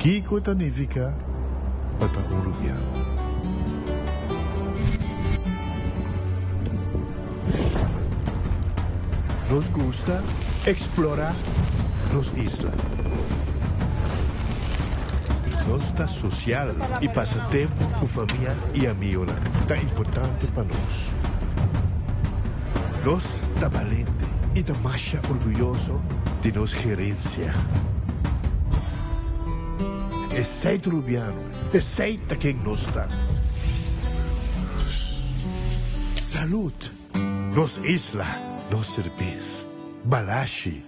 Kiko ta nifiká pa ta un rubiano? Nos gusta eksplorá nos isla. Nos ta sosial i pasa tempu ku famia i amigonan ta importante pa nos. Nos ta balente i ta masha orguyoso di nos gerensia. Esei ta Rubiano, esei ta ken nos ta. Salud! Nos isla, nos serbes. Balashi.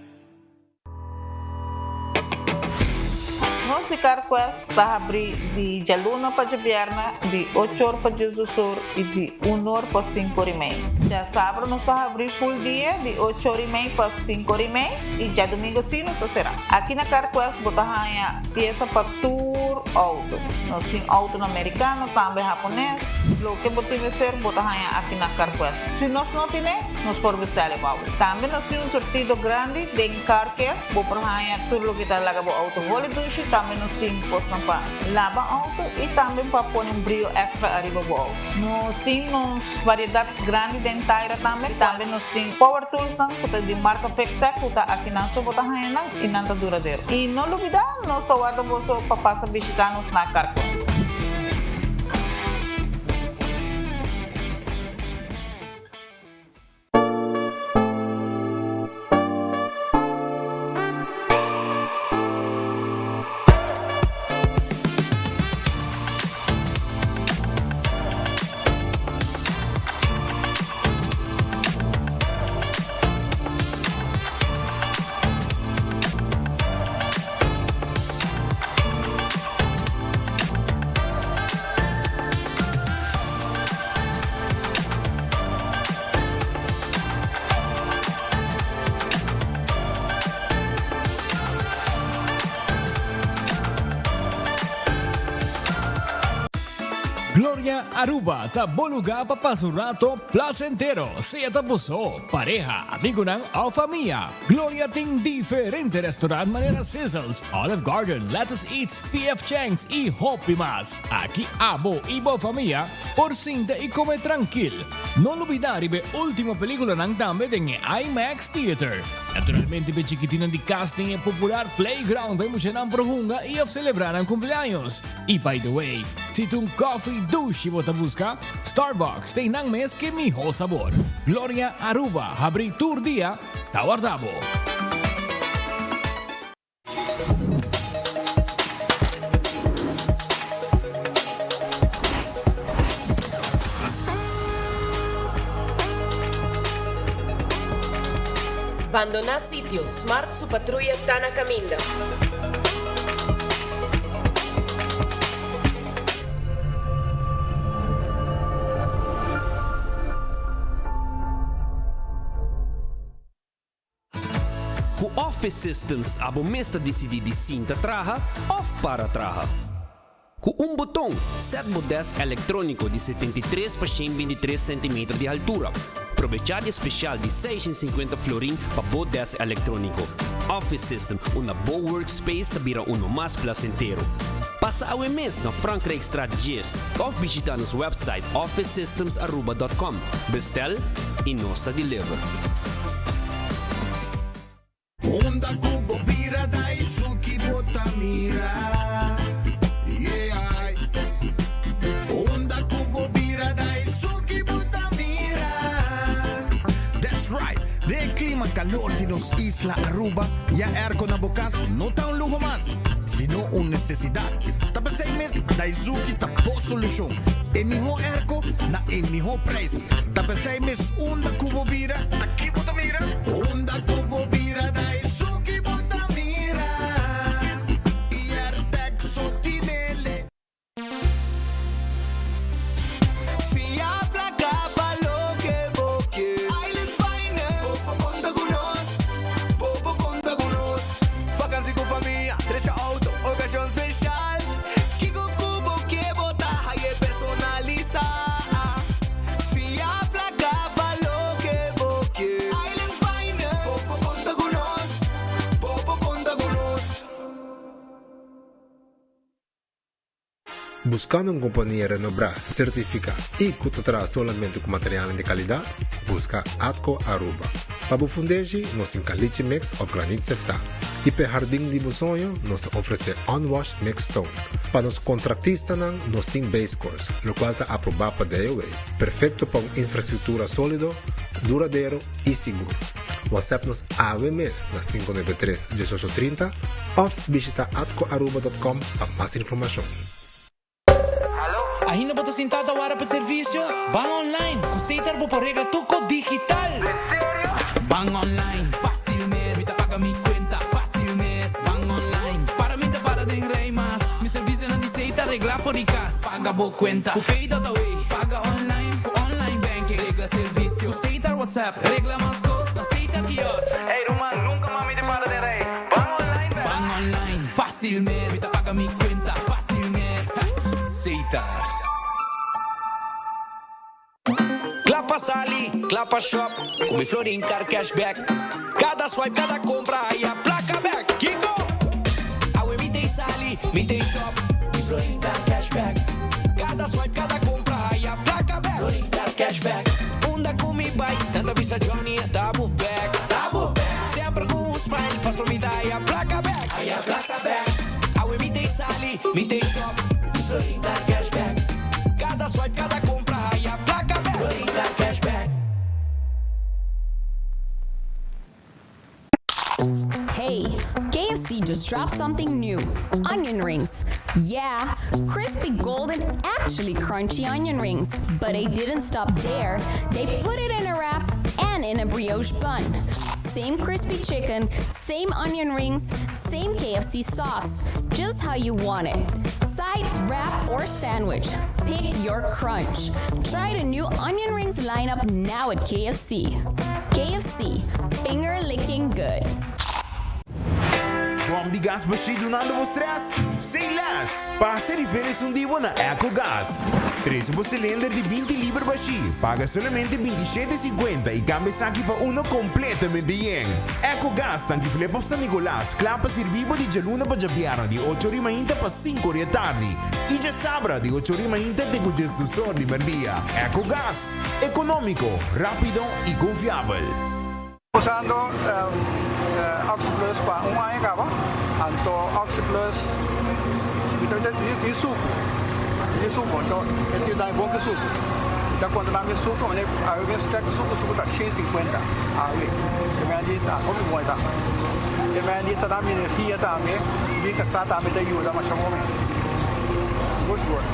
Nos di CarQuest ta habri di djaluna pa djabièrnè di ocho or pa diesdos or i di un or pa sinku or i mei. Djasabra nos ta habri full dia di ocho or i mei pa sinku or i mei i djadumingu si nos ta será. Aki na CarQuest bo ta haña piesa pa tur outo. Nos tin outonan merikano, tambe hapones. Loke bo tin mester bo ta haña aki na CarQuest. Si nos no tine, nos por bestel e bou. Tambe nos tin un surtido grandi den car care. Bo por haña tur loke ta laga bo outo holi dushi. Tambe nos tin kosnan pa laba outo i tambe pa pone un brio extra ariba bo outo. Nos tin nos variedat grandi den taira tambe. Tambe nos tin power toolsnan ku ta di marka Fixtech ku ta akinan so bo ta haña nan i nan ta duradero. I no lubida nos ta warda boso pa pasa bishita nos na Carquest. Gloria Aruba ta bo lugar pa pasa un rato placentero, sea ta bo so, pareha, amigonan of famia. Gloria tin diferente restaurant manera Sizzles, Olive Garden, Lettuce Eats, PF Chang's y hopi mas. Aki abo y bo famia por sinta y come trankil. No lubida riba e ultimo peliculanan tambe den e IMAX Theater. Naturalmente p'e chikitinnan di cas tin e popular playground pa e muchanan por hunga y of celebra nan cumpleaños. Y by the way, si ta un coffee dushi bo ta busca, Starbucks ta einan mes ke miho sabor. Gloria Aruba habri tur dia ta warda bo. Bandoná sitio, Smart su patruya ta na kaminda. Ku Office Systems abo mes ta disidí di sinta traha òf para traha. Ku un boton, sèt bo dèsk elektróniko di 73 pa 123 sentimeter di haltura. Probechá di e spesial di 650 florin pa bo dèsk elektróniko. Office System, unda bo workspace ta bira uno mas plasentero. Pasa awe mes na Frankrijkstraat 10 òf bishitá nos wèpsait officesystemsaruba.com. Bestel i nos ta deliver. Unda ku bo bira Daisuki bo ta mira Yeah Unda ku bo bira Daisuki bo ta mira. That's right! Den e klima kalor di nos isla Aruba, ya airco na bo kas no ta un luho mas, sino un nesesidat. Ta p'esei mes Daisuki ta bo solushon. E mihó airco na e mihó prijs. Ta p'esei mes unda ku bo bira, Aki bo ta mira. Unda ku bo bira da esun ki bo ta mira. I Airtag so tinele. Fia plaka pa loke bo ke. Island Finance. Bo por konta ku nos. Bo por konta ku nos. Vakansi ku famia, drecha outo, okashon speshal. Kiko ku bo ke bo ta haye personalisá. Fia plaka pa loke bo ke. Island Finance. Bo por konta ku nos. Bo por konta ku nos. Buscando un compania renombra, certifica y cu ta traha solamente cu materialnan di calidad? Busca Atco Aruba. Pa bo fundeshi, nos tin caliche mix of granit seftá. Y p'e hardin di bo soño, nos ta ofrece unwashed mixed stone. Pa nos contractistanan, nos tin base course, locual ta aproba pa DOW, perfecto pa un infrastructura solido, duradero y sigur. WhatsApp nos awe mes na 593 1830 of bishita atcoaruba.com pa mas informacion. Ainda bo ta sinta ta wara pa servicio? Ban online! Cu Setar bo por regla tur cos digital! En serio? Ban online, facil mes! Mi ta paga mi cuenta facil mes! Ban online, para mi ta para den rij mas! Mi servicionan di Setar regla for di cas! Paga bo cuenta cu Pay.awe! Paga online cu online banking! Regla servicio cu Setar WhatsApp! Regla mas cos na Setar kiosk! Ey ruman, nunca mas mi ta para den rij! Ban online bek! Ban online, facil mes! Mi ta paga mi cuenta facil mes! Setar. Kla pa sali, kla pa shop, ku mi Florin Card Cashback. Kada swipe, kada kompra, haya plaka bek. Kiko? Awe mi t'ei sali, mi t'ei shop, mi Florin Card Cashback. Kada swipe, kada kompra, haya plaka bek. Florin Card Cashback. Unda ku mi bai, nan ta bisa Johnny, ta bo bek. Ta bo bek. Semper ku un smile, paso mi ta haya plaka bek. Haya plaka bek. Awe mi t'ei sali, mi t'ei shop, mi Florin Card Cashback. Kada swipe, kada kompra, haya plaka bek. Florin Card Cashback. Hey, KFC just dropped something new. Onion rings. Yeah, crispy golden, actually crunchy onion rings. But they didn't stop there. They put it in a wrap and in a brioche bun. Same crispy chicken, same onion rings, same KFC sauce. Just how you want it. Side, wrap, or sandwich. Pick your crunch. Try the new onion rings lineup now at KFC. KFC, finger licking good. Bom di gas bashí dunando bo stress? Say less! Pasa riba esun di bo na Ecogas. Trese bo cilinder di 20 liber bashí, paga solamente 27,50 y cambia esaki pa uno completamente yen. Ecogas tanki Flip of San Nicolas, kla pa sirbi bo di djaluna pa djabièrnè di ocho ori mainta pa sinku ori atardi y djasabra di ocho ori mainta te ku djesdos or di merdia. Ecogas, economico, rapido y confiabel. Usando Oxi Plus pa un aña caba, anto Oxi Plus mi ta di sucu, di sucu, anto e tin dami bon ki sucu. Mi ta controla mi sucu, awe mes check sucu, sucu ta 150 awe, e men di ta hopi bon e ta. E men di ta dami energia tambe, mi casa tambe ta yuda masha bon mes, sigur sigur.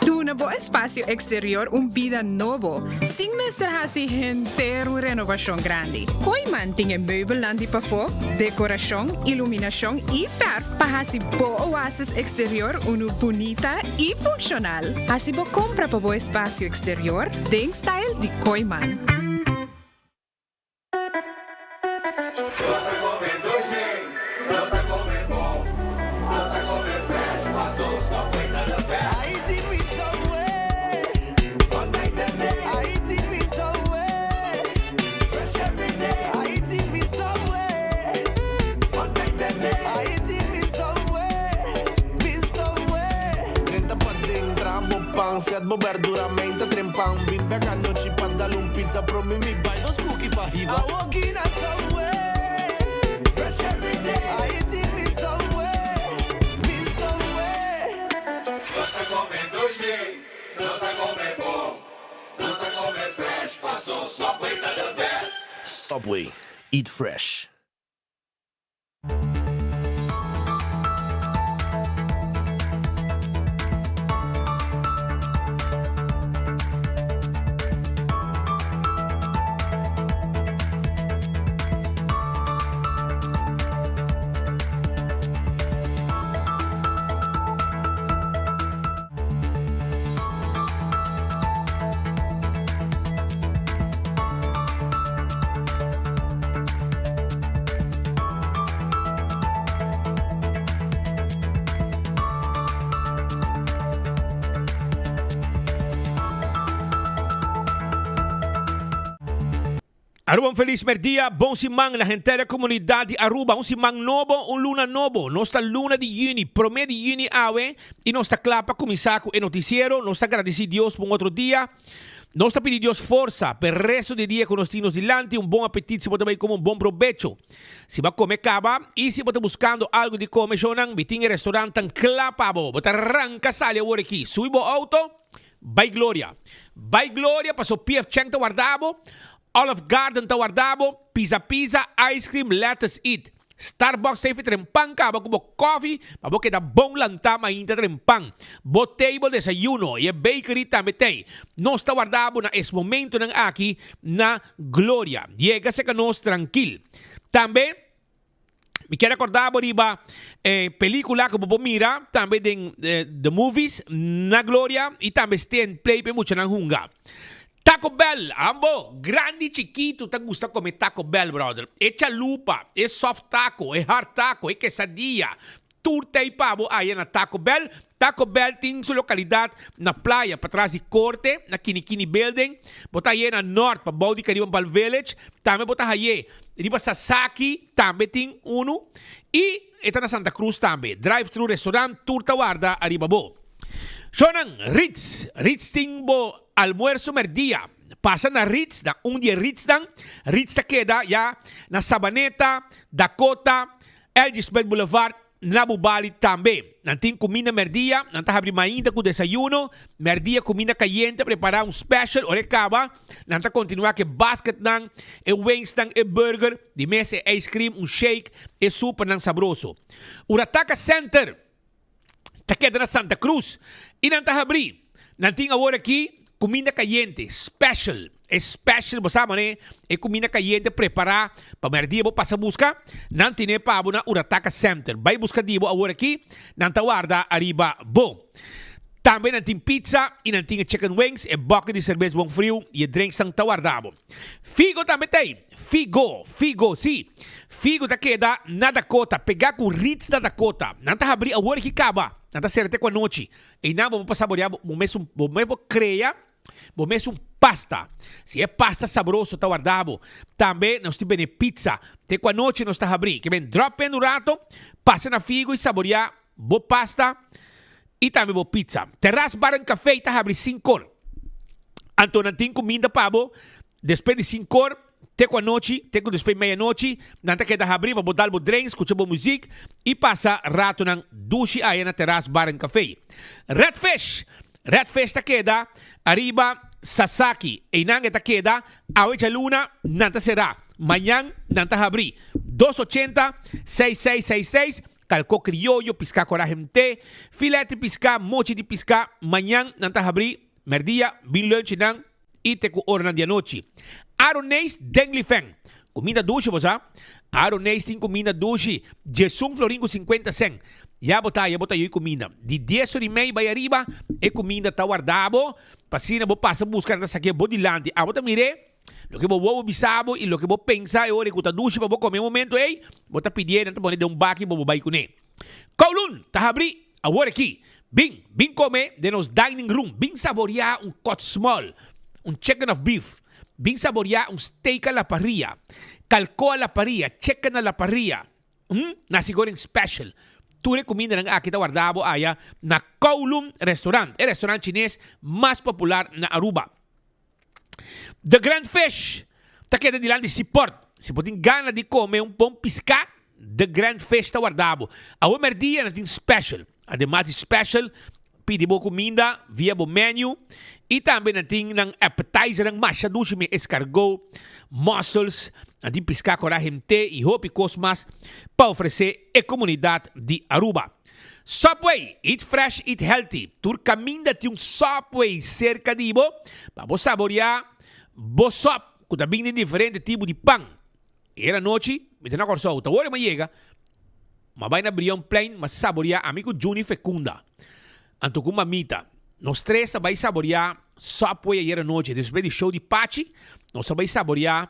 Duna bo espacio exterior un bida nobo, sin mester haci henter un renovacion grandi. Kooyman tin e meubelnan di pafó, decoracion, iluminacion y verf pa haci bo oasis exterior unu bunita y funcional. Haci bo compra pa bo espacio exterior den style di Kooyman. Nos ta come dushi, nos ta come bon, nos ta come fresh, paso Subway ta the best. I eating with Subway, all night and day. I eating with Subway, fresh every day. I eating with Subway, all night and day. I eating with Subway, with Subway. pan Set bo berdura meinta trempan Bin bek anochi pa dal un pizza Promi mi bai dos cookie pa hiba Awoki na Subway Fresh every day I eating mi Subway Mi Subway Nos ta come dushi, nos ta come bon, nos ta come fresh, paso Subway ta the best. Subway, eat fresh. Aruba un felis merdia, bon siman na henter e comunidad di Aruba. Un siman nobo, un luna nobo. Nos ta luna di juni, prome di juni awe y nos ta cla pa cuminsa cu e noticiero. Nos ta gradici Dios pa un otro dia. Nos ta pidi Dios forsa pa e resto di dia cu nos tin nos dilanti. Un bon apetit si bo ta bay come un bon probecho. Si bo a come caba y si bo ta buscando algo di come shownan, mi tin e restaurantnan cla pa bo. Bo ta ranca sali awor aki. Subi bo auto, bay Gloria. Bay Gloria paso PF Chang ta warda bo, Olive Garden ta warda bo, Pizza Pizza, Ice Cream, Lettuce Eat. Starbucks ta tren pan kaba ku bo kofi pa bo keda bon lantá mainta tren pan. Bo table desayuno i e bakery tambe t'ei. Nos ta warda bo na es momentonan aki na Gloria. Yega serka nos trankil. Tambe mi kier rekorda bo riba e pelikula ku bo por mira tambe den The Movies na Gloria i tambe Stay and Play pa e muchanan hunga. Taco Bell, ambo, grandi y chikito ta gusta come Taco Bell, brother. E chalupa, e soft taco, e hard taco, e quesadilla, tur ta ey pa bo aya na Taco Bell. Taco Bell tin su localidad na playa patras di Corte, na Kinikini Building. Bo ta haye na Noord, pabou di Caribbean Palm Village. Tambe bo ta haye riba Sasaki, tambe tin uno. Y e ta na Santa Cruz tambe. Drive thru restaurant, tur ta warda ariba bo. Shownan, Ritz, Ritz tin bo Almuerso merdia, pasa na Ritz, na un di e Ritznan. Ritz ta keda ya na Sabaneta, Dakota, LG Smith Boulevard, na Bubali tambe. Nan tin kuminda merdia, nan ta habri mainta ku desayuno, merdia kuminda kayente prepara un special, ora e kaba nan ta kontinua ku e basketnan, e wingsnan, e burger, di mes e ice cream, un shake, e supernan sabroso. Urataka Center. ta keda na Santa Cruz y nan ta habri. Nan tin awor aki cuminda cayente, special. E special, bo sa mane, e cuminda cayente prepara pa merdia bo pasa busca, nan tine pa bo na Urataka Center. Bay busca di bo awor aki, nan ta warda ariba bo. Tambe nan tin pizza y nan tin e chicken wings, e bucket di cerbes bon friu y e drinksnan ta warda bo. Figo tambe ta ei. Figo, figo, sí. Figo ta keda na Dakota, pegá ku Ritz na Dakota. Nan ta habrí awor ki kaba. Nan ta sera te ku anochi. Einan bo por saboreá bo mes un, bo mes por krea bo mes un pasta. Si e pasta sabroso ta warda bo. Tambe nos tin bende pizza. Te ku anochi nos ta habrí. Ke ben drop in un rato, pasa na Figo i saboreá bo pasta i tambe bo pizza. Terras Bar and Café ta habrí sinkor. Anto nan tin kuminda pa bo Despues di sinkor te ku anochi, te ku despues meianochi, nan ta keda habrí pa bo dal bo drink, skucha bo muzik i pasa ratonan dushi aya na Terras Bar and Café. Red Fish! Red Fish ta keda ariba Sasaki. Einan e ta keda awe djaluna nan ta será, mañan nan ta habrí. Dos ochenta, seis seis seis seis, Kalko krioyo, piská kora hemté, filet di piská, mochi di piská, mañan nan ta habrí, mèrdia, bin lunch nan. i te ku oranan di anochi. Aroneis den Lifen. Kuminda dushi bo sa? Aroneis tin kuminda dushi. Diesun florin ku sinkuenta sen. Ya bo ta, ya bo ta yoi kuminda. Di dies ora i mei bai ariba, e kuminda ta warda bo, pa asina bo pasa buska nan ta sak'é bo dilanti. Abo ta mir'é, loke bo wowo bisa bo i loke bo pensa e ora ku ta dushi pa bo kome e momento ei, bo ta pidié, nan ta pone den un baki bo bo bai kuné. Kowloon ta habrí awor aki. Bin, bin come den nos dining room. Bin saboreá un kòt small, un chicken of beef. Bin saboreá un steak a la parrilla, kalkó a la parrilla, chicken a la parrilla, hm, nasi goreng special. Tur e kumindanan aki ta warda bo aya na Kowloon Restaurant, e restaurant chines mas popular na Aruba. The Grand Fish ta keda dilanti Seaport. Si bo tin gana di kome un bon piská, The Grand Fish ta warda bo. Awe mèrdia nan tin special. Ademas di special, pidi bo kuminda via bo menu i tambe nan tin nan appetizernan masha dushi mi escargot, mussels, nan tin piská kora hente i hopi kos mas pa ofresé e komunidat di Aruba. Subway, eat fresh, eat healthy. Tur kaminda tin un Subway serka di bo pa bo saboriá bo sòp ku ta bin den diferente tipo di pan. Era nochi, mi ta na Kòrsou, ta ora mi a yega, mi a bai na Brionplein, mi a saboriá ami ku Juni Fecunda, anto ku Mamita. Nos tres a bai saboriá Subway ayera nochi. Despues di show di Pachi, nos a bai saboriá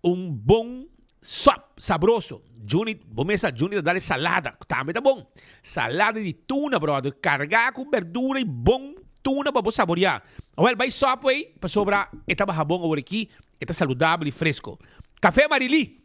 un bon Sop, sabroso. Juni, bo mes sa Juni ta dal e salada, tambe ta bon. Salada di tuna, brother, carga cu berdura y bon tuna pa bo saborea. Awel, bay Subway pasobra e ta baha bon awor aki, e ta saludabel y fresco. Café Marilí,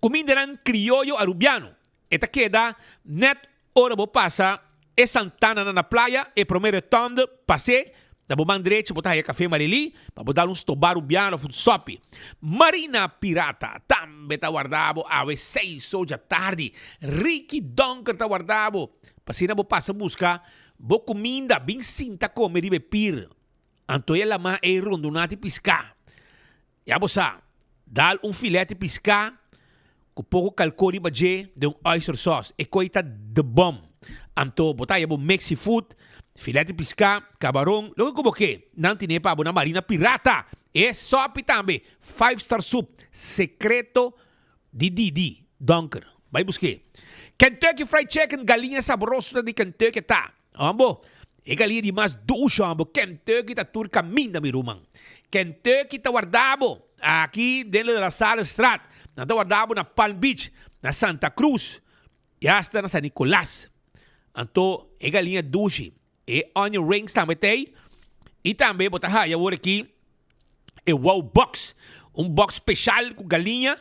cumindanan crioyo Arubiano. E ta keda net ora bo pasa e santananan na playa, e prome rotonde pas'é, na bo man drechi bo ta haya Café Marilí pa bo dal un stobá rubiano of un sopi. Marina Pirata tambe ta warda bo awe seis or djatardi. Ricky Donker ta warda bo pa asina bo pasa buska bo kuminda bin sinta kome riba e pir. Anto e lamá ei rondoná di piská. Ya bo sa, dal un filet di piská ku poko kalkó riba dje den un oyster sauce. E koi ta the bom. Anto bo ta haya bo mix seafood, filet di piská, kabaron, loke ku bo ke. Nan tine pa bo na Marina Pirata. E sopi tambe, five star soup, sekreto di Didi Donker. Bai busk'é. Kentucky Fried Chicken, galiña sabroso ta di Kentucky ta. Hombo, e galia di mas dushi hombo, Kentucky ta tur caminda mi ruman. Kentucky ta warda bo aki den La Sallestraat, nan ta warda bo na Palm Beach, na Santa Cruz y hasta na San Nicolas. Anto e galia dushi, e onion rings tambe ta ey y tambe bo ta haya awor aki e wow box, un box special cu galiña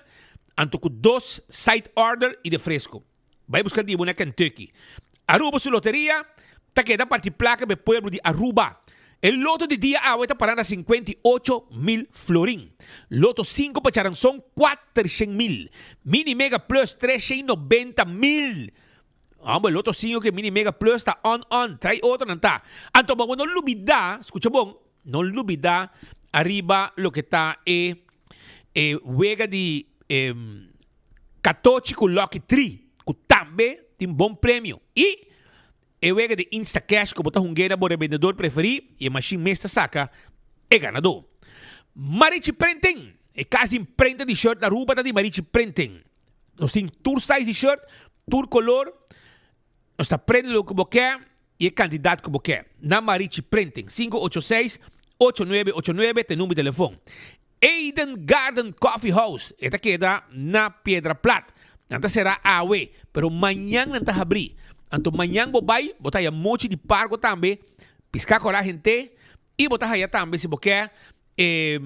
anto cu dos side order y refresco. Bai buska di bo na Kentucky. Aruba su loteria ta keda parti plaka pa e pueblo di Aruba. E loto di dia awe ta para na 58 mil florin. Loto 5 pa Charanzon 400 mil. Mini Mega Plus 390 mil. Hombre, loto 5 ke Mini Mega Plus ta on on. Trai otro nan ta. Anto bo no lubida, skucha bon, no lubida ariba loke ta e wega di e Katochi ku Lucky Tree ku tambe tin bon premio. I e wega di Instacash ku bo ta hung'é na bo rebendedor preferí i e mashin mes ta saka e ganadó. Marichi Printing, E kas di imprenta di shirt na Aruba ta di Marichi Printing. Nos tin tur size di shirt, tur kolor. Nos ta prende loke bo ke i e kantidat ku bo ke. Na Marichi Printing, 586 8989 ta e number di telefon. Eden Garden Coffee House, e ta keda na Piedra Plat. Nan ta será awe, pero mañan nan ta habrí. Anto mañan bo bai, bo ta haya mochi di pargo tambe, piská kòrá hent'é, i bo ta haya tambe si bo ke e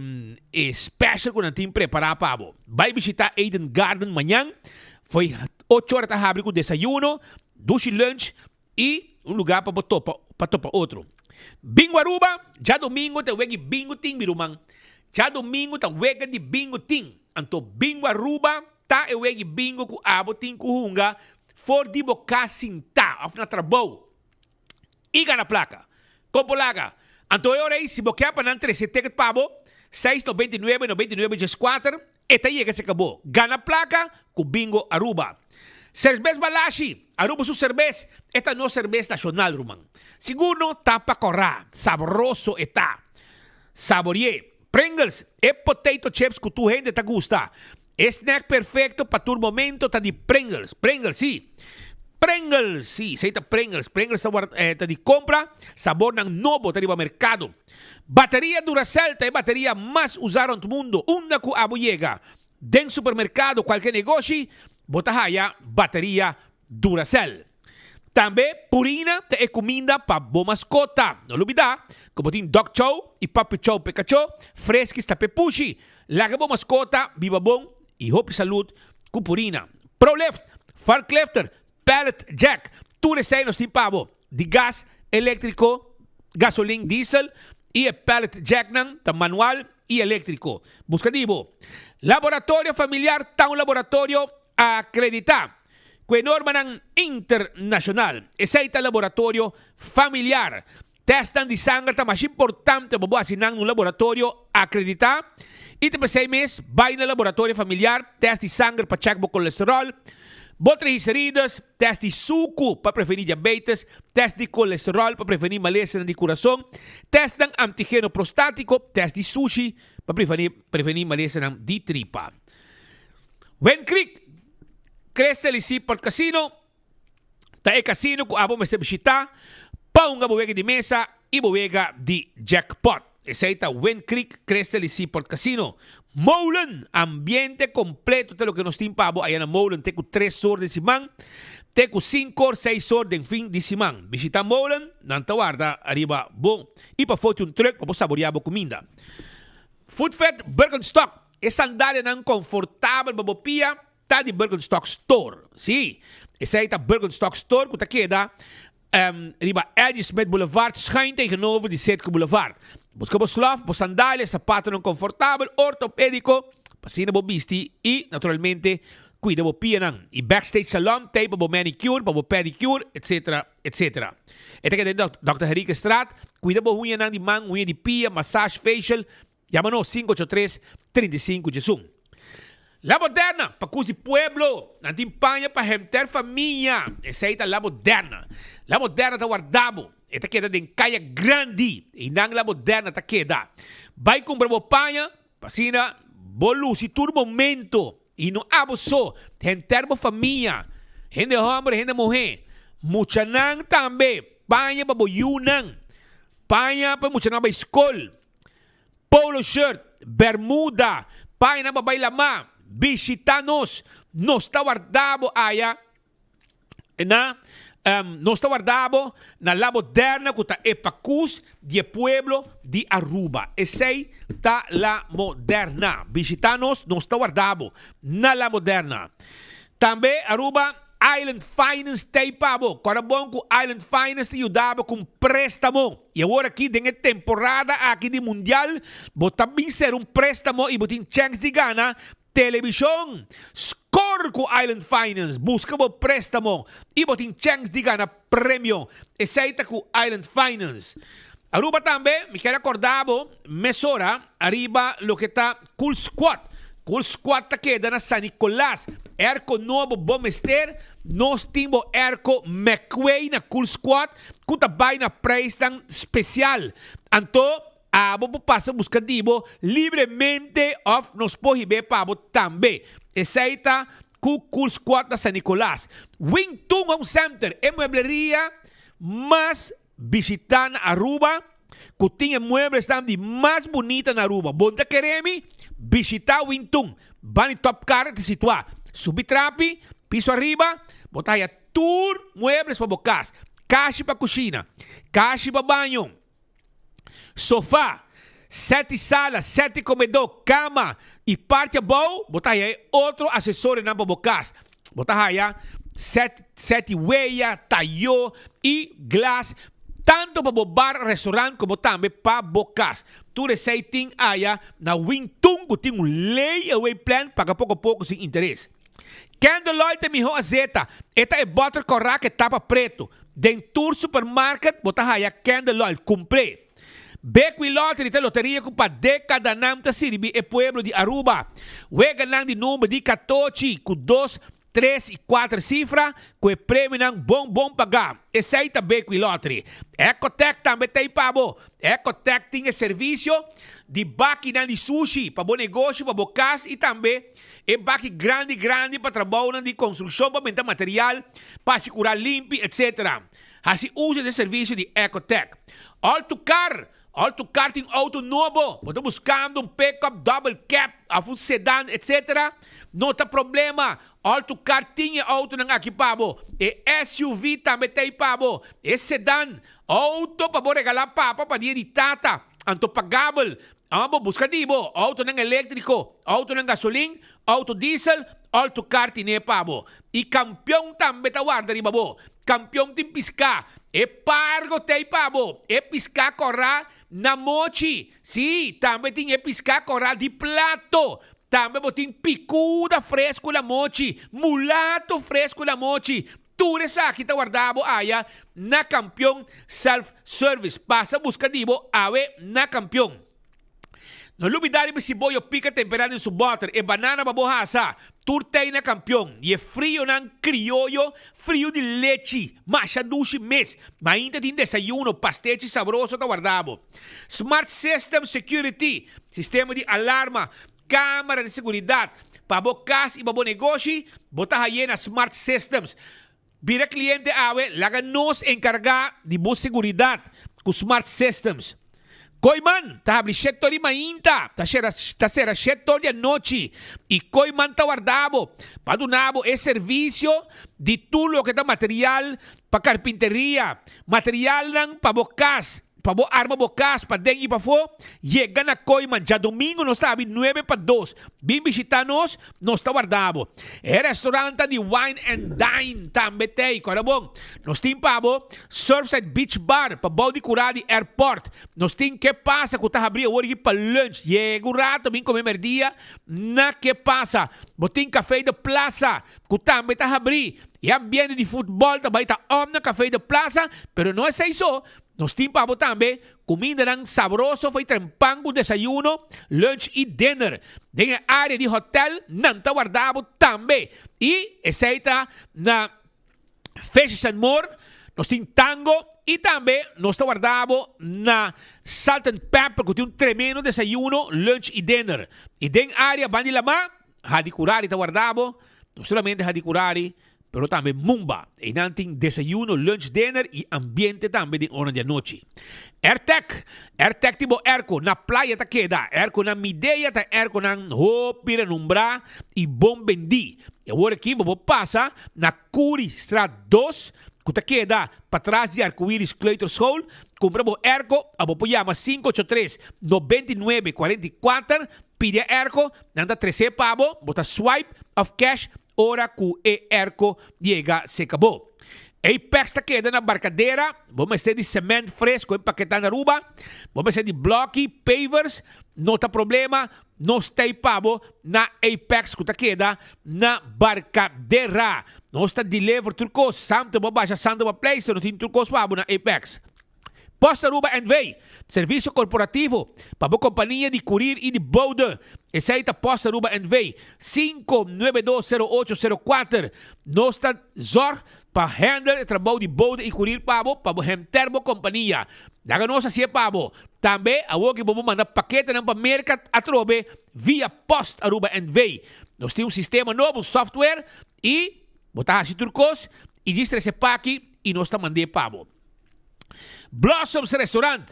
e special ku nan tin prepará pa bo. Bai bishitá Eden Garden mañan, fo'i ocho ora ta habri ku desayuno, dushi lunch i un lugá pa bo topa pa topa otro. Bingo Aruba, djadomingo ta wega di bingo tin mi ruman. Djadomingo ta wega di bingo tin. Anto Bingo Aruba ta e wega di bingo ku abo tin ku hunga for di bo kas sintá òf na trabou i gana plaka. Kon por laga? Anto e ora ei si bo ke pa nan trese ticket pa bo, seis 99 99 dieskuater, E ta yega serka bo. Gana plaka ku Bingo Aruba. Serbes Balashi, Aruba su serbes, e ta nos serbes nashonal ruman. Sigur no ta pa kòrá, sabroso e ta. Saborié. Pringles, e potato chips ku tur hende ta gusta. E snack perfekto pa tur momento ta di Pringles. Pringles, sí. Pringles, sí, esei ta Pringles. Pringles ta ward, ta di kompra, sabornan nobo ta riba merkado. Bateria Duracell ta e bateria mas usa rond mundo. Unda cu abo yega, den supermercado, cualke negoshi, bo ta haya bateria Duracell. Tambe Purina ta e cuminda pa bo mascota. No lubida cu bo tin Dog Chow y Puppy Chow p'e cacho, Friskies ta p'e pushi. Laga bo mascota biba bon y hopi salud cu Purina. Prolift, Farklifter. Pallet jack, tur esei nos tin pa bo, di gas, eléktriko, gasolin, diesel i e pallet jacknan ta manual i eléktriko. Buska di bo. Laboratorio Familiar ta un laboratorio akreditá ku e normanan internashonal. Esei ta Laboratorio Familiar. Tèstnan di sanger ta masha importante pa bo hasi nan na un laboratorio akreditá i ta p'esei mes bai na Laboratorio Familiar, tèst di sanger pa chèk bo kolesteròl, bo triglicerides, tèst di suku pa prevení diabetes, tèst di kolesteròl pa prevení malesanan di kurason, tèstnan antigeno prostátiko, tèst di sushi pa prevení malesanan di tripa. Wen Creek, Crystal i Seaport Casino. Ta e casino cu abo mester bishita pa hunga bo wega di mesa y bo wega di jackpot. Esey ta Wind Creek Crystal y Seaport Casino. Molen! Ambiente completo ta loke nos tin pa abo aya na Molen te cu tres or di siman te cu cinco or seis or den fin di siman. Bishita Molen, nan ta warda ariba bo y pafo tin un truck pa bo saborea bo cuminda. Footfed Birkenstock, e sandalianan confortabel pa bo pia. Ta di Birkenstock Store. Sí, esei ta Birkenstock Store ku ta keda riba Eddie Smith Boulevard, schuin tegenover di Citgo Boulevard. Buska bo slof, bo sandalia, sapatonan konfortabel, ortopediko, pa asina bo bisti i, naturalmente, kuida bo pianan. I Backstage Salon t'ei pa bo manicure, pa bo pedicure, etcetera, etcetera. E ta keda den Dòkter Henriquezstraat. Kuida bo huñanan di man, huña di pia, massage, facial. Yama nos sinku ocho tres, 35 diesun. La Moderna, pa kus di pueblo, nan tin paña pa henter famia. Esei ta La Moderna. La Moderna ta warda bo. E ta keda den Kaya Grandi. Einan La Moderna ta keda. Bai kumpra bo paña, pa asina bo lusi tur momento. I no abo so, henter bo famia, hende homber, hende muhe, muchanan tambe. Paña pa bo yunan. Paña pa e muchanan bai skol. Polo shirt, bermuda, paña pa bai lamá, bishita nos, nos ta warda bo aya na nos ta warda bo na La Moderna ku ta e pakus di e pueblo di Aruba. Esei ta La Moderna. Bishita nos, nos ta warda bo na La Moderna. Tambe Aruba Island Finance t'ei pa bo. Kòrda bon ku Island Finance ta yuda bo ku un préstamo. I awor aki den e temporada aki di Mundial, bo ta bin ser un préstamo i bo tin chèns di gana televishon. Skor ku Island Finance, buska bo préstamo i bo tin chèns di gana premio. Esei ta ku Island Finance. Aruba tambe, mi kier a kòrda bo mesora ariba loke ta Cool Squad. Cool Squad ta keda na San Nicolas. Airco nobo bo mester? Nos tin bo airco McQuay na Cool Squad ku ta bai na prijsnan special. Anto abo por pasa buska di bo libremente of nos por hib'é pa bo tambe. Esei ta ku Cool Squad na San Nicolas. Wing Tun Home Center, e muebleria mas Bishita na Aruba cu tin e mueblesnan di mas bunita na Aruba. Bo ta kere mi? Bishita Wintun. Bani Top Car ta situa. Subi trapi, piso ariba, bo ta haya tur muebles pa bo cas. Kashi pa cushina, kashi pa baño, sofa, set di sala, set di comedor, cama y parti abou bo ta haya e otro accesorionan pa bo cas. Bo ta haya set set di weya, tayo y glas tanto pa bo bar, restaurant como tambe pa bo cas. Tur esey tin aya na Wing Tun cu tin un lay away plan paga poco poco sin interes. Candle oil ta e miho azeta. E ta e boter cora cu e tapa preto. Den tur supermarket bo ta haya candle oil. Cumpr'e. Bequi Lottery ta loteria cu pa decadanan ta sirbi e pueblo di Aruba. Weganan di number di catochi cu dos, tres y cuater cifra cu e premionan bon bon paga. Esey ta Bequi Lottery. Ecotec tambe ta ey pa bo. Ecotec tin e servicio di bakinan di sushi pa bo negoshi, pa bo cas y tambe e baki grandi grandi pa trabounan di construccion pa benta material pa asicura limpi etc. Hasi uso di e servisio di Ecotec. Altocar, Altocar tin auto nobo. Bo ta buskando un pickup, double cab of un sedan etc. No ta problema. Altocar tin e autonan aki pa bo. E SUV tambe ta ei pa bo. E sedan, auto pa bo regala papa pa dia di tata. Anto pagabel. Abo buska di bo autonan eléktriko, autonan gasolin, auto diesel, All to Car tine pa bo. I Kampion tambe ta warda riba bo. Kampion tin piská. E pargo t'ei pa bo. E piská kòrá na mochi. Sí, tambe tin e piská kòrá di plato. Tambe bo tin pikuda fresku na mochi, mulato fresku na mochi. Tur esaki ta warda bo aya na Kampion Self Service. Pasa buska di bo awe na Kampion. No lubida riba si boyo pika tempera den su boter, e banana pa bo hasa, tur tei na kampion, y e frionan crioyo, frio di lechi, masha dushi mes. Mainta tin desayuno, pastechi sabroso ta warda bo. Smart System Security, sistema di alarma, camera di seguridad pa bo cas y pa bo negoshi, bo ta haye na Smart Systems. Bira cliente awe, laga nos encarga di bo seguridad cu Smart Systems. Kooyman ta habri shet or di mainta, ta shera ta sera shet or di anochi y Kooyman ta warda bo pa duna bo e servicio di tur loke ta material pa carpinteria, materialnan pa bo cas. Pa bo arma bo kas paden i pafó, yega na Kooiman djadumingu nos ta abi nuebe pa dos. Bin bishitá nos, nos ta warda bo. E restaurantnan di Wine and Dine tambe t'ei. Kòrda bon, nos tin pa bo Surfside Beach Bar pa bou di kurá di airport. Nos tin Ke Pasa ku ta habrí awor aki pa lunch. Yega un rato bin kome mèrdia na Ke Pasa. Bo tin Café de Plaza ku tambe ta habrí. E ambiente di futbòl ta bai ta òm na Café de Plaza, pero no esei so. Nos tin pa bo tambe kumindanan sabroso fo'i trempan ku desayuno, lunch i dinner. Den e área di hotèl nan ta warda bo tambe. I esei ta na Fishes and More. Nos tin tango i tambe nos ta warda bo na Salt and Pepper ku tin un tremendo desayuno, lunch i dinner. I den área Bandi Lamá, Hadikurari ta warda bo. No solamente Hadikurari, pero tambe Mumba. Einan tin desayuno, lunch, dinner y ambiente tambe den ora di anochi. Airtec, Airtec tin bo airco na playa ta keda. Airco na Midea ta airconan hopi renombrá y bon bendí. Y awor aki bo por pasa na Curi Straat dos cu ta keda patras di Arcoiris Kleuterschool. Cumpra bo airco o bo por yama 583 99 44, pidi e airco, nan ta trece pa bo, bo ta swipe of cash Ora ku e erko yega seka bo. Apex ta keda na Barcadera, bo mester di cement fresco empaketá na Aruba, bo mester di bloki, pavers, no ta problema, nos ta ei pa bo na Apex ku ta keda na Barcadera. Nos ta deliver tur kos, santo bo basha santo bo pleister, nos tin tur kos pa bo na Apex. Post Aruba NV, Servicio corporativo pa bo compania di curir y di bode. Esey ta Post Aruba NV, 5920804. Nos ta zorg pa handle e trabou di bode y curir pa bo, pa bo henter bo compania. Laga nos hacié pa bo. Tambe, awor ki bo por manda paketenan pa Merca atrobe via Post Aruba NV. Nos tin un sistema nobo, un software, y bo ta haci tur cos y djis trece paki y nos ta mand'é pa bo. Blossoms Restaurant,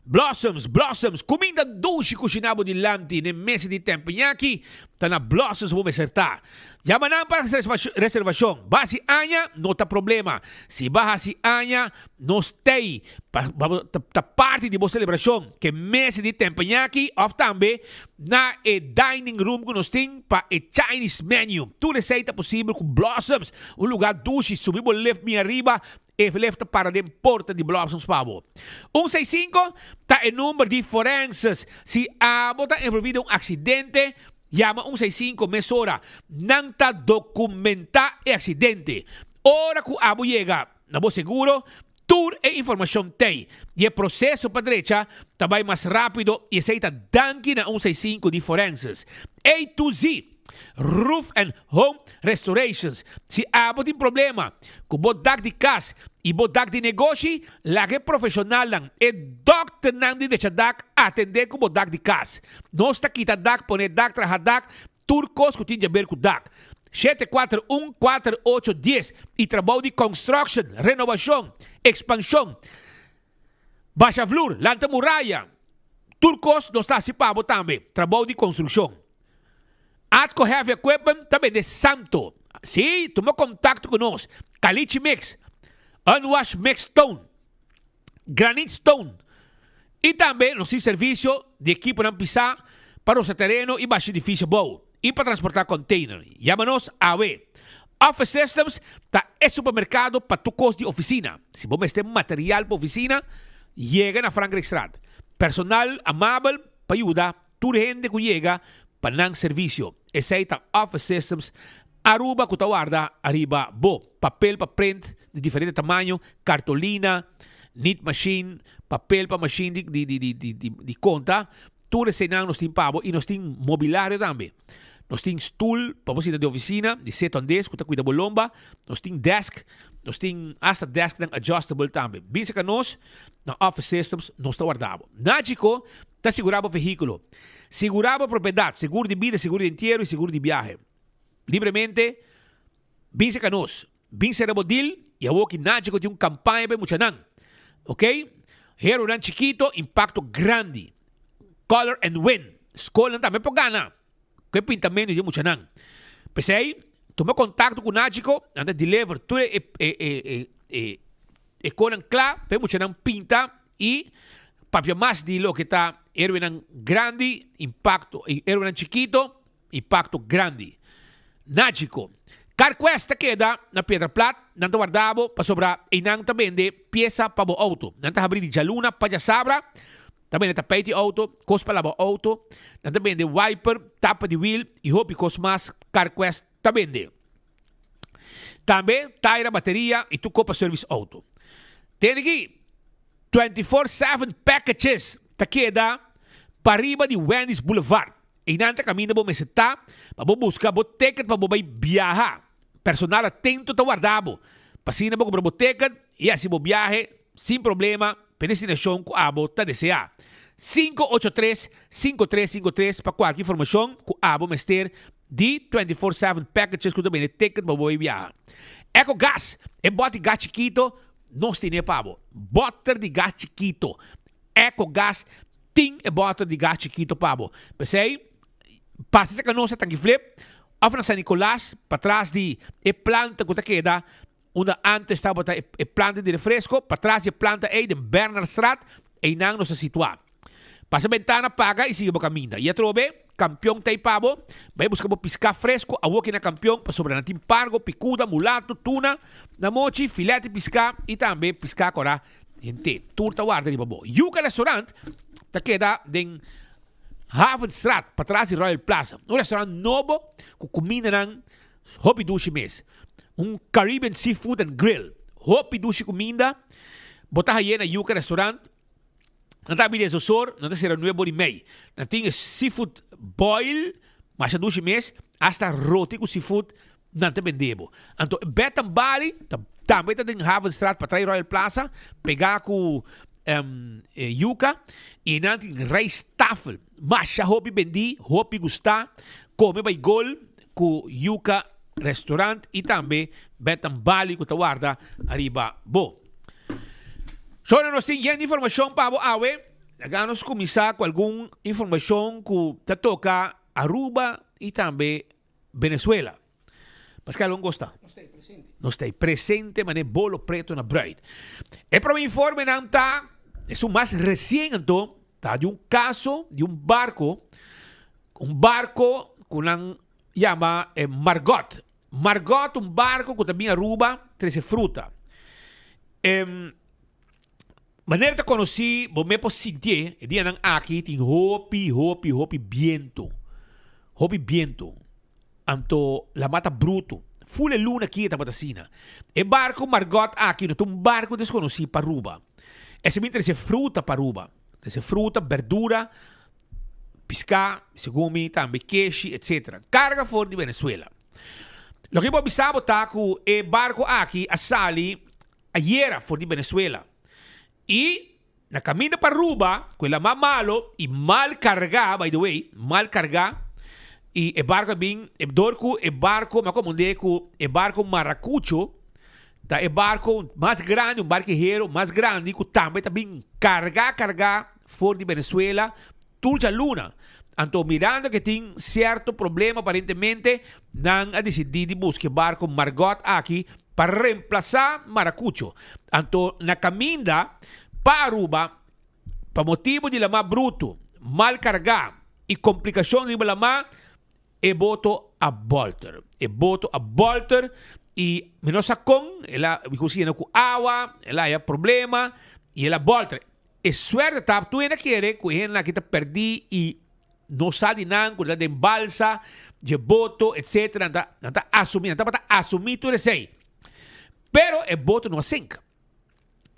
Blossoms, Blossoms, kuminda dushi kushiná bo dilanti n'e mesa di tempeñaki, ta na Blossoms bo mester ta. Yama nan pa reservashon. Ba hasi aña? No ta problema. Si ba hasi aña, nos t'ei pa ta parti di bo selebrashon k'e mesa di tempeñaki òf tambe na e dining room ku nos tin pa e Chinese menu. Tur esei ta posibel ku Blossoms, un lugá dushi. Subi bo lift bin ariba E lef ta para den porta di Blossoms pa bo. Un seis sinku ta e number di forenses. Si abo ta envolvi den un aksidente, yama un seis sinku mesora. Nan ta dokumentá e aksidente. Ora ku abo yega na bo seguro, tur e informashon t'ei. I e proseso pa drecha ta bai mas rápido i esei ta danki na un seis sinku di forenses. A to Z. Roof and Home Restorations. Si abo tin problema ku bo dak di kas i bo dak di negoshi, laga e profeshonalnan, e dòkternan di decha dak atendé ku bo dak di kas. Nos ta kita dak, pone dak, traha dak, tur kos ku tin djaber ku dak. 741 4810 i trabou di construction, renobashon, ekspanshon, basha vlur, lanta muraya, tur kos nos ta hasi pa bo tambe, trabou di konstrukshon. Atco Heavy Equipment ta bende santo. Sí, tuma contacto cu nos. Caliche Mix, Unwash Mix Stone, Granite Stone. I tambe nos tin servisio di ekiponan pisá pa rosa tereno i basha edifisio bou i pa transportá container. Yama nos awe! Office Systems ta e supermerkado pa tur kos di ofisina. Si bo mester material pa ofisina, yega na Frankrijkstraat. Personal amabel pa yuda tur hende ku yega pa nan servisio. Esei ta Office Systems Aruba ku ta warda ariba bo. Papel pa print di diferente tamaño, kartolina, nit machine, papel pa machine di di di di di di konta. Tur eseinan nos tin pa bo i nos tin mobilario tambe. Nos tin stul pa bo sinta den ofisina di sit on desk ku ta kuida bo lomba. Nos tin desk, nos tin asta desknan adjustable tambe. Bin serka nos na Office Systems, nos ta warda bo. Nagico ta sigurá bo vehíkulo. Sigurá bo propiedat, segur di bida, segur di entiero i segur di biahe. Libremente, bin serka nos. Bin sera bo deal i awor ki Nagico tin un kampaña pa e muchanan. Ok? Heronan chikito, impakto grandi. Color and win. Skolnan tambe por gana ku e pintamentu di e muchanan. P'esei, tuma kontakto ku Nagico, nan ta deliver tur e e e e e konan kla pa e muchanan pinta i papia mas di loke ta heroenan grandi, impakto, heroenan chikito. Impacto grandi. Nagico. Carquest ta keda na Piedra Plat, nan ta warda bo pasobra einan ta bende piesa pa bo auto. Nan ta habri di djaluna pa djasabra, ta bende tapijt di auto, kos pa laba auto, nan ta bende wiper, tapa di wiel y hopi kos mas Carquest ta bende. Tambe taira bateria y tur kos pa service auto. Tende aki, 24/7 packages ta keda pariba di Wendy's Boulevard. Einan ta kaminda bo mester ta pa bo buska bo ticket pa bo bai biaha. Personal atento ta warda bo pa asina bo kumpra bo ticket i hasi bo biahe sin problema pa e destinashon ku abo ta deseá. 583 5353 pa kualke informashon ku abo mester di 24/7 packages ku ta bende ticket pa bo bai biaha. Ecogas, e bòt di gas chikito nos tene pa bo. Bòter di gas chikito. Ecogas tin e bòter di gas chikito pa bo. P'esei, pasa serka nos na Tankiflip òf na San Nicolas, patras di e planta ku ta keda unda ántes tabata e planta di refresko, patras di e planta ei den Bernardstraat, einan nos ta situá. Pasa bentana, paga i sigui bo kaminda. I atrobe, Kampion ta ei pa bo. Bai buska bo piská fresko awoki na Kampion pasobra nan tin pargo, pikuda, mulato, tuna na mochi, filet di piská i tambe piská kòrá. Hende tur ta warda riba bo. Yuca Restaurant ta keda den Havenstraat, patras di Royal Plaza. Un restaurant nobo ku kumindanan hopi dushi mes. Un Caribbean Seafood and Grill. Hopi dushi kuminda. Bo ta haye na Yuca Restaurant. Nan ta abi des or, nan ta sera nuebe or i mei. Nan tin e seafood boil, masha dushi mes, hasta roti ku seafood nan ta bende bo. Anto e Bed and Bali ta tambe ta den Havenstraat patras di Royal Plaza, pegá ku e yuka, i nan tin rijsttafel. Masha hopi bendí, hopi gustá, kome bai gol ku yuka restaurant i tambe Bed and Bali ku ta warda ariba bo. Shona nos tin yen di informashon pa bo awe. Laga nos kuminsá ku algun informashon ku ta toka Aruba i tambe Venezuela. Pascal, bon gosta? Nos ta ei presente. Nos ta ei presente manera bolo preto na bruid. E prome informenan ta, esun mas recien anto, ta di un caso di un barco, un barco cu nan yama e Margot. Margot un barco cu ta bin Aruba trece fruta. Em, Manera ta konosí, bo me por sintié, e dianan aki tin hopi, hopi, hopi bientu. Hopi bientu. Anto lamá ta brutu. Ful e luna aki e tabata asina. E barku Margot aki no ta un barku deskonosí pa Aruba. Esei bin trese fruta pa Aruba. Trese fruta, berdura, piská, segun mi tambe keshi, etsetera. Karga for di Venezuela. Loke mi por bisa bo ta ku e barku aki a sali ayera for di Venezuela y na caminda pa Aruba cu e lama malo y mal carga, by the way, mal carga y e barco a bin door cu e barco, mi a compunde cu e barco Maracucho ta e barco mas grandi, un barquehero mas grandi cu tambe ta bin carga carga for di Venezuela Tur djaluna. Anto mirando ke tin sierto problema aparentemente nan a disidí di buska e barko Margot aki pa remplasá Maracucho. Anto na kaminda pa Aruba. Pa motibu di lamá brutu, mal kargá i komplikashon riba lamá, e boto a bòlter. E boto a bòlter i mi no sa kon, el a kusi yena ku awa, el a haya problema i el a bòlter. E suerte ta tur hende a kere ku e hendenan aki ta pèrdí i no sa di nan ku ta den balsa dje boto etcetera. Nan ta nan ta asumí, nan tabata asumí tur esei. Pero e boto no a sink.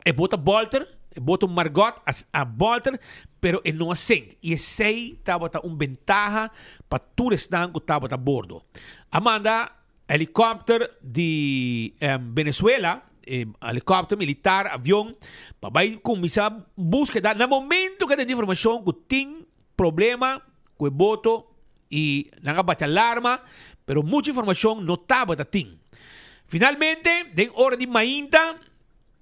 E boto a bolter, e boto Margot a, a bolter, pero e no a sink. I esei tabata un bentaha pa tur esnan ku tabata a bordo. A manda helikòpter di Venezuela, e helikòpter militar, avion, pa bai kuminsá búskeda. Na momento ku a tende informashon ku tin problema ku e boto i nan a bati alarma, pero muchu informashon no tabata tin. Finalmente, den ora di mainta,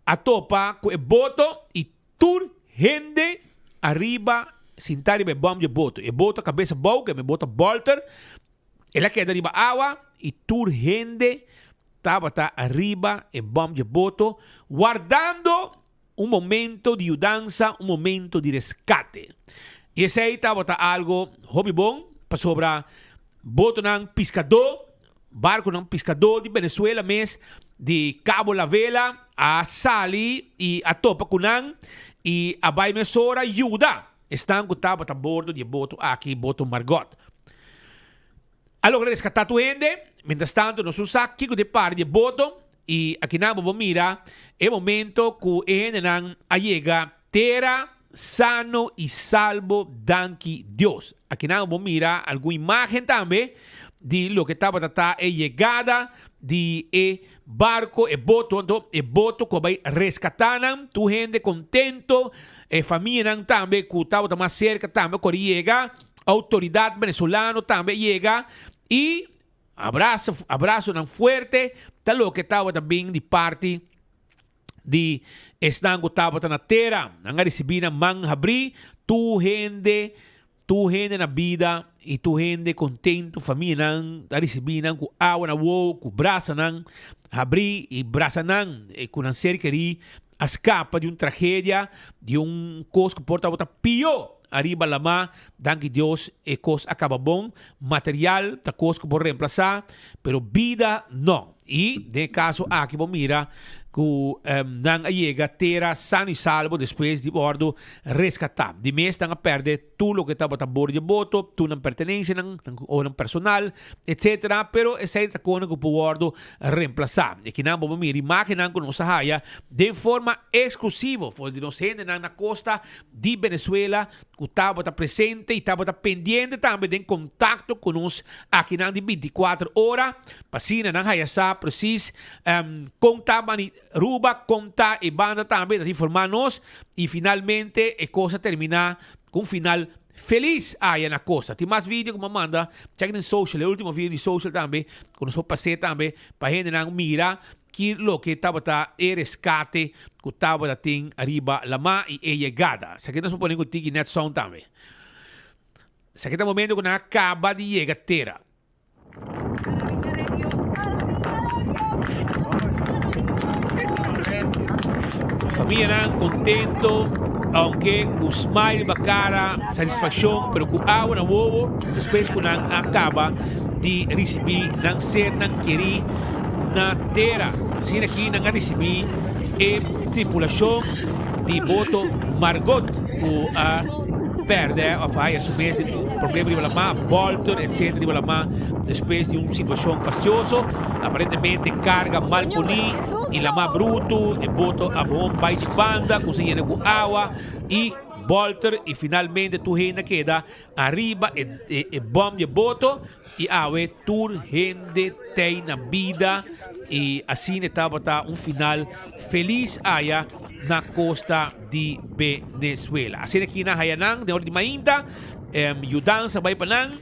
a topa ku e boto i tur hende ariba sintá riba e bòm di e boto. E boto a kabes abou, ku e boto a bòlter, el a keda riba awa i tur hende tabata ariba e bòm di e boto, wardando Un momento di yudansa, un momento di reskate. I esei tabata algo hopi bon, pasobra botonan piskadó, barkonan piskadó di Venezuela mes, di Cabo La Vela, a sali i a topa ku nan i a bai mesora yuda esnan ku tabata bordo di e boto aki, boto Margot. A logra reskatá tur hende, mientrastanto nos no sa kiko ta e parti di e boto, I akinan bo por mira e momento ku e hendenan a yega tera sano i salbo danki Dios. Akinan bo por mira algun imagen tambe di loke tabata ta e yegada di e barko, e boto, anto e boto ku a bai reskatá nan, tur hende kontento, e famianan tambe ku tabata mas serka tambe ku a yega, outoridat venezolano tambe a yega i Abraso, abrasonan fuerte ta loke tabata bin di parti di esnan ku tabata na tera. Nan a risibí nan man habrí, tur hende, tur hende na bida i tur hende kontentu, famianan ta risibí nan ku awa na wowo, ku brasanan habrí i brasanan ku nan ser kerí a skapa di un tragedia, di un kos ku por tabata pió. Ariba lamá, danki Dios e kos a kaba bon, material ta kos ku por remplasá, pero bida no. I den e kaso aki bo mira ku nan a yega tera sano i salbo despues di wòrdu reskatá. Di mes nan a pèrdè tur loke tabata bor di e boto, tur nan pertenensianan, nan onan personal, etsetera, pero esei ta kosnan ku por wòrdu remplasá. I akinan bo por mira imágennan ku nos a haya den forma eksklusivo for di nos hendenan na kosta di Venezuela cu tabata presente y tabata pendiente tambe den contacto cu nos akinan di binticuater ora pa asina nan haya sa precies con ta Aruba, con ta e banda tambe ta informa nos y finalmente e cos a termina cu un final feliz aya na costa. Tin mas video cu mi a manda, check den social, e ultimo video di social tambe cu nos por pase tambe pa hendenan mira Ki loke tabata e reskate ku tabata tin riba lamá i e yegada? Esaki nos por pone ku tiki net sound tambe. Esaki ta momento ku nan a kaba di yega tera. Famianan kontento, aunke ku smile riba kara, satisfakshon, pero ku awa na wowo despues ku nan a kaba di risibí nan sernan kerí na tera. Asina aki nan a risibí e tripulashon di boto Margot ku a pèrdè òf a haya su mes den un problema riba lamá, bòlter etsetera riba lamá despues di un situashon fastioso. Aparentemente karga mal poní i lamá brutu, e boto a bon bai di banda ku sa yena ku awa i bòlter i finalmente tur hende a keda Ariba e e bom di e boto y awe tur hende tey na bida y asina e tabata un final feliz aya na costa di Venezuela. Asina aki nan haya nan den ora di mainta, yudansa bay pa nan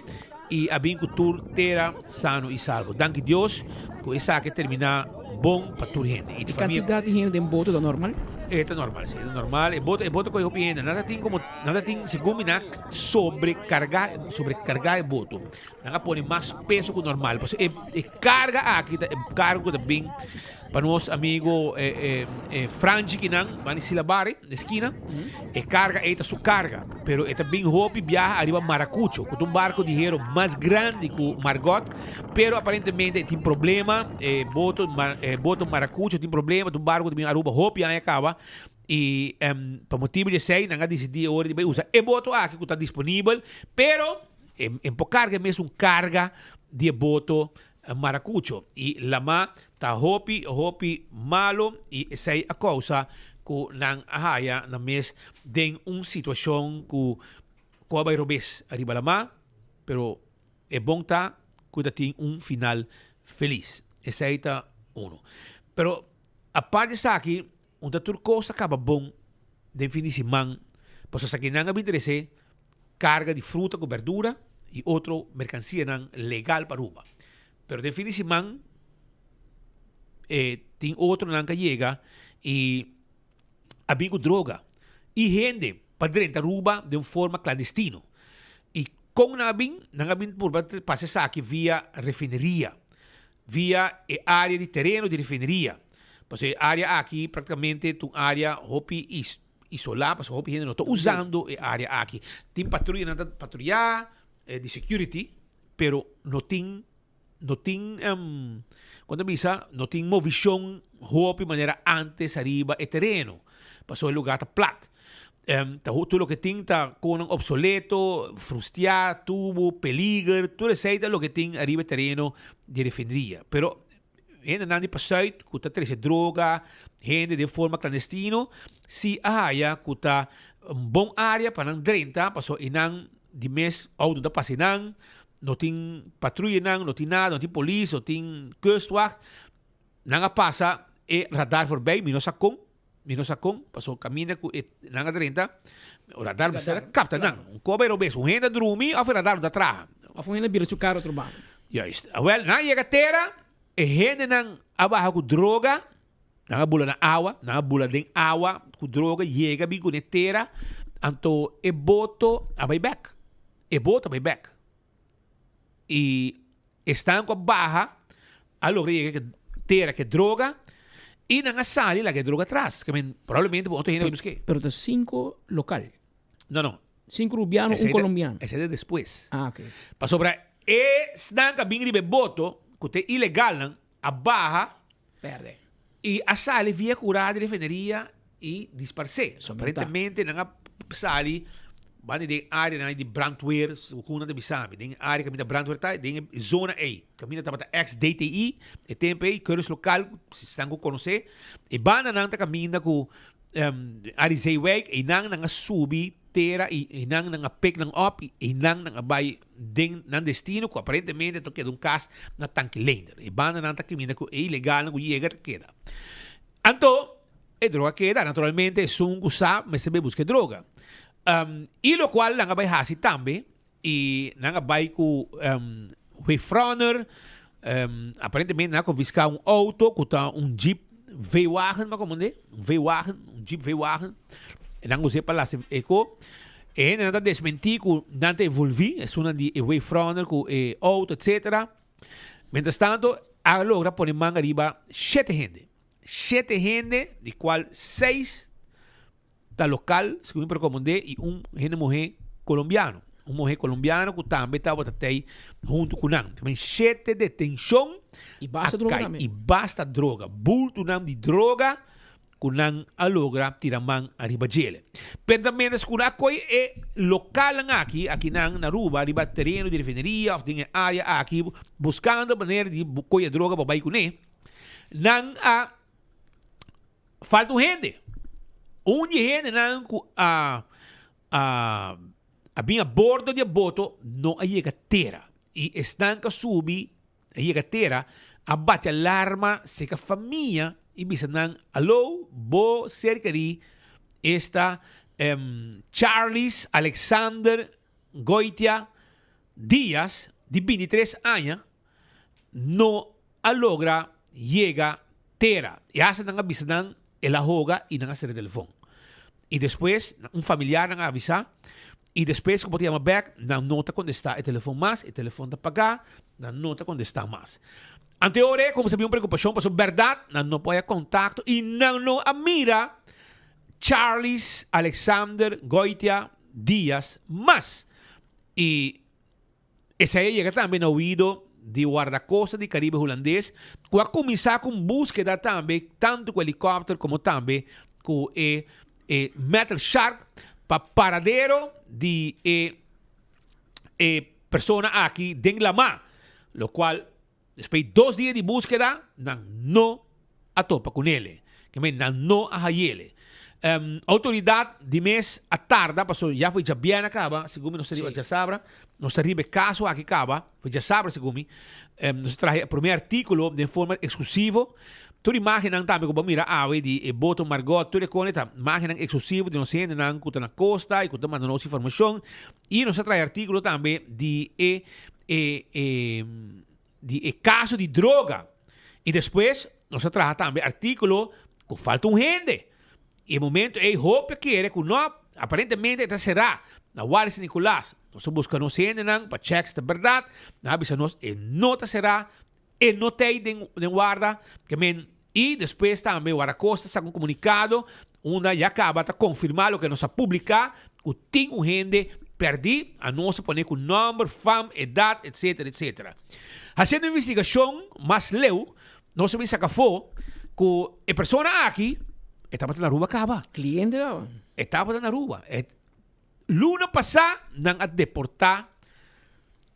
y a bin cu tur tera sano y salvo. Danki Dios cu esaki a termina bon pa tur hende. Y cantidad di hende den boto ta normal? E ta normal, si, e ta normal. E boto, e boto kohe hopi hende. Nan ta tin como, nan ta tin, segun mi nan sobrecarga, sobrecarga e boto. Nan a pone mas peso ku normal. Pasobra e, e carga aki ta e carga ku ta bin pa nos amigo eh, eh, eh, Franchi kinan, bani Silabari, na eskina. E carga ei ta su carga. Pero e ta bin hopi biaha ariba Maracucho, ku ta un barco di hero mas grandi ku Margot. Pero aparentemente e tin problema, e boto, e boto Maracucho tin problema, ta un barco ku ta bin Aruba hopi aña caba. Y em, pa motibo di esei nan a dicidi e ora di bai usa e boto aki ku ta disponibel, pero E por carga e mesun carga di e boto Maracucho. Y lama ta hopi, hopi malo y esey a causa cu nan a haya nan mes den un situacion cu cu a bay robes ariba lama, pero e bon ta cu ta tin un final feliz. Esey ta uno. Pero apart di esaki, unda tur cos a caba bon den fin di siman, pasobra esaki nan a bin trece Carga di fruta cu berdura y otro mercancianan legal pa Aruba. Pero den fin di siman e tin otronan ca yega y a bin cu droga y hende pa drenta Aruba den un forma clandestino. Y con nan a bin? Nan a bin purba pasa esaki via refineria, via e area di tereno di refineria. Pasobra e area aki practicamente ta un area hopi isolá pasobra hopi hende no ta usando e área aki. Tin patruyanan ta patruya di security, pero no tin no tin kon ta bisa no tin movishon hopi manera antes ariba e tereno pasobra e lugar ta plat. Ta tur loke tin ta konan obsoleto, frustiá, tubo, peliger, tur esei ta loke tin ariba e tereno di refineria. Pero Hendenan di pasuit ku ta trese droga, hende den forma klandestino, si a haya ku ta un bon área pa nan drenta, pasobra einan di mes outo ta pasa einan, no tin patruyenan, no tin nada, no tin polis, no tin kustwacht. Nan a pasa e radar forbij, mi no sa kon, mi no sa kon, pasobra kaminda ku e nan a drenta, radar mester a kapta nan. Un koba e robes, un hende a drumi òf e radar no ta traha. Òf un hende a bira su kar otro banda. Juist. Awel, nan a yega tera, e hendenan a baha ku droga, nan a bula na awa, nan a bula den awa ku droga, yega bin kuné tera, anto e boto a bai bèk. E boto a bai bèk. I esnan ku a baha a logra yega ke tera ke droga i nan a sali laga e droga atras. Ke men probablemente bo otro hende a bai busk'é. Pero ta sinku lokal. No, no. Sinku rubiano, un kolombiano. Esei ta despues. Ah, ok. Pasobra esnan ku a bin riba e boto ku ta e ilegalnan a baha. Perde. I a sali via kura di refineria i disparsé. So aparentemente nan a sali banda den areanan di brandweer, ku nan ta bisa mi, den area kaminda brandweer ta, den e zona ei. Kaminda tabata ex DTI, e tempu ei, Keuringslokaal, si esnan ku konosé. E bandanan ta kaminda ku Arie Zeewijk, einan nan a subi tera i einan nan a pik nan op i einan nan a bai den nan destino ku aparentemente ta keda un kas na Tanki Leender. E bandanan ta kaminda ku e ilegalnan ku yega ta keda. Anto e droga keda, naturalmente esun ku sa mester bai buska e droga. I lokual nan a bai hasi tambe I nan a bai ku Wefronner, aparentemente nan a konfiská un outo ku ta un Jeep V-wagen, ma komo un V-wagen, un Jeep V-wagen. E nan us'é pa lastra e ko. E hendenan ta desmentí ku nan ta envolví, esunnan di e Wefronner ku e outo etcetera. Mientras tanto a logra pone man ariba shete hende. Shete hende di kual seis ta lokal, segun mi por komprendé, i un hende muhé kolombiano. Un muhé kolombiano ku tambe tabata tei huntu ku nan. Tamen shete detenshon I basta a droga kai. tambe. I basta droga. Bultunan di droga ku nan a logra tira man ariba djele. Pero mientras ku nan a kohe e lokalnan aki, akinan na Aruba, riba tereno di refineria òf den e área aki, buskando manera di kohe droga pa bai kuné, nan a Falta un hende. Un di e hendenan ku a a a bin a bordo di e boto no a yega tera. I esnan ku a subi a yega tera a bati alarma serka famia i bisa nan, Alo, bo ser kerí esta Charles Alexander Goitia Diaz di bintitres aña no a logra yega tera. I hasta nan a bisa nan. El a hoga y nan a cera e telefon. Y despues un familiar nan a avisa y despues cu bo ta yama bek nan no ta contesta e telefon mas, e telefon ta paga, nan no ta contesta mas. Ante ora e cuminsa bin un preocupacion pasobra berdad nan no por haya contacto y nan no a mira Charles Alexander Goitia Diaz mas. Y Esei a yega tambe na oido di Wardakosta di Karibe Hulandes, ku a kuminsá ku un búskeda tambe tantu ku helikòpter komo tambe ku e e metal shark pa paradero di e e persona aki den lamá, lokual Despues di dos dia di búskeda, nan no a topa ku nele. Ke men, nan no a hayele. Outoridat di mes a tarda, pasobra ya foi djabièrnè kaba, segun mi nos ta riba djasabra, nos ta riba e kaso aki kaba, foi djasabra segun mi, nos a traha e promé artíkulo den forma eksklusivo. Tur imágennan tambe ku bo a mira awe di e boto Margot, tur e kone ta imágennan eksklusivo di nos hendenan ku ta na kosta i ku ta manda nos informashon. I nos a traha e artíkulo tambe di e e e di e caso di droga y despues nos a traha tambe articulo cu falta un hende y e momento ey hopi a kere cu no aparentemente e ta cera na Wari San Nicolas nos a busca nos hendenan pa check si ta berdad nan a bisa nos e no ta cera e no ta ey den den warda ke men y despues tambe Wardacosta saca un comunicado unda ya caba ta confirma loke nos a publica cu tin un hende perdi, a nos a pone cu nomber, fam, edad, etc. Etc. Haciendo investigacion mas leu nos a bin saca afo cu e persona aki e tabata na Aruba caba. Cliente caba. E tabata na Aruba. E luna pasa nan a deporta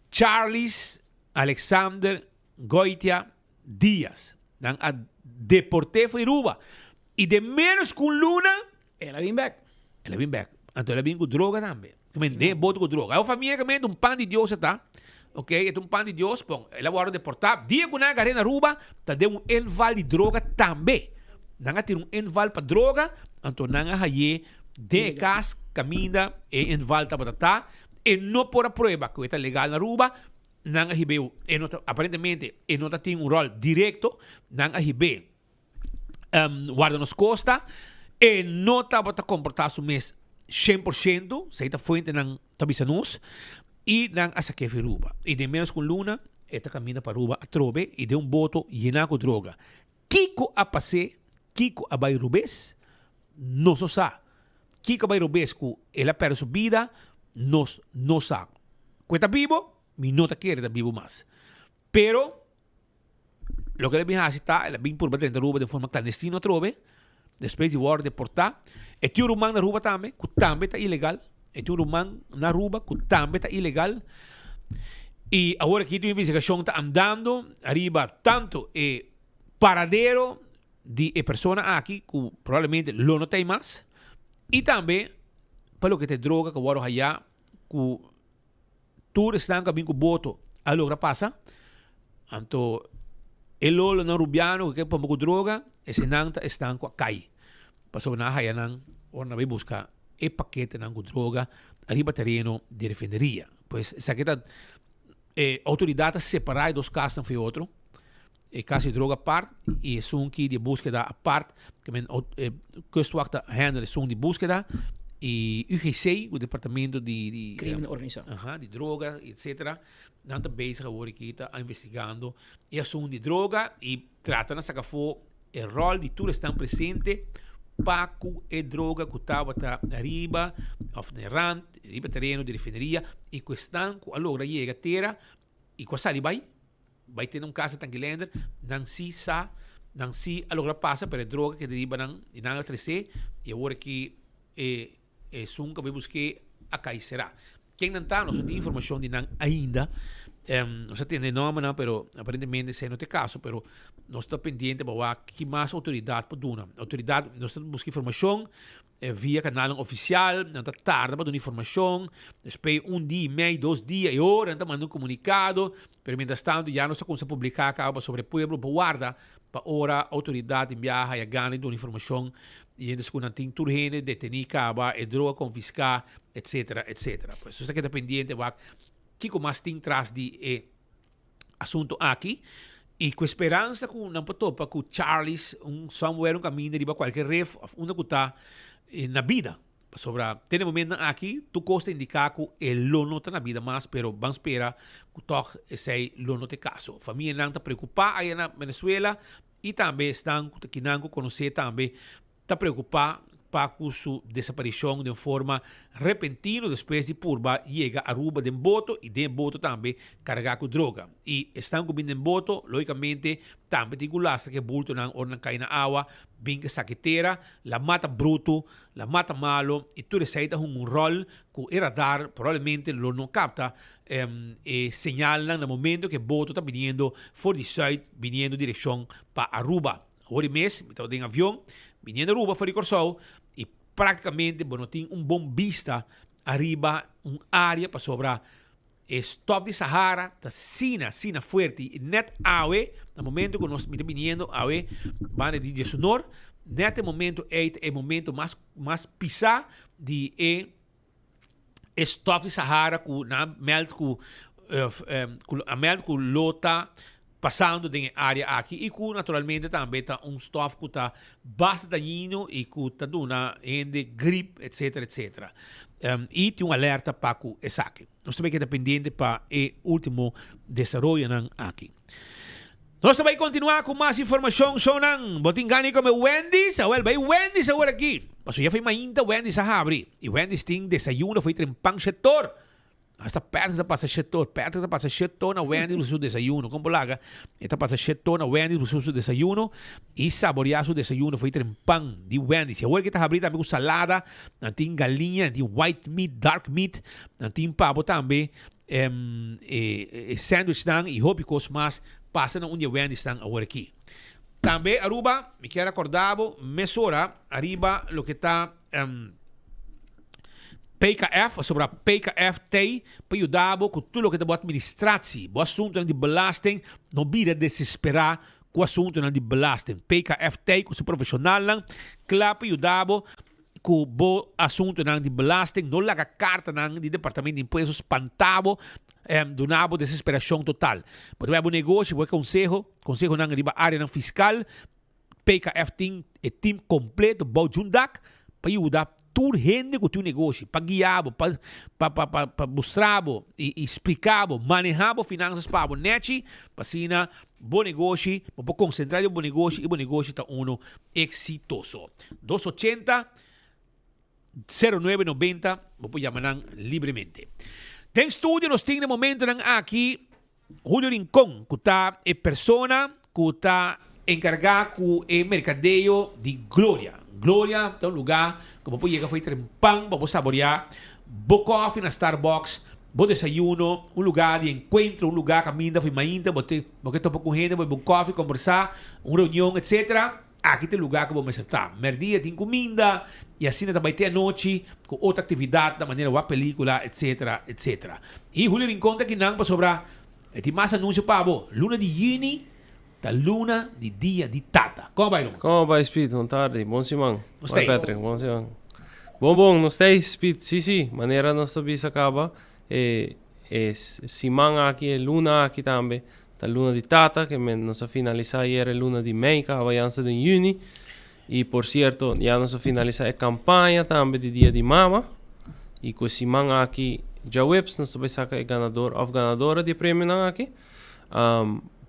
Charles Alexander Goitia Diaz. Nan a deport'é for Aruba. I den ménos ku un luna. El a bin bèk. El a bin bèk. Anto el a bin ku droga tambe. Ke men den e bote ku droga. E famia ke men ta un pan di Dios e ta. Ok, e ta un pan di Dios. Bon, el a wòrdu deportá. Dia ku nan a gar'é na Aruba, ta den un inval di droga tambe. Nan a tira un inval pa droga, anto nan a hay'é den e kas kaminda e inval tabata ta. E no por a prueba ku e ta legal na Aruba. Nan a hib'é, e no ta, aparentemente e no ta tin un ròl direkto, nan a hib'é warda nos kosta, e no tabata komportá su mes 100%, esei ta fuentenan ta bisa nos, i nan a sak'é fi Aruba. I den ménos ku un luna e ta kaminda pa Aruba atrobe i den un boto yená ku droga. Kiko a pas'é, kiko a bai rubes, nos no sa. Kiko a bai robes ku el a pèrdè su bida, nos no sa. Ku e ta bibo, mi no ta kere ta bibo mas. Pero, loke el a bin hasi ta, el a bin purba drenta Aruba den forma klandestino atrobe, despues di wòrdu deportá. E tin un ruman na Aruba tambe, ku tambe ta ilegal. E tin un ruman na Aruba ku tambe ta ilegal. I awor aki tin un investigashon ta andando ariba tantu e paradero di e persona aki ku probablemente lo no ta ei mas i tambe pa loke ta e droga ku a wòrdu haya ku tur esnan ku a bin ku boto a logra pasa anto e lolonan rubiano ku ke pomba ku droga esenan ta esnan ku a kai pasobra nan a haya nan ora nan a bai buska e paketenan ku droga ariba tereno di refineria pues esaki ta e outoridat ta separa e dos kasnan for e otro. E kas di droga apart i esun ki di búskeda apart. Ke men e kustwacht ta handle esun di búskeda i UGC, ku departamento di di Krimen organisá. Aha, di droga etcetera. Nan ta bezig awor aki ta investigando e asun di droga i trata na saka afó e ròl di tur esnan presente pa ku e droga ku tabata riba òf na e rant riba tereno di refineria i ku esnan ku a logra yega tera i ku a sali bai. Bai tene un casa Tanguilender, nan si sa, nan si a logra pasa, pero e droga keda riba nan y nan a trece y awor aki e esun cu a bai busque a cay cera. Ken nan ta? Nos no tin informacion di nan ainda. Nos a tende e nombernan, pero aparentemente esey no ta e caso, pero nos ta pendiente pa wak ki mas autoridad por duna. Autoridad, nos ta busca informacion Via kanalnan ofisial, nan ta tarda pa duna informashon, despues un dia i mei, dos dia, e ora nan ta manda un komunikado, pero mientras tanto ya nos ta kuminsá publiká kaba pasobra e pueblo por warda pa ora outoridat tin biaha haya gana di duna informashon i hende ku nan tin tur hende detení kaba, e droga konfiská, etsetera, etsetera. Pues nos ta keda pendiente wak kiko mas tin tras di e asunto aki. I ku e speransa ku nan por topa ku Charles un somewhere un kaminda riba kualke ref òf unda ku ta na bida. Pasobra te na e momentonan aki tur kos ta indiká ku e lo no ta na bida mas pero ban spera ku tòg esei lo no ta e kaso. Famianan ta preokupá aya na Venezuela i tambe esnan ku ta kinan ku konosé tambe ta preokupá pa ku su desaparishon den forma repentino despues di purba yega Aruba den boto i den e boto tambe kargá ku droga. I esnan ku bin den boto logikamente tambe tin ku lastra ku e bultonan ora nan kai na awa bin ke saki tera, la mata brutu, la mata malo i tur esei ta hunga un ròl ku e radar probablemente lo no kapta e señalnan na momento ku e boto ta biniendo for di sùit biniendo direkshon pa Aruba. Awor di mes mi tabata den avion biniendo Aruba for di Kòrsou i práktikamente bo no tin un bon bista ariba un área pasobra e stòf di Sahara ta asina asina fuerte i nèt awe na momento ku nos mi ta biniendo awe banda di Diesunor nèt e momento ei ta e momento mas mas pisá di e e stof di Sahara ku nan meld ku ku a meld ku lo ta pasando den e área aki i ku naturalmente tambe ta un stof ku ta basta dañino i ku ta duna hende grip etcetera etcetera. I tin un alerta pa ku esaki. Nos ta bai keda pendiente pa e último desaroyonan aki. Nos ta bai kontinuá ku mas informashon, shownan. Bo tin gana di kome Wendy's? Awel, bai Wendy's awor aki. Pasobra ya foi mainta Wendy's a habri. I Wendy's tin desayuno foi tren pan shetor. Hasta Patrick ta pasa shetor. Patrick ta pasa shetor na Wendy's busca su desayuno. Kon por laga? E ta pasa shetor na Wendy's busca su desayuno i saboreá su desayuno foi tren pan di Wendy's. I awor ki ta habri tambe ku salada. Nan tin galiña, nan tin white meat, dark meat. Nan tin pabo tambe. E sandwichnan y hopi cos mas pasa na un di e Wendy'snan awor aki. Tambe Aruba, mi kier acorda bo mesora ariba loke ta PKF, pasobra PKF t'ey pa yuda bo cu tur loke ta bo administratie, bo asuntonan di belasting, no bira desespera cu asuntonan di belasting. PKF t'ey cu su profesionalnan cla pa yuda bo Ku bo asuntunan di belasting, no laga kartanan di Departamento di Impuesto spanta bo, duna bo desesperashon total. Bo ta bai bo negoshi, bo e konseho, konsehonan riba áreanan fiskal, PKF tin e tim kompleto bou djun dak pa yuda tur hende ku tin un negoshi, pa guia bo, pa pa pa pa pa mustra bo i i splika bo, maneha bo finansas pa bo nèchi, pa asina bo negoshi, bo por konsentrá riba bo negoshi i bo negoshi ta unu Exitoso. Dos ochenta, sero nuebe nobenta, bo por yama nan libremente. Den studio nos tin na momentonan aki Julio Rincon, cu ta e persona cu ta encarga cu e mercadeo di Gloria. Gloria ta un lugar cu bo por yega for e trempan pa bo saborea bo koffie na Starbucks, bo desayuno, un lugar di encuentro, un lugar caminda for mainta bo te bo ke topa cu hende, bo bebe un koffie, combersa, un reunion etc. Aki ta e lugar cu bo mester ta. Merdia tin cuminda y asina ta bay te anochi cu otro actividadnan manera wak pelicula etc. Etc. Y Julio Rincon ta akinan pasobra e tin mas anuncio pa bo. Luna di juni ta luna di dia di tata. Como bay Roman? Como bay Speed? Bon tardi. Bon siman. Nos ta Hoi Patrick, bon siman. Bon bon, nos ta ei Speed. Si si, manera nos ta bisa caba e e siman aki, e luna aki tambe ta luna di tata, ke men nos a finalisa ayer e luna di mei caba ya nos ta den juni. Y por cierto, ya nos a finalisa e campaña tambe di dia di mama. Y cu e siman aki djaweps nos ta bay saca e ganador of ganadora di e premionan aki.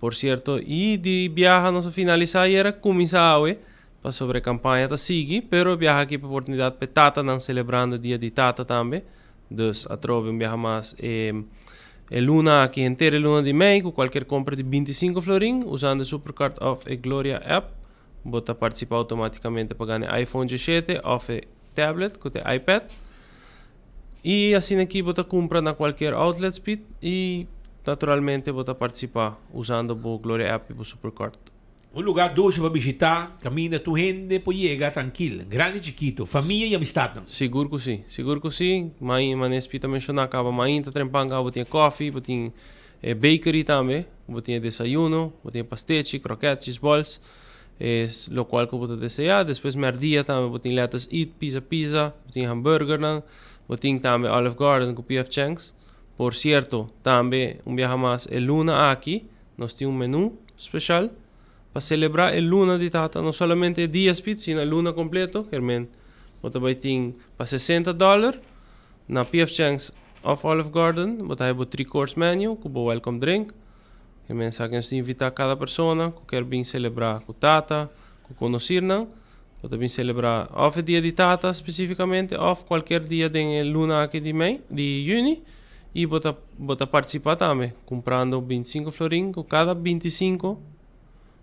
Por cierto, y di biaha nos a finalisa ayer a cuminsa awe, pasobra e campaña ta sigui, pero e biaha aki pa oportunidad pa e tatanan celebrando dia di tata tambe. Dus atrobe un biaha mas e e luna aki, henter e luna di mei, cu cualkier compra di 25 florin, usando e Supercard of e Gloria app, bo ta participa automaticamente pa gana e iPhone 17 of e tablet cu ta e iPad. Y asina aki bo ta cumpra na cualkier outlet Speed y naturalmente bo ta participa usando bo Gloria app y bo Supercard. Un lugar dushi pa bishita, caminda tur hende por yega trankil, grandi y chikito, famia y amistadnan. Sigur cu si, sigur cu si. Mai, manera Speed ta menciona caba, mainta trempan caba bo tin e koffie, bo tin e bakery tambe, bo tin e desayuno, bo tin e pastechi, kroket, cheese balls. E locual cu bo ta desea. Despues merdia tambe bo tin Let Us Eat, Pizza Pizza, bo tin hamburgernan, bo tin tambe Olive Garden cu PF Chang's. Por cierto, tambe un biaha mas e luna aki nos tin un menu. special pa celebra e luna di tata, no solamente e dia Speed, sino e luna completo, kermen bo ta bay tin pa 60 dollar na PF Chang's of Olive Garden, bo ta haya bo three course menu cu bo welcome drink. Kermen esaki nos ta invita cada persona cu kier bin celebra cu tata, cu conocirnan, bo ta bin celebra of e dia di tata specificamente of cualkier dia den e luna aki di mei, di juni, y bo ta bo ta participa tambe cumprando binticinco florin cu cada binticinco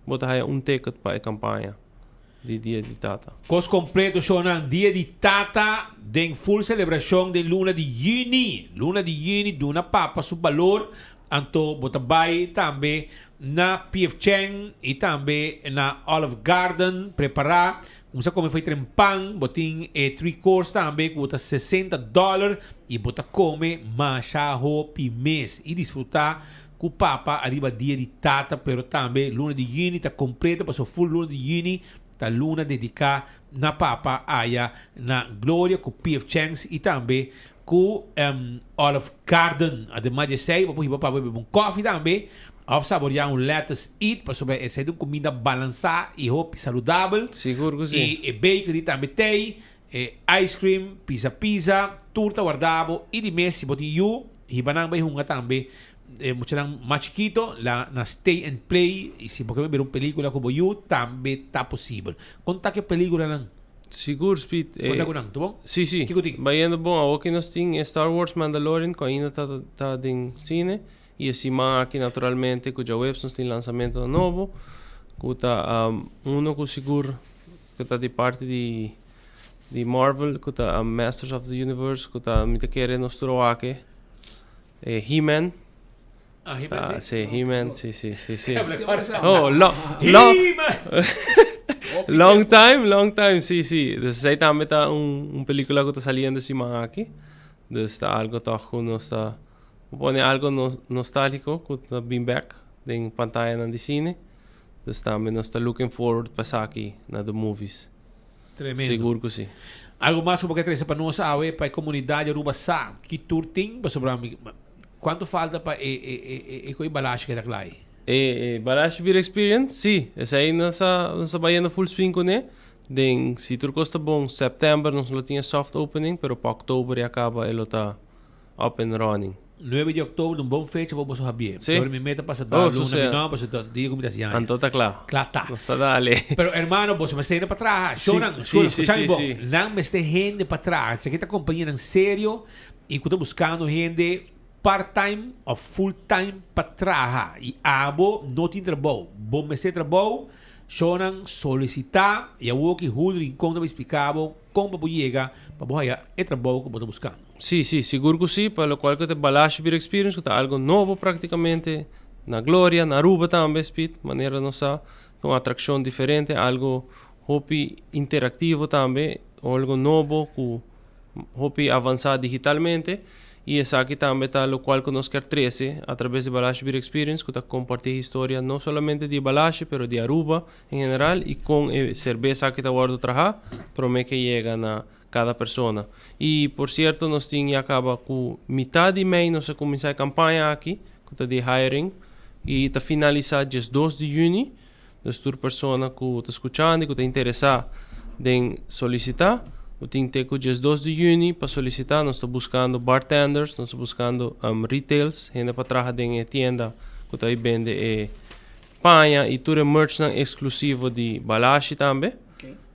bo ta haya un ticket pa e campaña di dia di tata. Cos completo shownan dia di tata den full celebracion den luna di juni. Luna di juni duna papa su balor anto bo ta bay tambe na PF Chang y tambe na Olive Garden prepara Kumsa kome foi tren pan, bo tin e three course tambe ku ta 60 dollar i bo ta kome masha hopi mes i disfruta ku papa ariba dia di tata pero tambe luna di juni ta kompleto paso full luna di juni ta luna dedica na papa aya na Gloria ku PF Chang's i tambe ku Olive Garden. Ademas di esei bo por hiba papa bebe un kofi tambe òf saboreá un lettuce eat pasobra esei ta un kuminda balansá i hopi saludabel. Sigur ku si. I e bakery tambe t'ei, e ice cream, pizza pizza, tur ta warda bo i di mes si bo tin yu hiba nan bai hunga tambe e muchanan mas chikito la na stay and play i si bo ke mira un pelikula ku bo yu tambe ta posibel. Kon ta ku e pelikulanan? Sigur, Speed. Kon ta ku nan? Ta bon? Si, si. Kiko tin? Bayendo bon. Awor ki nos tin e Star Wars Mandalorian ku ainda ta ta den sine. I e siman aki naturalmente ku djaweps nos tin lansamento nobo ku ta uno ku sigur ku ta di parti di di Marvel ku ta Masters of the Universe ku ta mi ta kere nos tur a wak e He-Man. Ah, He-Man, si? Si, He-Man, si, si, si, si. Oh, lo, lo, long time, long time, si, si. Dus esei tambe ta un, un pelicula cu ta saliendo siman aki. Dus ta algo toch cu nos ta pone algo no, nostalgico cu ta bin back den pantayanan di cine. Dus tambe nos ta looking forward pa esaki na the movies. Tremendo. Sigur cu si. Algo mas cu bo ke trece pa nos awe, pa e comunidad di Aruba sa ki tur tin pasobra mi Cuanto falta pa e e e e cu e balashi keda cla ei? E e balashi beer experience? Si, esei nos a nos a bayendo full swing cune. Den si tur cos ta bon september nos lo tin e soft opening pero pa october ya caba e lo ta up and running. Nuebe di october ta un bon fecha pa boso habié. Si. Sobre mi meta pasa dal Oh, luna sucede. mi no pasobra ta dia cu mi ta haci aña. Anto ta cla. Cla ta. Nos ta dale. Pero hermano boso mester hende pa traha. Si, Shownan, si, shownan, si, scucha mi si, bon. si. Nan mester hende pa traha. Esaki ta compañianan serio. Y cu ta buscando hende part time of full time pa traha y abo no tin trabou, bo mester trabou, shownan solicita y awoki Julio Rincon ta bay explica bo con pa bo yega pa bo haya e trabou cu bo ta buscando. Sí, sí, sigur cu sí, pa locual cu ta Balashi Beer Experience cu ta algo nobo practicamente na Gloria, na Aruba tambe, Speed, manera nos sa, ta un atraccion diferente, algo hopi interactivo tambe, algo nobo cu hopi avansá digitalmente i esaki tambe ta lokual ku nos kier trese atrabes di Balashi Beer Experience ku ta kompartí historia no solamente di Balashi pero di Aruba en general i kon e serbes aki ta wòrdu trahá promé ke yega na kada persona. I por sierto nos tin ya kaba ku mitá di mei nos a kuminsá e kampaña aki ku ta di hiring i ta finalisá diesdos di yüni. Dus tur persona ku ta skuchando i ku ta interesá den solisitá, bo tin te ku diesdos di yüni pa solisitá. Nos ta buskando bartenders, nos ta buskando retails, hende pa traha den e tienda ku ta bende e paña i tur e merchnan eksklusivo di Balashi tambe.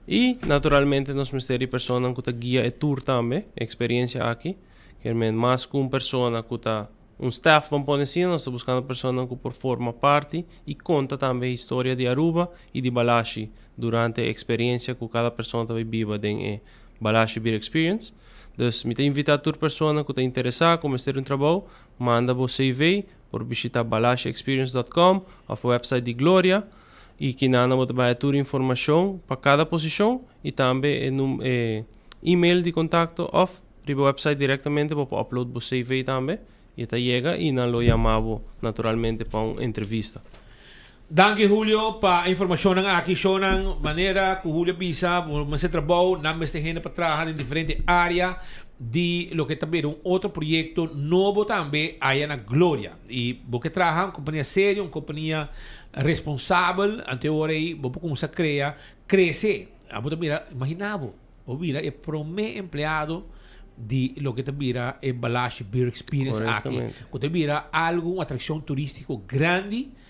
I naturalmente nos mester di personanan ku ta guia e tour tambe, e eksperensia aki. Kier men mas ku un persona ku ta. Un staff ban pone asina, nos ta buscando personanan cu por forma parti y conta tambe historia di Aruba y di Balashi durante e experiencia cu cada persona ta bay biba den e Balashi Beer Experience. Dus mi ta invita tur persona cu ta interesa cu mester un trabou, manda bo CV por bishita balashiexperience dot com of website di Gloria y kinana bo ta bay tur informacion pa cada posicion y tambe e e email di contacto of Riba website directamente bo por upload bo CV tambe y e ta yega y nan lo yama bo naturalmente pa un entrevista. Danki Julio pa e informacionnan aki. Shownan manera cu Julio a bisa bo mester trabou, nan mester hende pa traha den diferente area. di loke ta bira un otro proyecto nobo tambe aya na Gloria. Y bo ke traha un compania serio, un compania responsabel, ante ora ey bo por cuminsa crea, crece. Abo ta mira, imagina bo, bo bira e prome empleado di loke ta bira e Balashi Beer Experience aki, cu ta bira algo, un atraccion turistico grandi.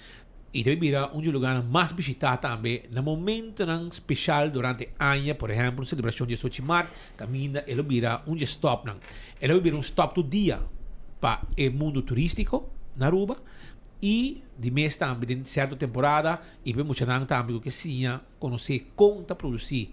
Y ta bira un dje lugarnan mas bishitá tambe na momentonan special durante aña, por ehempel un celebracion di Sochi Mart, caminda e lo bira un dje stopnan. E lo bira un stop tur dia pa e mundo turistico na Aruba y di mes tambe den cierto temporada y pa e muchanan tambe cu ke siña conoce con ta produci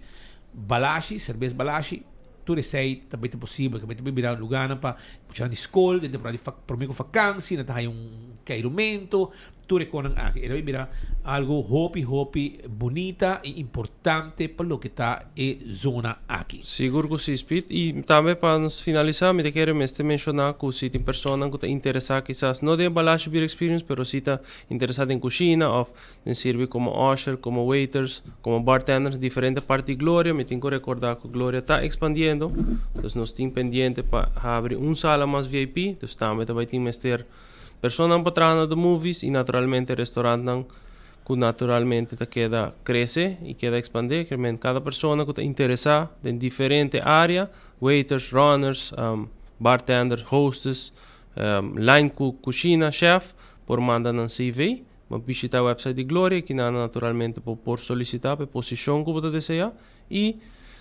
balashi, cerbes balashi, tur esey ta bay ta posibel, ta bay bira lugarnan pa muchanan di scol den temporada di prome cu vakantie nan ta haya un keirumento. Tur e konan aki e ta bira algo hopi hopi bunita y importante pa loke ta e zona aki. Sigur cu si, Speed. Y tambe pa nos finalisa mi ta kere mester menciona cu si tin personanan cu ta interesa kisas no den e Balashi Beer Experience pero si ta interesa den cushina of den sirbi como usher, como waiters, como bartenders diferente parti di Gloria. Mi tin cu recorda cu Gloria ta expandiendo, dus nos tin pendiente pa habri un sala mas VIP, dus tambe ta bay tin mester Personanan pa traha na The Movies y naturalmente restaurantnan cu naturalmente ta keda crece y keda expande. Kermen cada persona cu ta interesa den diferente area, waiters, runners, bartenders, hostess, line cook, cushina, chef, por manda nan CV. Bo bishita e website di Gloria y kinan naturalmente bo por solicita pa e posicion cu bo ta desea. Y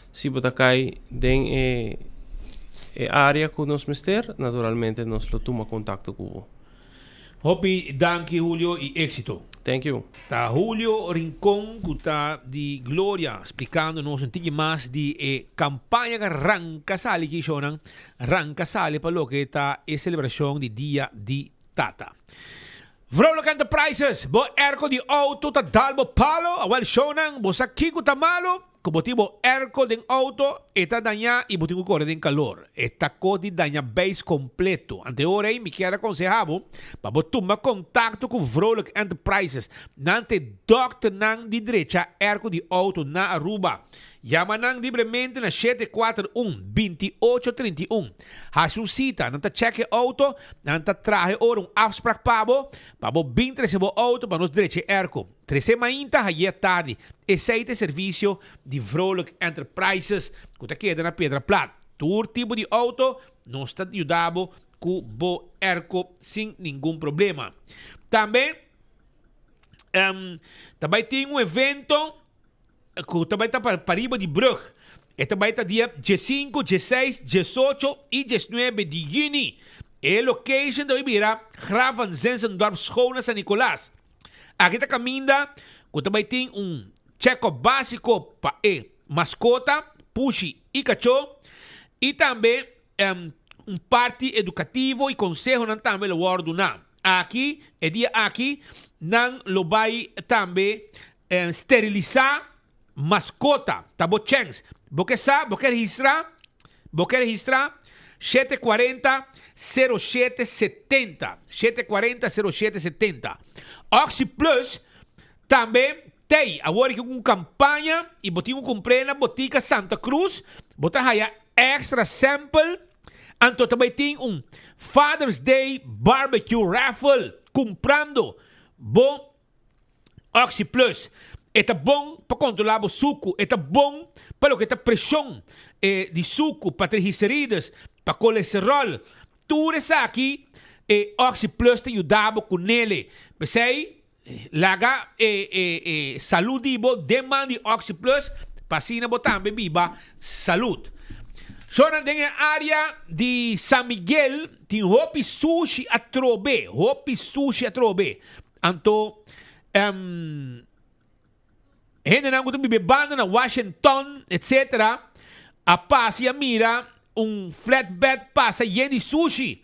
si bo ta cay den e e area cu nos mester, naturalmente nos lo tuma contacto cu bo. Hopi danki Julio y exito. Thank you. Ta Julio Rincon cu ta di Gloria splicando nos un tiki mas di e campaña cu a ranca sali ki shownan, ranca sali pa loke ta e celebracion di Dia di Tata. Vrolijk Enterprises, bo airco di auto ta dal bo palo? Awel shownan, bo sa kico ta malo? Cu bo tin bo airco den auto, e ta daña y bo tin cu core den calor. E ta cos di daña beis completo. Ante ora ey mi kier aconseha bo pa bo tuma contacto cu Vrolijk Enterprises. Nan ta e dokternan di drecha airco di auto na Aruba. Yama nan libremente na 741 28 31. Hasi un sita, nan ta check e auto, nan ta traha e ora un afspraak pa bo, pa bo bin trece bo auto pa nos drecha e airco. Trece mainta, haye tardi. Esey ta e servicio di Vrolijk Enterprises cu ta keda na Piedra Plat. Tur tipo di auto nos ta yuda bo cu bo airco sin ningun problema. Tambe ta bay tin un evento. Ku ta bai ta pa pariba di brug. E ta bai ta dia diesinku, dieseis, diesocho i diesnuebe di yüni. E location ta bai bira Graaf van Zinzendorf School na San Nicolas. Aki ta kaminda ku ta bai tin un check-up básiko pa e maskota, pushi i kachó, i tambe un parti edukativo i konsehonan tambe lo wòrdu duná. Aki, e dia aki, nan lo bai tambe Sterilisá maskota ta bo chèns. Bo ke sa? Bo ke registrá? Bo ke registrá? 740 0770 740 0770 Oxi Plus tambe t'ei awor aki ku un kampaña i bo tin ku kumpr'é na botika Santa Cruz. Bo ta haya extra sample. Anto ta bai tin un Father's Day Barbecue Raffle kumprando bo Oxi Plus e ta bon pa kontrolá bo suku, e ta bon pa loke ta preshon di suku, pa triglicerides, pa kolesterol. Tur esaki e Oxi Plus ta yuda bo ku nele. P'esei laga e salud di bo den man di Oxi Plus pa asina bo tambe biba salud. Shornan den e área di San Miguel tin hopi sushi atrobe, hopi sushi atrobe. Anto, hendenan ku ta biba e banda na Washington, etcetera, a pasa i a mira un flatbed pasa yen di sushi.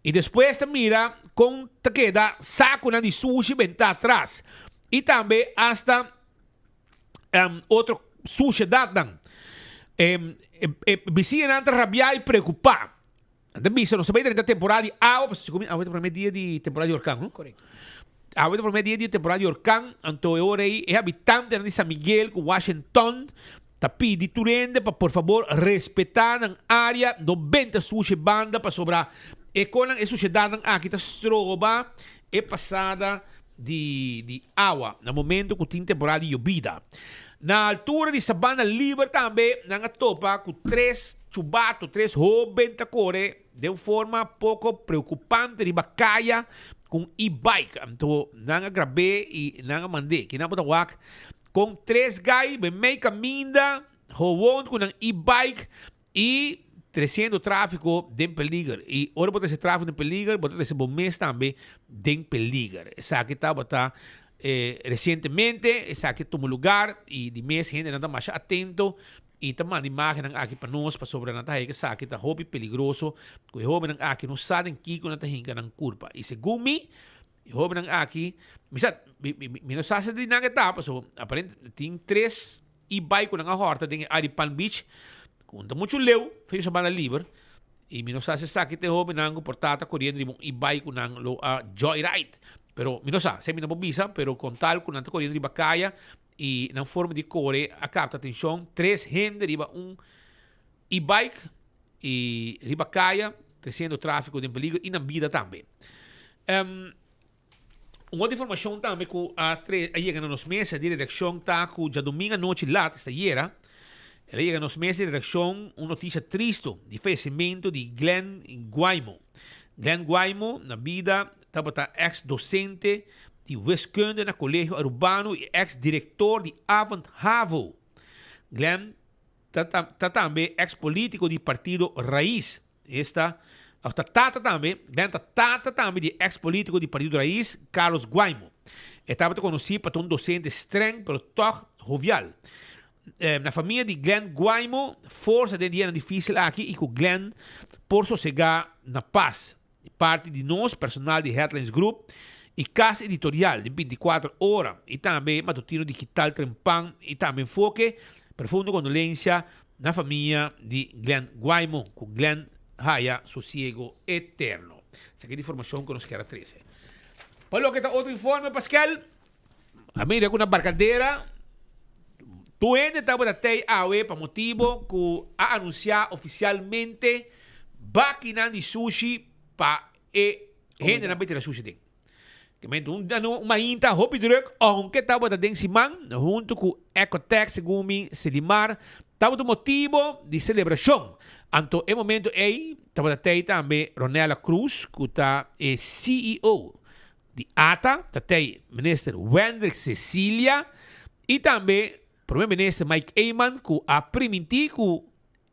I despues ta mira kon ta keda sakunan di sushi bentá atras. I tambe asta otro sushedatnan. E bisiñanan ta rabiá i preokupá. Nan ta bisa nos ta bai drenta temporada di awa, pasobra segun mi awe ta prome dia di temporada di orkan, no? Correcto. Awe ta prome dia di temporada di orkan, anto e ora ei e habitantenan di San Miguel ku Washington. Ta pidi tur hende pa por fabor respetá nan área, no benta sushi banda pasobra e konan e sushedatnan aki ta stroba e pasada di di awa na momento ku tin temporada di yobida. Na altura di Sabana Liber tambe nan a topa ku tres chubato, tres hoben ta kore den un forma poko preokupante riba kaya ku un e-bike. Anto nan a grab'é i nan a mand'é. Kinan bo ta wak Kon tres gai ben mei kaminda howon ku nan e-bike i tresiendo trafiko den peliger. I ora bo trese trafiko den peliger, bo ta trese bo mes tambe den peliger. Esaki tabata resientemente, esaki a tuma lugar i di mes hendenan ta masha atento i ta manda imagennan aki pa nos pasobra nan ta haña ku esaki ta hopi peligroso ku e hobennan aki no sa den kiko nan ta hinka nan kurpa. I segun mi, E hobennan aki, mi sa, mi, mi, mi no sa si di nan e ta, paso aparent tin tres e-bike ku nan a hòrta den e área di Palm Beach, ku no ta muchu leu for di Sabana Liber, i mi no sa si esaki ta e hobennan ku por ta ta koriendo riba un e-bike ku nan lo a joyride. Pero mi no sa, esei mi no por bisa, pero kon tal ku nan ta koriendo riba kaya i nan forma di kore a kapta atenshon, tres hende riba un e-bike i riba kaya tresiendo tráfiko den peligro i nan bida tambe. Um, un otro informashon tambe ku a, tre, a yega na nos mesa di redakshon ta ku djadomingo anochi lat, esta ayera, el a yega na nos mesa di redakshon un notisia tristo di fayesimentu di Glenn Guaimo. Glenn Guaimo na bida tabata eks dosente di wiskunde na Kolegio Arubano i eks direktor di Avond Havo. Glenn Ta ta tambe ex politico di partido Raiz, esta, of ta tata tambe, Glenn ta tata tambe di ex politico di partido Raiz, Carlos Guaimo. E tabata conoci pa ta un docente streng pero toch jovial. Na famia di Glenn Guaimo, forsa den dianan dificil aki y cu Glenn por sosega na paz. Di parti di nos personal di Headlines Group y Cas Editorial di 24 Ora y tambe Matutino Digital Trempan y tambe Enfoke, profundo condolencia na famia di Glenn Guaimo. Cu Glenn haya sosiego eterno. Esaki ta informacion cu nos kier a trece. Pa loke ta otro informe, Paskel, a mira cu na Barcadera tur hende tabata tey awe pa motibo cu a anuncia oficialmente Bakinan di sushi pa e hendenan bai tira sushi den. Kimente un un mainta hopi druk, aunke tabata den siman, hunto ku Ecotech segun mi Selimar, tabata un motibo di selebrashon. Anto e momento ei tabata tei tambe Ronella Cruz ku ta e ceo di ata, ta tei Minister Wendrick Cecilia i tambe Prome Minister Mike Eman ku a priminti ku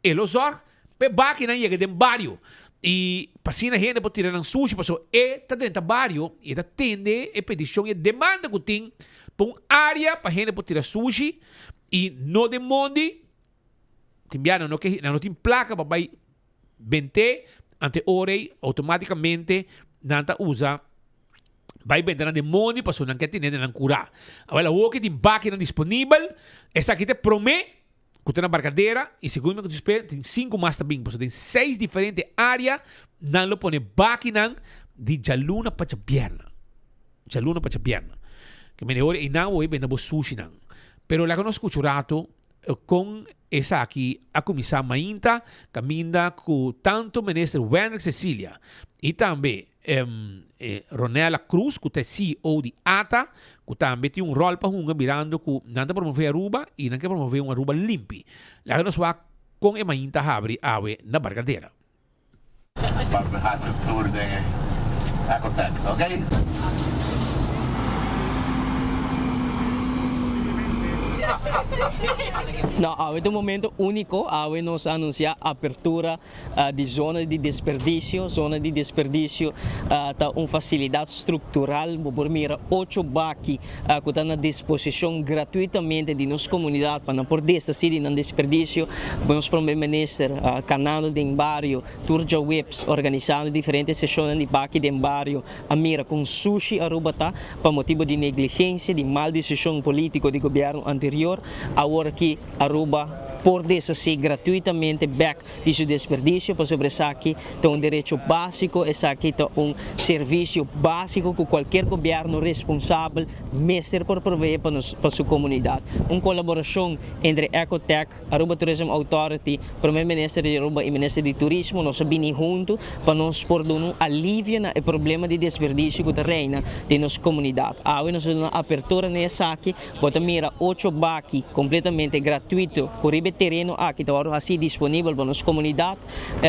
E lo zorg pa e bakinan yega den bario y pa asina hende por tira nan sushi pasobra e ta drenta bario y e ta tende e peticion y e demanda cu tin pa un area pa hende por tira sushi y no den mondi. Tin bia nan no ke nan no tin placa pa bay bente ante e ora ey automaticamente nan ta usa bay benta nan den mondi pasobra nan ke tene den nan cura. Awel awor ke tin bakinan disponibel esaki ta e prome. Ku ta na Barcadera i segun mi ku ta spera tin sinku mas ta bin pasobra den seis diferente área nan lo pone bakinan di djaluna pa djabièrnè. Djaluna pa djabièrnè. Ke mene ora einan bo benda bo sushinan. Pero laga nos skucha un ratu kon esaki a kuminsá mainta kaminda ku tantu Minister Wendrick Cecilia i tambe Ronella Cruz cu ta e CEO di ata cu tambe tin un rol pa hunga mirando cu nan ta promove Aruba y nan ke promove un Aruba limpi. Laga nos wak con e mainta habri awe na Barcadera. Pa haci un tour den e Ecotech, ok? No, awe ta un momento unico, awe nos a anuncia apertura di zona di desperdicio. Zona di desperdicio ta un facilidad structural, bo por mira ocho baki cu ta na disposicion gratuitamente di nos comunidad pa nan por deshaci di nan desperdicio. Nos Prome Minister canando den bario tur djaweps organisando diferente sesionnan di baki den bario a mira con sushi Aruba ta pa motibo di negligencia, di mal decision politico di gobierno anterior. Awor aki Aruba. por deshasí gratuitamente bèk di su desperdisio pasobra esaki ta un derecho básiko, esaki ta un servisio básiko ku kualkier gobièrnu responsabel mester por proveé pa nos pa su komunidat. Un kolaborashon entre Ecotech, Aruba Tourism Authority, Prome Minister di Aruba i Minister di Turismo nos a bini huntu pa nos por duna un alivio na e problema di desperdisio ku ta reina den nos komunidat. Awe nos a duna apertura na esaki. Bo ta mira ocho baki kompletamente gratuito ku riba e tereno aki ta wòrdu hasi disponibel pa nos komunidat.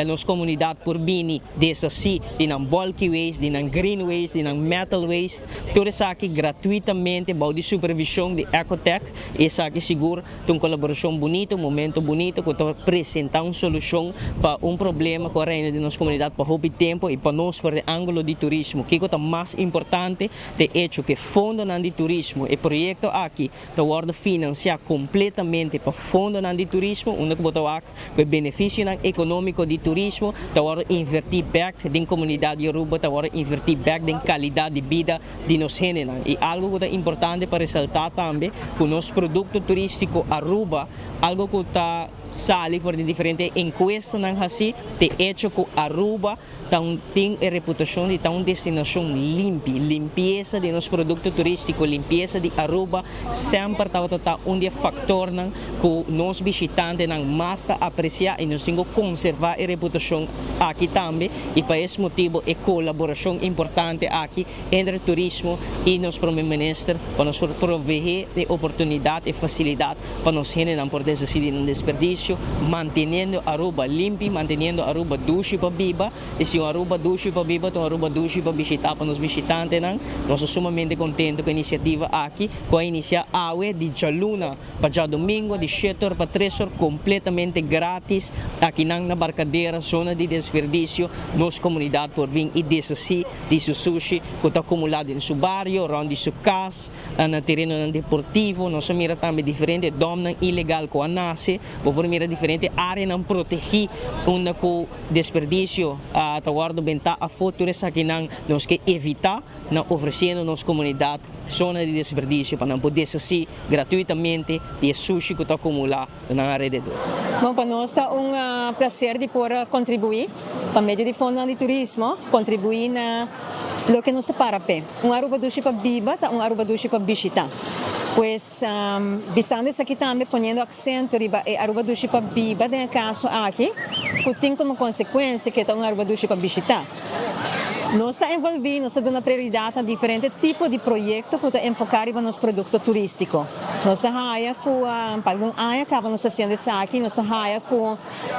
Nos komunidat por bini deshasí di nan bulky waste, di nan green waste, di nan metal waste. Tur esaki gratuitamente bou di supervishon di Ecotech. Esaki sigur ta un kolaborashon bunito, un momento bunito ku ta presentá un solushon pa un problema ku a reina den nos komunidat pa hopi tempu i pa nos for di ángulo di turismo. Kiko ta mas importante? De echo ku e fondonan di turismo, e proyekto aki ta wòrdu finansiá kompletamente pa fondonan di turismo, unda ku bo ta wak ku e benefisionan ekonómiko di turismo ta wòrdu invertí bèk den komunidat di Aruba, ta wòrdu invertí bèk den kalidat di bida di nos hendenan. I algu ku ta importante pa resaltá tambe ku nos produkto turístiko Aruba, algu ku ta sali for di diferente enkuestanan hasí, te echo ku Aruba ta un tin e reputashon di ta un destinashon limpi. Limpiesa di nos produkto turístiko, limpiesa di Aruba semper tabata ta un di e faktornan ku nos bishitantenan mas ta apresiá i nos tin ku konservá e reputashon aki tambe i pa es motibu e kolaborashon importante aki entre turismo i nos Prome Minister pa nos por proveé e oportunidat, e fasilidat pa nos hendenan por deshasí di nan desperdisio, manteniendo Aruba limpi, manteniendo Aruba dushi pa biba. I si un Aruba dushi pa biba, ta un Aruba dushi pa bishitá pa nos bishitantenan. Nos ta sumamente kontento ku e inisiativa aki ku a inisiá awe di djaluna pa djadumingu di shete or pa tres or kompletamente gratis akinan na Barcadera, zona di desperdisio. Nos komunidat por bin i deshasí di su sushi ku ta akumulá den su bario, rònt di su kas. Na terenonan deportivo nos a mira tambe diferente domnan ilegal ku a nase. Bo por mira diferente areanan protegí unda ku desperdicio ta wòrdu bentá afó. Tur esakinan nos ke evitá na ofresiendo nos komunidat zona di desperdicio pa nan por deshasí gratuitamente di e sushi ku ta akumulá nan alrededor. Bon, pa nos ta un placer di por contribui pa medio di fondonan di turismo, contribui na loke nos ta para p'e. Un Aruba dushi pa biba ta un Aruba dushi pa bishita. Pues, bisando esaki tambe poniendo accento riba e Aruba dushi pa biba den e caso aki, cu tin como consecuencia cu e ta un Aruba dushi pa bishita. Nos ta envolví, nos ta duna prioridad na diferente tipo di proyecto cu ta enfoca riba nos producto turistico. Nos ta haya cu pa algun aña caba nos ta haciendo esaki, nos ta haya cu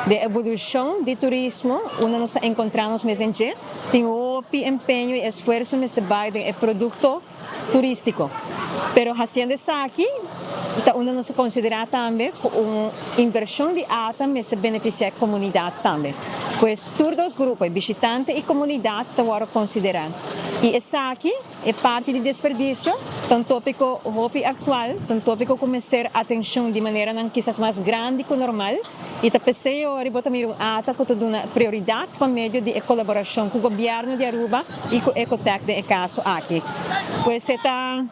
den evolucion di turismo unda nos ta encontra nos mes den dje, tin hopi empeño y esfuerzo mester bay den e producto turistico. Pero haciendo esaki ta unda nos ta considera tambe cu un inversion di ata mester beneficia e comunidad tambe. Pues tur dos grupo, e bishitante y comunidad ta worde considera. Y esaki, e parti di desperdicio, ta un topico hopi actual, ta un topico cu mester atencion di maneranan kisas mas grandi cu normal. Y ta p'esey ora bo ta mira un ata cu ta duna prioridad pa medio di e colaboracion cu Gobierno di Aruba y cu Ecotech den e caso aki. Pues e ta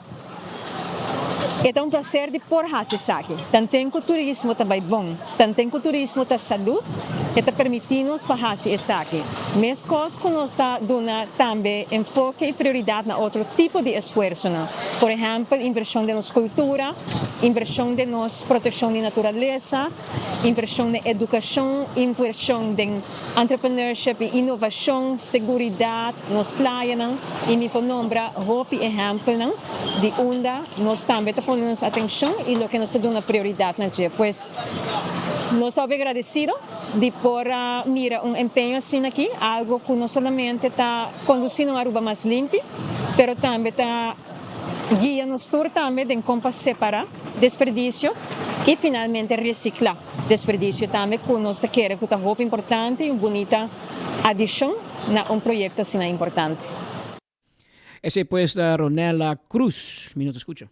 e ta un placer di por haci esaki. Tanten cu turismo ta bay bon, tanten cu turismo ta salud, e ta permiti nos pa haci esaki. Mescos cu nos ta duna tambe enfoke y prioridad na otro tipo di esfuerzonan, por ehempel inversion den nos cultura, inversion den nos proteccion di naturalesa, Invershon den edukashon, invershon den entrepreneurship i inovashon, seguridat, nos playanan i mi por nombra hopi ehèmpelnan di unda nos tambe ta pone nos atenshon i loke nos ta duna prioridat na dje. Pues nos ta hopi agradesido di por a mira un empeño asina aki, algo ku no solamente ta kondusí na un Aruba mas limpi, pero tambe ta guia nos tur tambe den kon pa separá desperdisio i finalmente resiklá desperdisio tambe ku nos ta kere ku ta hopi importante i un bunita adishon na un proyekto asina importante. Esei pues ta Ronella Cruz, mi no ta skucha,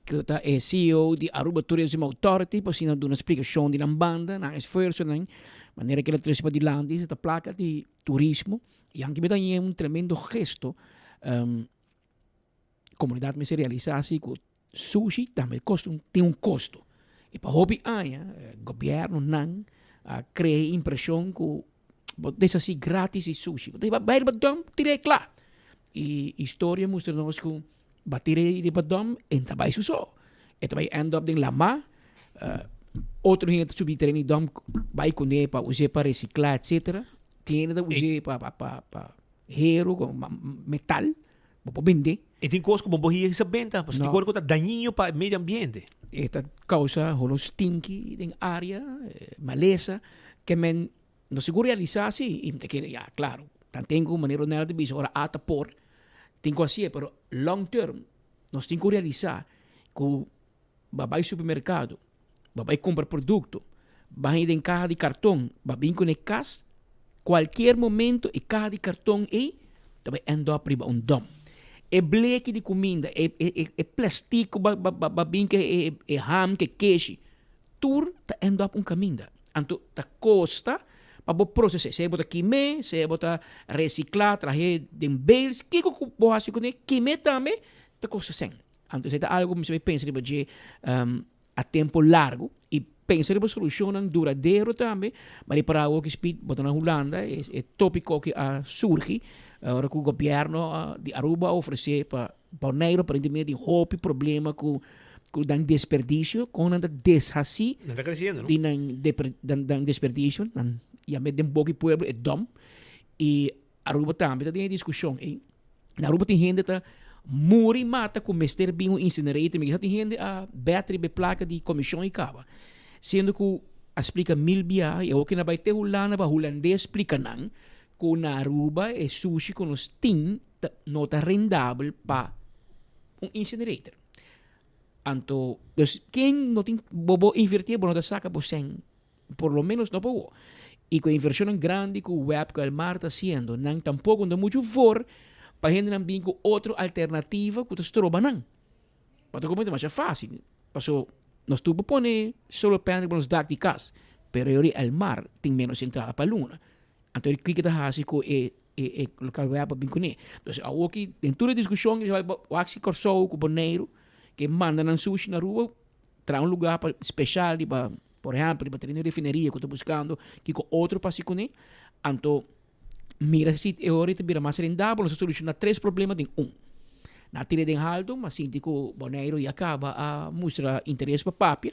ku ta e ceo di Aruba Tourism Authority pa asina duna splikashon di nan banda, nan esfuersonan, manera ku el a trese padilanti ta plaka di turismo. I anke mi ta haña un tremendo gesto, komunidat mester realisá si ku sushi tambe kosta un tin un kosto. I pa hopi aña gobièrnunan a krea e impreshon ku bo deshasí gratis di sushi. Bo ta hiba bai riba dòm tir'é kla. I historia mustra nos ku bo a tir'é riba dòm e no ta bai su so. E ta bai end up den lamá. Otro hende ta subi tren di dòm bai kuné pa us'é pa resiklá etsetera. Tin hende ta us'é pa pa heru, metal. Bo por bende. E tin kos ku bo por hia hisa benta, pasobra tin kos ku ta dañino pa e medio ambiente. E ta kousa holo stinki den área, malesa, ke men no sigur realisá si, i mi ta kere, ya, klaro, tanten ku manera Ronel ta bisa ora a ta por, tin ku hasié, pero long term nos tin ku realisá ku bo bai supermerkado, bo bai kumpra produkto, bo haña den kaha di karton, bo bin kuné kas, kualkier momento e kaha di karton ei ta bai end up riba un dòm. E bleki di kuminda, e e e plèstik ku bo bo bin ku e e ham ku e keshi, tur ta end up un kaminda. Anto ta kosta pa bo proses'é, sea bo ta kim'é, sea bo ta resiklá, trah'é den bales, kiko ku bo hasi kuné, kim'é tambe ta kosta sèn. Anto esei ta algu ku mi mester pensa riba dje a tempu largu i pensa riba solushonnan duradero tambe. Ma ripará awor ki Speed bo ta na Hulanda e topiko aki a surgi ora ku gobièrnu di Aruba a ofresé pa Boneiru aparentemente tin hopi problema ku ku nan desperdisio kon nan ta deshasí Nan ta kresiendo no? di nan nan desperdisio nan yam'é den boki pueblo e dòm i Aruba tambe ta den e diskushon ei. Na Aruba tin hende ta muri mata ku mester bin un incinerator. Mi sa tin hende a bèt riba e plaka di komishon i kaba. Siendo ku a splika mil biaha i awor ke nan bai te Hulanda pa hulandes splika nan ku na Aruba e sushi ku nos tin ta no ta rendabel pa un incinerator. Anto, dus ken no tin bo bo invertí bo no ta saka bo sèn Por lo menos no pa awo. Y cu e inversionnan grandi cu web cu Elmar ta haciendo, nan tampoco no ta mucho voor pa hendenan bin cu otro alternativa cu ta stroba nan. Pa ta como ta masha facil, paso nos tur por pone solar panel riba nos dak di cas, pero e ora Elmar tin menos entrada pa luna. Anto e kiko ta haci cu e e local web a bin cune. Entonces awoki den tur e discusion wak si Corsou cu Boneiru ke manda nan sushi na Aruba, Traha un lugar pa special riba, por ehempel, riba tereno di refineria ku ta buskando kiko otro pa hasi kuné. Anto mira si e ora ta bira mas rendabel, nos a solushoná tres problema den un. Na tira den haltu, m'a sinti ku Boneiru ya kaba a mustra interes pa papia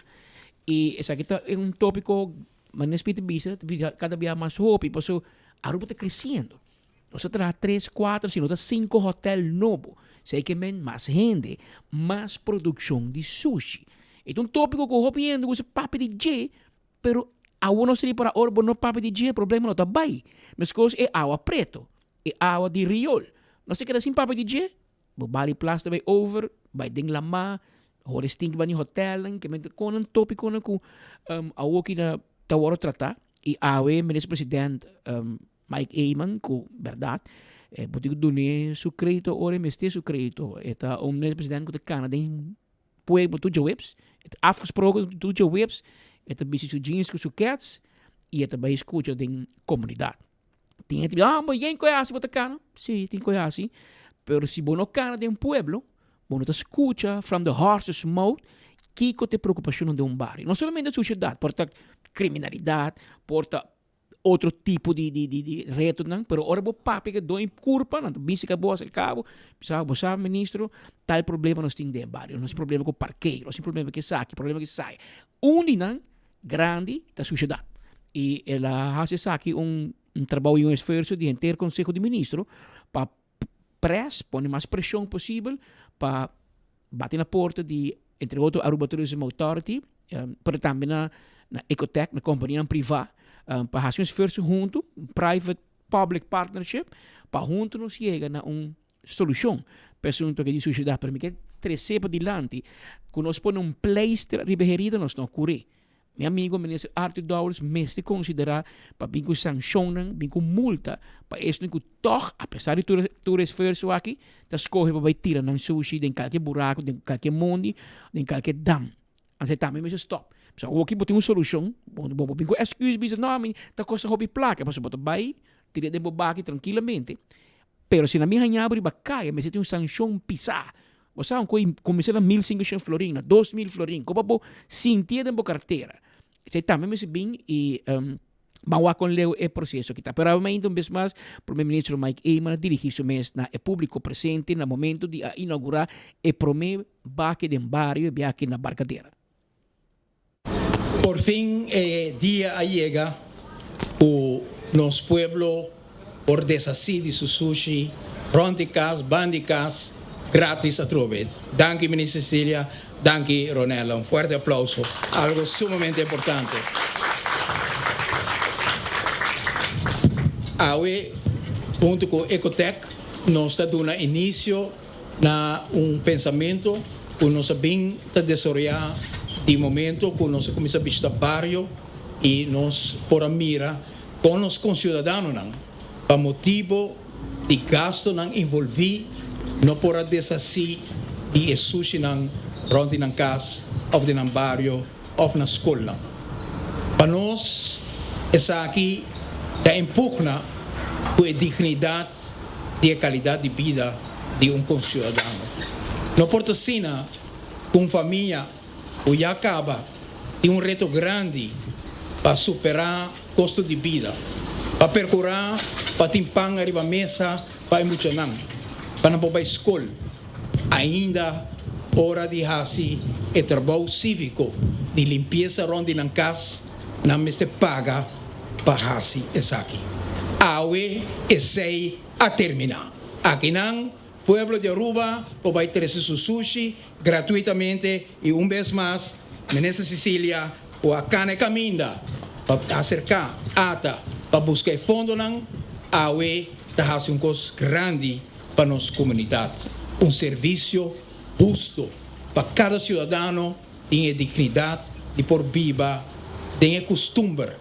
i esaki ta un topiko, manera Speed ta bisa, ta bira kada bia mas hopi pasobra Aruba ta kresiendo. Nos a traha tres, kuater, si no ta sinku hòtèl nobo. Esei ke men mas hende, mas produkshon di sushi. E ta un tópiko ku hopi hende gusta papia di dje, pero awor nos ta ripará ora bo no papia di dje e problema no ta bai. Meskos e awa preto, e awa di riol. Nos ta keda sin papia di dje, Bo bali plas ta bai over, bai den lamá, hora e stinki bani hotelnan, ke men ta konan topikonan ku awoki na ta wòrdu tratá. I awe minister president Mike Eman ku bèrdat bo tin ku dun'é su kredito ora e mester su kredito. E ta un minister president ku ta kana den pueblo tur djaweps, e ta afgesproken tur djaweps, e ta bisti su jeans ku su kèts i e ta bai skucha den komunidat. Tin hende ta bisa, ah, bo yen koe hasi bo ta kana. Sí, tin koe hasi. Pero si bo no kana den pueblo, bo no ta skucha from the horse's mouth kiko ta e preokupashonnan den un bario. No solamente sushedat, por ta kriminalidat, por ta otro tipo di di di di retonan, pero ora bo papia ku e doño kurpa, nan ta bisa ku bo aserka bo, bisa bo sa ministro, tal problema nos tin den e bario, nos tin problema ku parkeo, nos tin problema ku esaki, problema ku esaya. Un di nan grandi ta sushedat. I el a hasi esaki un trabou i un esfuerso di henter Konseho di Ministro pa pres, pone mas preshon posibel pa bati na porta di entre otro Aruba Tourism Authority, pero tambe na na Ecotech, na kompanianan privá, pa hasi un esfuerso huntu, un private public partnership, pa huntu nos yega na un solushon pa e asuntu aki di sushedat. Pero mi ke tres'é padilanti ku nos pone un pleister riba e herida nos no kur'é. Mi amigo Minister Arthur Dowers mester considera pa bin cu sanccionnan, bin cu multa pa esnan cu toch, a pesar di tur tur esfuerzo aki, ta scoge pa bay tira nan sushi den calke buraco, den calke mondi, den calke dam. Ansa tambe mester stop. Pasobra awoki bo tin un solucion, bo bo por bin cu excuse bisa no mi ta costa hopi placa, pasobra bo ta bay tira den bo baki trankilamente, pero si nan bin haña bo riba caya mester tin un sancion pisa. Bo sa un koe kuminsá na 1500 florin, na 2000 florin, koba bo sintié den bo kartera. Esei tambe mester bin i ban wak kon leu e proseso aki ta. Pero awe un bes mas Prome Ministro Mike Eman a dirigí su mes na e públiko presente na momento di a inougurá e prome baki den bario e biaha na Barcadera. Por fin e dia a yega ku nos pueblo por deshasí di su sushi rònt di kas, ban di kas, gratis atrobe. Danki Minister Cecilia, danki Ronella. Un fuerte aplauso, algo sumamente importante. Awe huntu ku Ecotech nos ta duna inisio na un pensamentu ku nos a bin ta desaroyá di momento ku nos a kuminsá bishita bario i nos por a mira kon nos konsiudadanonan pa motibu di gastunan involví no por a deshasí di e sushinan rònt di nan kas òf di nan bario òf na skolnan. Pa nos esaki ta empugna ku e dignidat di e kalidat di bida di un konsiudadano. No por ta asina ku un famia ku ya kaba tin un reto grandi pa superá kosto di bida, pa perkurá pa tin pan ariba mesa pa e muchanan, pa nan por bai skol, ainda ora di hasi e trabou síviko di limpiesa rònt di nan kas, nan mester paga pa hasi esaki. Awe esei a terminá. Akinan pueblo di Aruba por bai trese su sushi gratuitamente i un bes mas Minister Cecilia ku a kana e kaminda pa aserká ata pa buska e fondonan, awe ta hasi un kos grandi pa nos komunidat, un servisio husto pa kada siudadano. Tin e dignidat di por biba den e kustumber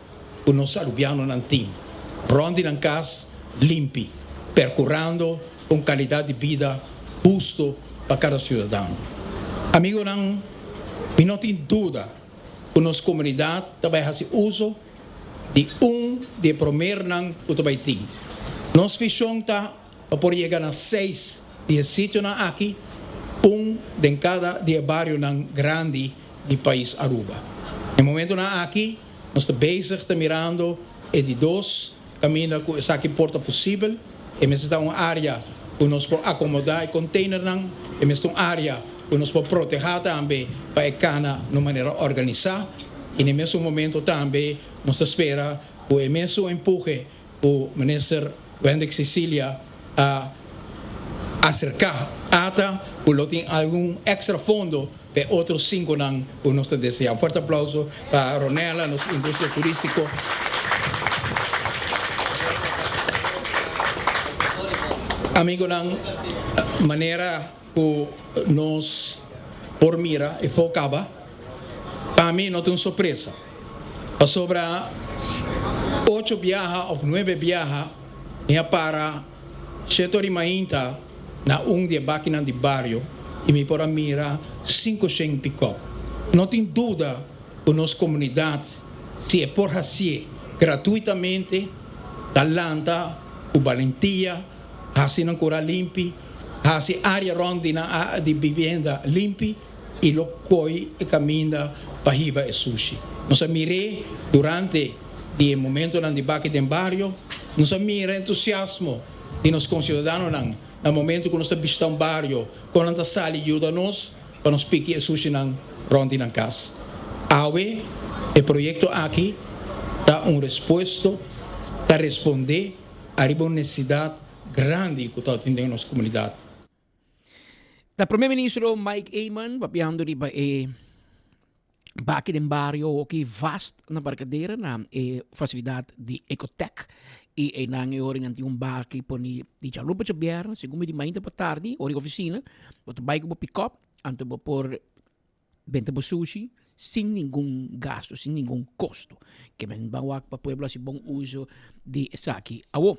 ku nos arubianonan tin, rònt di nan kas limpi, perkurando un kalidat di bida husto pa kada siudadano. Amigonan, mi no tin duda ku nos komunidat ta bai hasi uso di un di e promernan ku ta bai tin. Nos vishon ta Pa por yega na seis di e sitionan aki, un den kada di e barionan grandi di pais Aruba. E momentonan aki nos ta bezig ta mirando e di dos kaminda ku esaki por ta posibel. E mester ta un área ku nos por akomodá e konteinernan, e mester ta un área ku nos por protehá tambe pa e kana na un manera organisá i na e mesun momento tambe nos ta spera ku e mesun empuhe ku Minister Wendrick Cecilia a aserká ata ku lo tin algun èkstra fondo pa e otro sinkonan ku nos ta deseá. Un fuerte aplauso pa Ronella, nos industria turístiko. Amigonan, manera ku nos por mira e fo kaba, pa mi no ta un sorpresa. Pasobra ocho biaha of nuebe biaha mi a para shete ora i mainta na un di e bakinan di bario i mi por a mira sinku shen pikòp. No tin duda ku nos komunidat, si e por hasié gratuitamente, ta lanta ku balentia, hasi nan kura limpi, hasi área rònt di nan di bibienda limpi. i lo koi e kaminda pa hiba e sushi. Nos a mir'é durante di e momentonan di baki den bario, nos a mira entusiasmo di nos konsiudadanonan na momento ku nos ta bishita un bario, kon nan ta sali yuda nos pa nos piki e sushinan rònt di nan kas. Awe e proyekto aki ta un respuesto, ta respondé ariba un nesesidat grandi ku ta tin den nos komunidat. Ta Prome Ministro Mike Eman papiando riba e baki den bario hoki vast na Barcadera na e facilidad di Ecotec y einan e ora nan tin un baki poni di djalupa djabièrnè segun mi di mainta pa tardi ora di oficina bo ta bai ku bo pick-up anto bo por benta bo sushi sin ningun gasto sin ningun kosto ke men ban wak pa pueblo hasi bon uso di esaki awo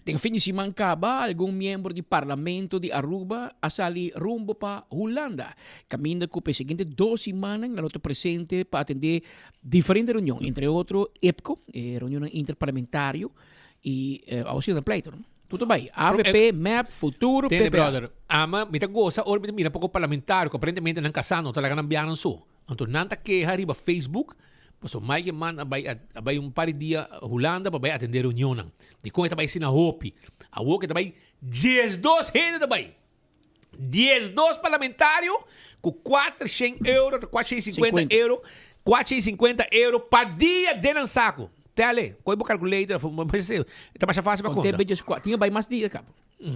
den fin di siman kaba algun miembro di parlamento di Aruba a sali rumbo pa Hulanda kaminda ku pa e siguiente dos simannan nan lo ta presente pa atende diferente reunion entre otro EPCO e reunionnan interparlamentario y awo si nan pleito no. Tur ta bai. Avp, mep, Futuro, Tende PPA. brother, ama mi ta gosa ora mi ta mira poko parlamentario ku aparentemente nan kasá no ta laga nan biaha nan so. Anto nan ta keha riba Facebook pasobra Mike Eman a bai a bai un par di dia Hulanda pa bai atendé reunionnan. Dikon e ta bai asina hopi? Awor ke ta bai 12 hende ta bai. 12 parlamentario ku 400 euro, 450 euro, 450 euro pa dia den nan saco. Tele, koe bo calculator, ta masha fácil pa Conte conta. bejes kwa, tinha bai mas dia kaba.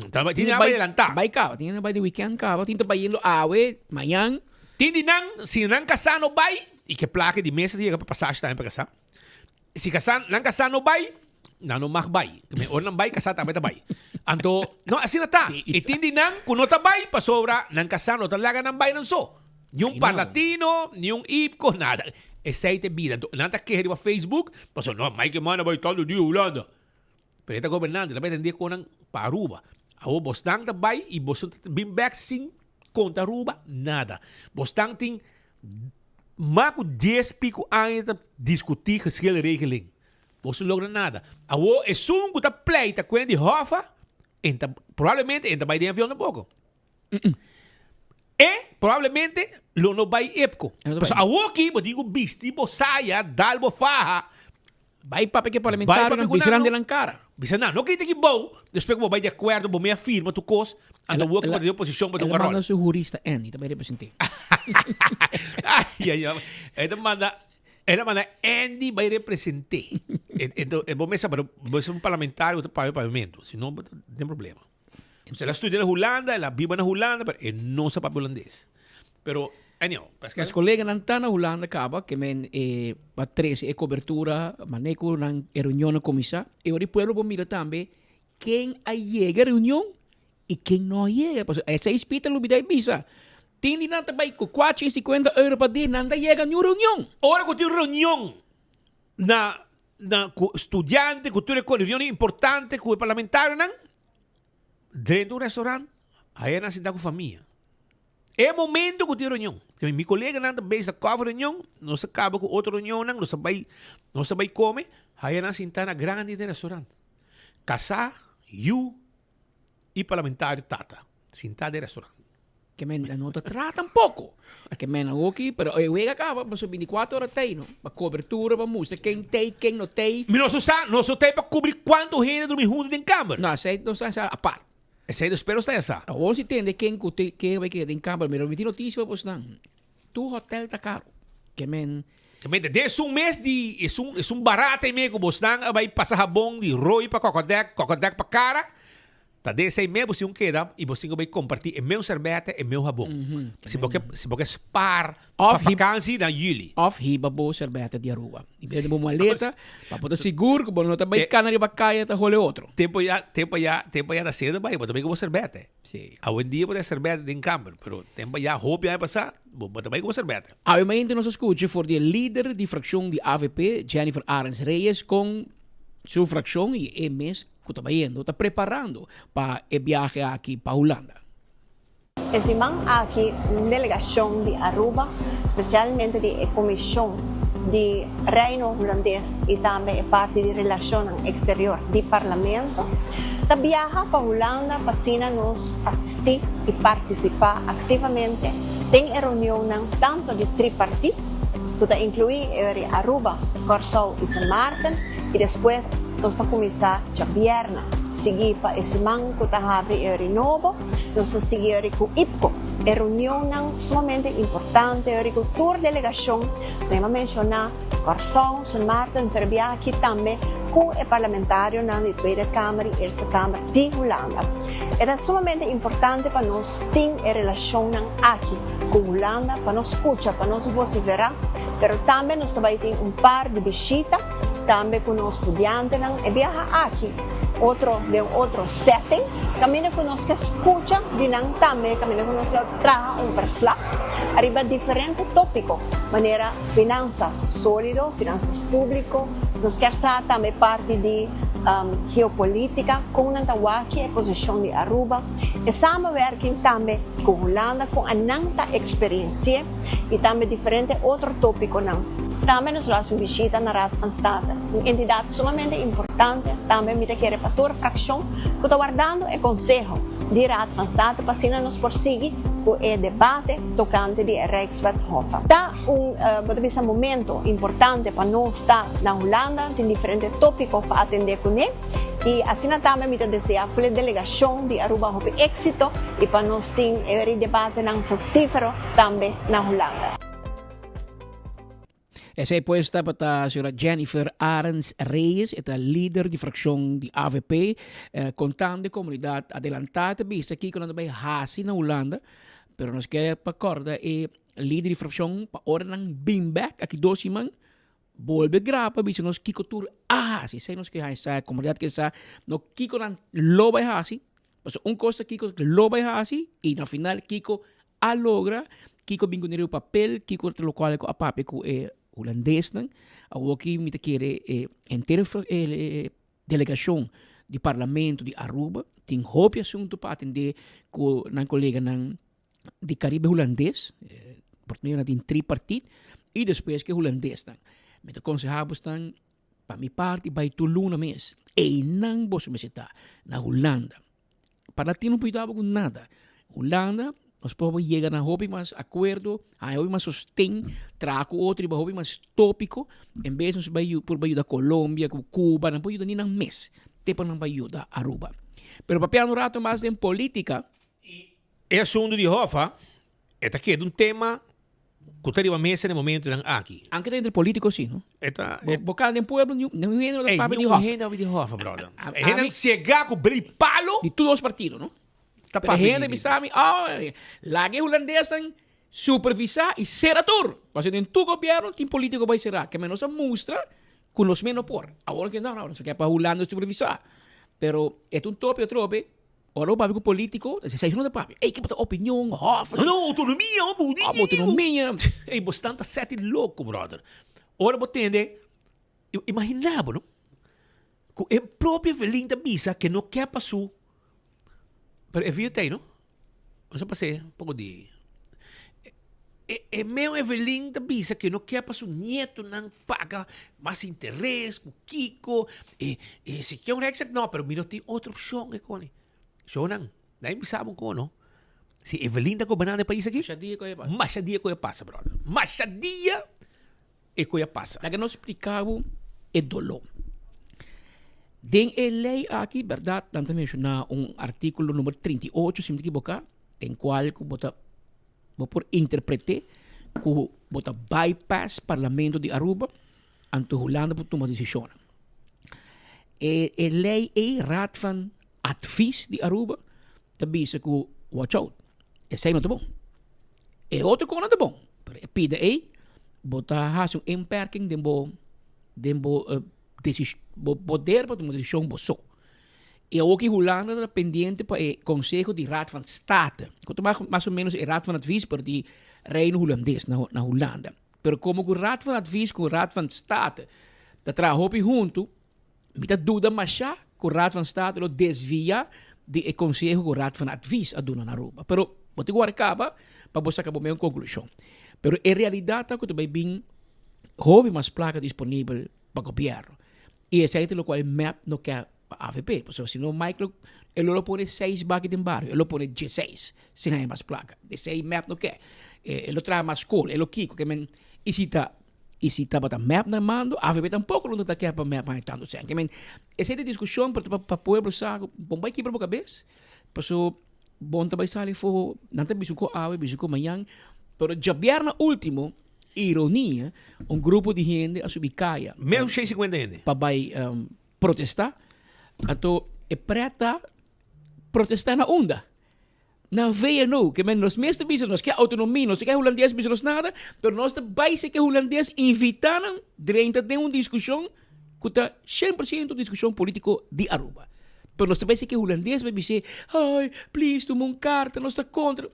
Ta bai, tinha bai adelantá. Bai kaba, tinha bai di weekend kaba, tinha bai yendo awe, mañan. Tin di nan, si nan kasá no bai, i ke plaka di mesa ta yega pa pasashi tambe pa kasá. Si kasá, nan kasá no bai, nan no mag bai. Te ora nan bai, kasá tambe ta bai. Anto, no, asina ta. I tin di nan ku no ta bai pasobra nan kasá no ta laga nan bai nan so. Ni un parlatino, ni un ipko, nada. Esei ta e bida. Anto, nan ta keha riba Facebook, pasobra no, Mike Eman a bai tantu dia Hulanda. Pero e ta gobernante, e ta bai atendé konan pa Aruba. Awor bosnan ta bai i boso ta bin bèk sin konta Aruba nada. Bosnan tin Mas ku dies piku aña ta diskutí geschilregeling. Bo no logra nada. Awor esun ku ta pleita ku hende di hòf en ta probablemente en ta bai den avion tampoko. E probablemente lo no bai EPCO. Pasobra awor aki bo tin ku bisti bo saya, dal bo faha. Bai papia ku e parlamentarionan, bisa nan den nan kara. Bisa nan, no kita aki bou, despues ku bo bai di akuerdo, bo mei a firma tur kos, anto awor ki bo ta den oposishon bo ta El a hunga ròl. manda su hurista Andy ta bai represent'é. Ay, ay, ay. El ta manda, el a manda Andy bai represent'é. Ento, bo mester sa, pero bo es un parlamentario ku ta papia papiamentu, si no bo ta den problema. El a studia na Hulanda, el a biba na Hulanda, pero e no sa papia hulandes. Pero, anyhow, Pascal. Nos coleganan ta na Hulanda caba ke men e pa trece e cobertura mane cu nan e reunion a cuminsa. E ora e pueblo por mira tambe ken a yega e reunion y ken no a yega. Pasobra esey spita lubida e bisa. Tin di nan ta bay cu 450 euro pa dia nan ta yega niun reunion. Ora cu tin reunion na na cu studiante cu tur e reunionan importante cu e parlamentarionan, drenta un restaurant, aya nan sinta cu famia. E momento cu tin reunion, mi, mi coleganan ta bezig ta cover reunion, nos a caba cu otro reunionnan, nos a bay, nos a bay come, haya nan sinta na grandi den restaurant. Casa, yu y parlamentario tata, sinta den restaurant. Ke men no ta traha tampoco. Ke men awoki, pero e wega caba, pasobra 24 ora tey no, pa cobertura, pa mustra ken tey, ken no tey. Mi no so sa, no so tey pa cubri cuanto hende drumi hunto den camber. No, esey no sa apart. Esei nos pero sta ya sa. Awor si tende ken ku te ke bai keda den kamber mira mi tin notisia pa bosnan. Tur hotel ta karo. Ke men. Ke men den esun mes di esun esun barata ei me ku bosnan a bai pasa habon di roi pa kokodek kokodek pa kara ta den esei mes bo sin keda i bo sin ku bai komparti e meu serbete e meu habon. Si bo ke si bo ke spaar Pa vakansi na juli. Of hiba bo serbete di Aruba. I bende bo maleta pa bo ta sigur ku bo no ta bai kana riba kaya ta hole otro. Tempo ya, tempo ya, tempo ya ta seda bai, bo ta bai ku bo serbete. Si. Awendia bo ta serbete den kamber, pero tempo ya hopi aña pasá, bo bo ta bai ku bo serbete. Awe mainta nos a skucha for di e lider di frakshon di avp, Jennifer Arends Reyes, kon su frakshon i e mes ku ta bayendo ta preparando pa e biahe aki pa Hulanda. E siman aki un delegacion di Aruba, specialmente di e Comision di Reino Hulandes y tambe e parti di Relacionnan Exterior di Parlamento, ta biaha pa Hulanda pa asina nos asisti y participa activamente den e reunionnan tanto di tripartiet, cu ta inclui e Aruba, Corsou y Sint Maarten, y despues nos ta cuminsa djabierna, sigui pa e siman cu ta habri e renobo. Nos ta sigui ori ku IPCO. E reunionnan sumamente importante ori ku tur delegashon, mi a menshoná Kòrsou, Sint Maarten, pero bia aki tambe ku e parlamentarionan di Tweede Kamer i Eerste Kamer di Hulanda. E ta sumamente importante pa nos tin e relashonnan aki ku Hulanda, pa nos skucha, pa nos vosiferá, pero tambe nos ta bai tin un par di bishita tambe ku nos studiantenan e biaha aki. Otro den otro setting, kaminda ku nos ke skucha di nan tambe, kaminda ku nos lo traha un verslag ariba diferente tópiko, manera finansas sólido, finansas públiko, nos kier sa tambe parti di geopolítika, kon nan ta wak e posishon di Aruba, e samenwerking tambe ku Hulanda, kon anan ta eksperensi'é i tambe diferente otro tópikonan. Tambe nos lo hasi un bishita na Raad van State, un entidat sumamente importante, tambe mi ta kere pa tur frakshon ku ta wardando e konseho di Raad van State pa asina nos por sigui ku e debate tokante di e Rijkswet Hoffa. Ta un, bo ta bisa, momento importante pa nos ta na Hulanda, tin diferente topiko pa atende kuné i asina tambe mi ta desea ful e delegashon di Aruba hopi éksito i pa nos tin e debatenan fruktífero tambe na Hulanda. Esei pues tabata señora Jennifer Arends Reyes, e ta lider di fraccion di avp, contando e comunidad adelanta ta bisa kico nan ta bay haci na Hulanda, pero nos kier pa corda e lider di fraccion pa ora nan bin bek aki dos siman bolbe graba pa bisa nos kico tur a haci, esei nos ke haci sa, e comunidad ke sa no kico nan lo bay haci, pasobra un cos ta kico lo bay haci y na final kico A logra kiko bin ku riba papel, kiko ta lokual ku a papia ku e hulandesnan. Awoki mi ta kere e henter e delegashon di parlamento di Aruba tin hopi asuntu pa atendé ku nan koleganan di Karibe Hulandes, por nan tin tripartit, i despues ku e hulandesnan. Mi ta konsehá bosnan pa mi parti bai tur luna mes. Einan boso mester ta, na Hulanda. Pa latino no por ku nada. Hulanda nos por yega na hopi mas akuerdo, haña hopi mas sosten, traha ku otro riba hopi mas tópiko, en bes nos bai por bai yuda Colombia ku Cuba, nan por yuda ni nan mes, te pa nan bai yuda Aruba. Pero papia un rato mas den polítika. E asuntu di Hoffa e ta keda un tema Ku ta riba mesa na e momentonan aki. Anke ta entre politico si, no? E ta. Bo, bo kanda den pueblo, ni, ni un hende no ta papia di Hoffa. Ni un hende papia di Hoffa, brother. E hendenan siega ku bri palo. Di tur dos partido, no? Ta Pero papia hende di. bisa mi, oh, laga e hulandesnan supervisa i sera tur. Pasobra den tur gobierno tin politico bai sera. Ke men nos a mustra ku nos mes no por. Awor ke no, no, nos ke pa Hulanda supervisa. Pero e ta un topi atrobe. Ora bo papia ku politico, esei no ta papia. Ey, ke bo ta opinion, hof. No, no, autonomia, oh, bo. Oh, autonomia. Ey, bo stan ta seti loco, brother. Ora bo tende, imagina bo, no? Ku e propio Evelyn ta bisa ke no ke pa su, pero e video ta ey, no? Nos a pas'é un poko di, e, e meu Evelyn ta bisa ke no ke pa su nietonan paga mas interes ku kiko, e, e si ke un Rijkswet, no, pero mi no tin otro opshon e koni. Shownan, na e bisa bo kon, no? Si Evelyn ta gobernando e pais aki, Masha dia ku e pasa. Masha dia ku e pasa, brother. Masha dia e ku e pasa. Laga nos splika bo e doló. Den e lei aki, bèrdat, nan ta menshoná un artíkulo number 38, si mi ta ekiboká, den kual ku bo ta bo por interpreté ku bo ta bypass Parlamento di Aruba, anto Hulanda por tuma desishonnan. E e lei ei, Raad van Advies di Aruba, ta bisa ku watch out, esei no ta bon. E otro kos no ta bon, pero e pida ei bo ta hasi un inperking den bo den bo desis bo poder pa tuma desishon bo so. I awor ki Hulanda ta pendiente pa e konseho di Raad van State, ku ta mas o menos e Raad van Advies pero di Reino Hulandes na na Hulanda. Pero komo ku Raad van Advies ku Raad van State ta traha hopi huntu, Mi ta duda mashá ku Raad van State lo desviá di e konseho ku Raad van Advies a duna na Aruba. Pero bo tin ku wòrdu kaba pa bo saka bo mes un konklushon. Pero e realidat ta ku ta bai bin hopi mas plaka disponibel pa gobièrnu. I esei ta lokual mep no ke pa avp. Pasobra si no Mike lo e lo lo pone seis baki den bario, e lo pone dieseis sin haña mas plaka. Esei mep no ke. E lo traha mas skol, e lo kiko. Ke men i si ta I si tabata mep na mando, avp tampoco lo no ta kier pa mep haña tanto sèn. Ke men, esei ta diskushon pero ta pa pueblo sa ku bon bai kibra bo kabes, paso bon ta bai sali afó, nan ta bisa ku awe, bisa ku mañan, pero djabièrnè ultimo, ironia, un grupo di hende a subi kaya. Menos 150 hende. Pa bai protestá. Anto e prèt ta protestá na unda? Na VNO, ke men nos mes ta bisa nos ke autonomia, nos no ke hulandes bisa nos nada, pero nos ta bai si ke hulandes invita nan drenta den un diskushon ku ta 100% diskushon politiko di Aruba. Pero nos ta bai si ke hulandes bai bis'é, ay, please tuma un karta, nos ta kontra.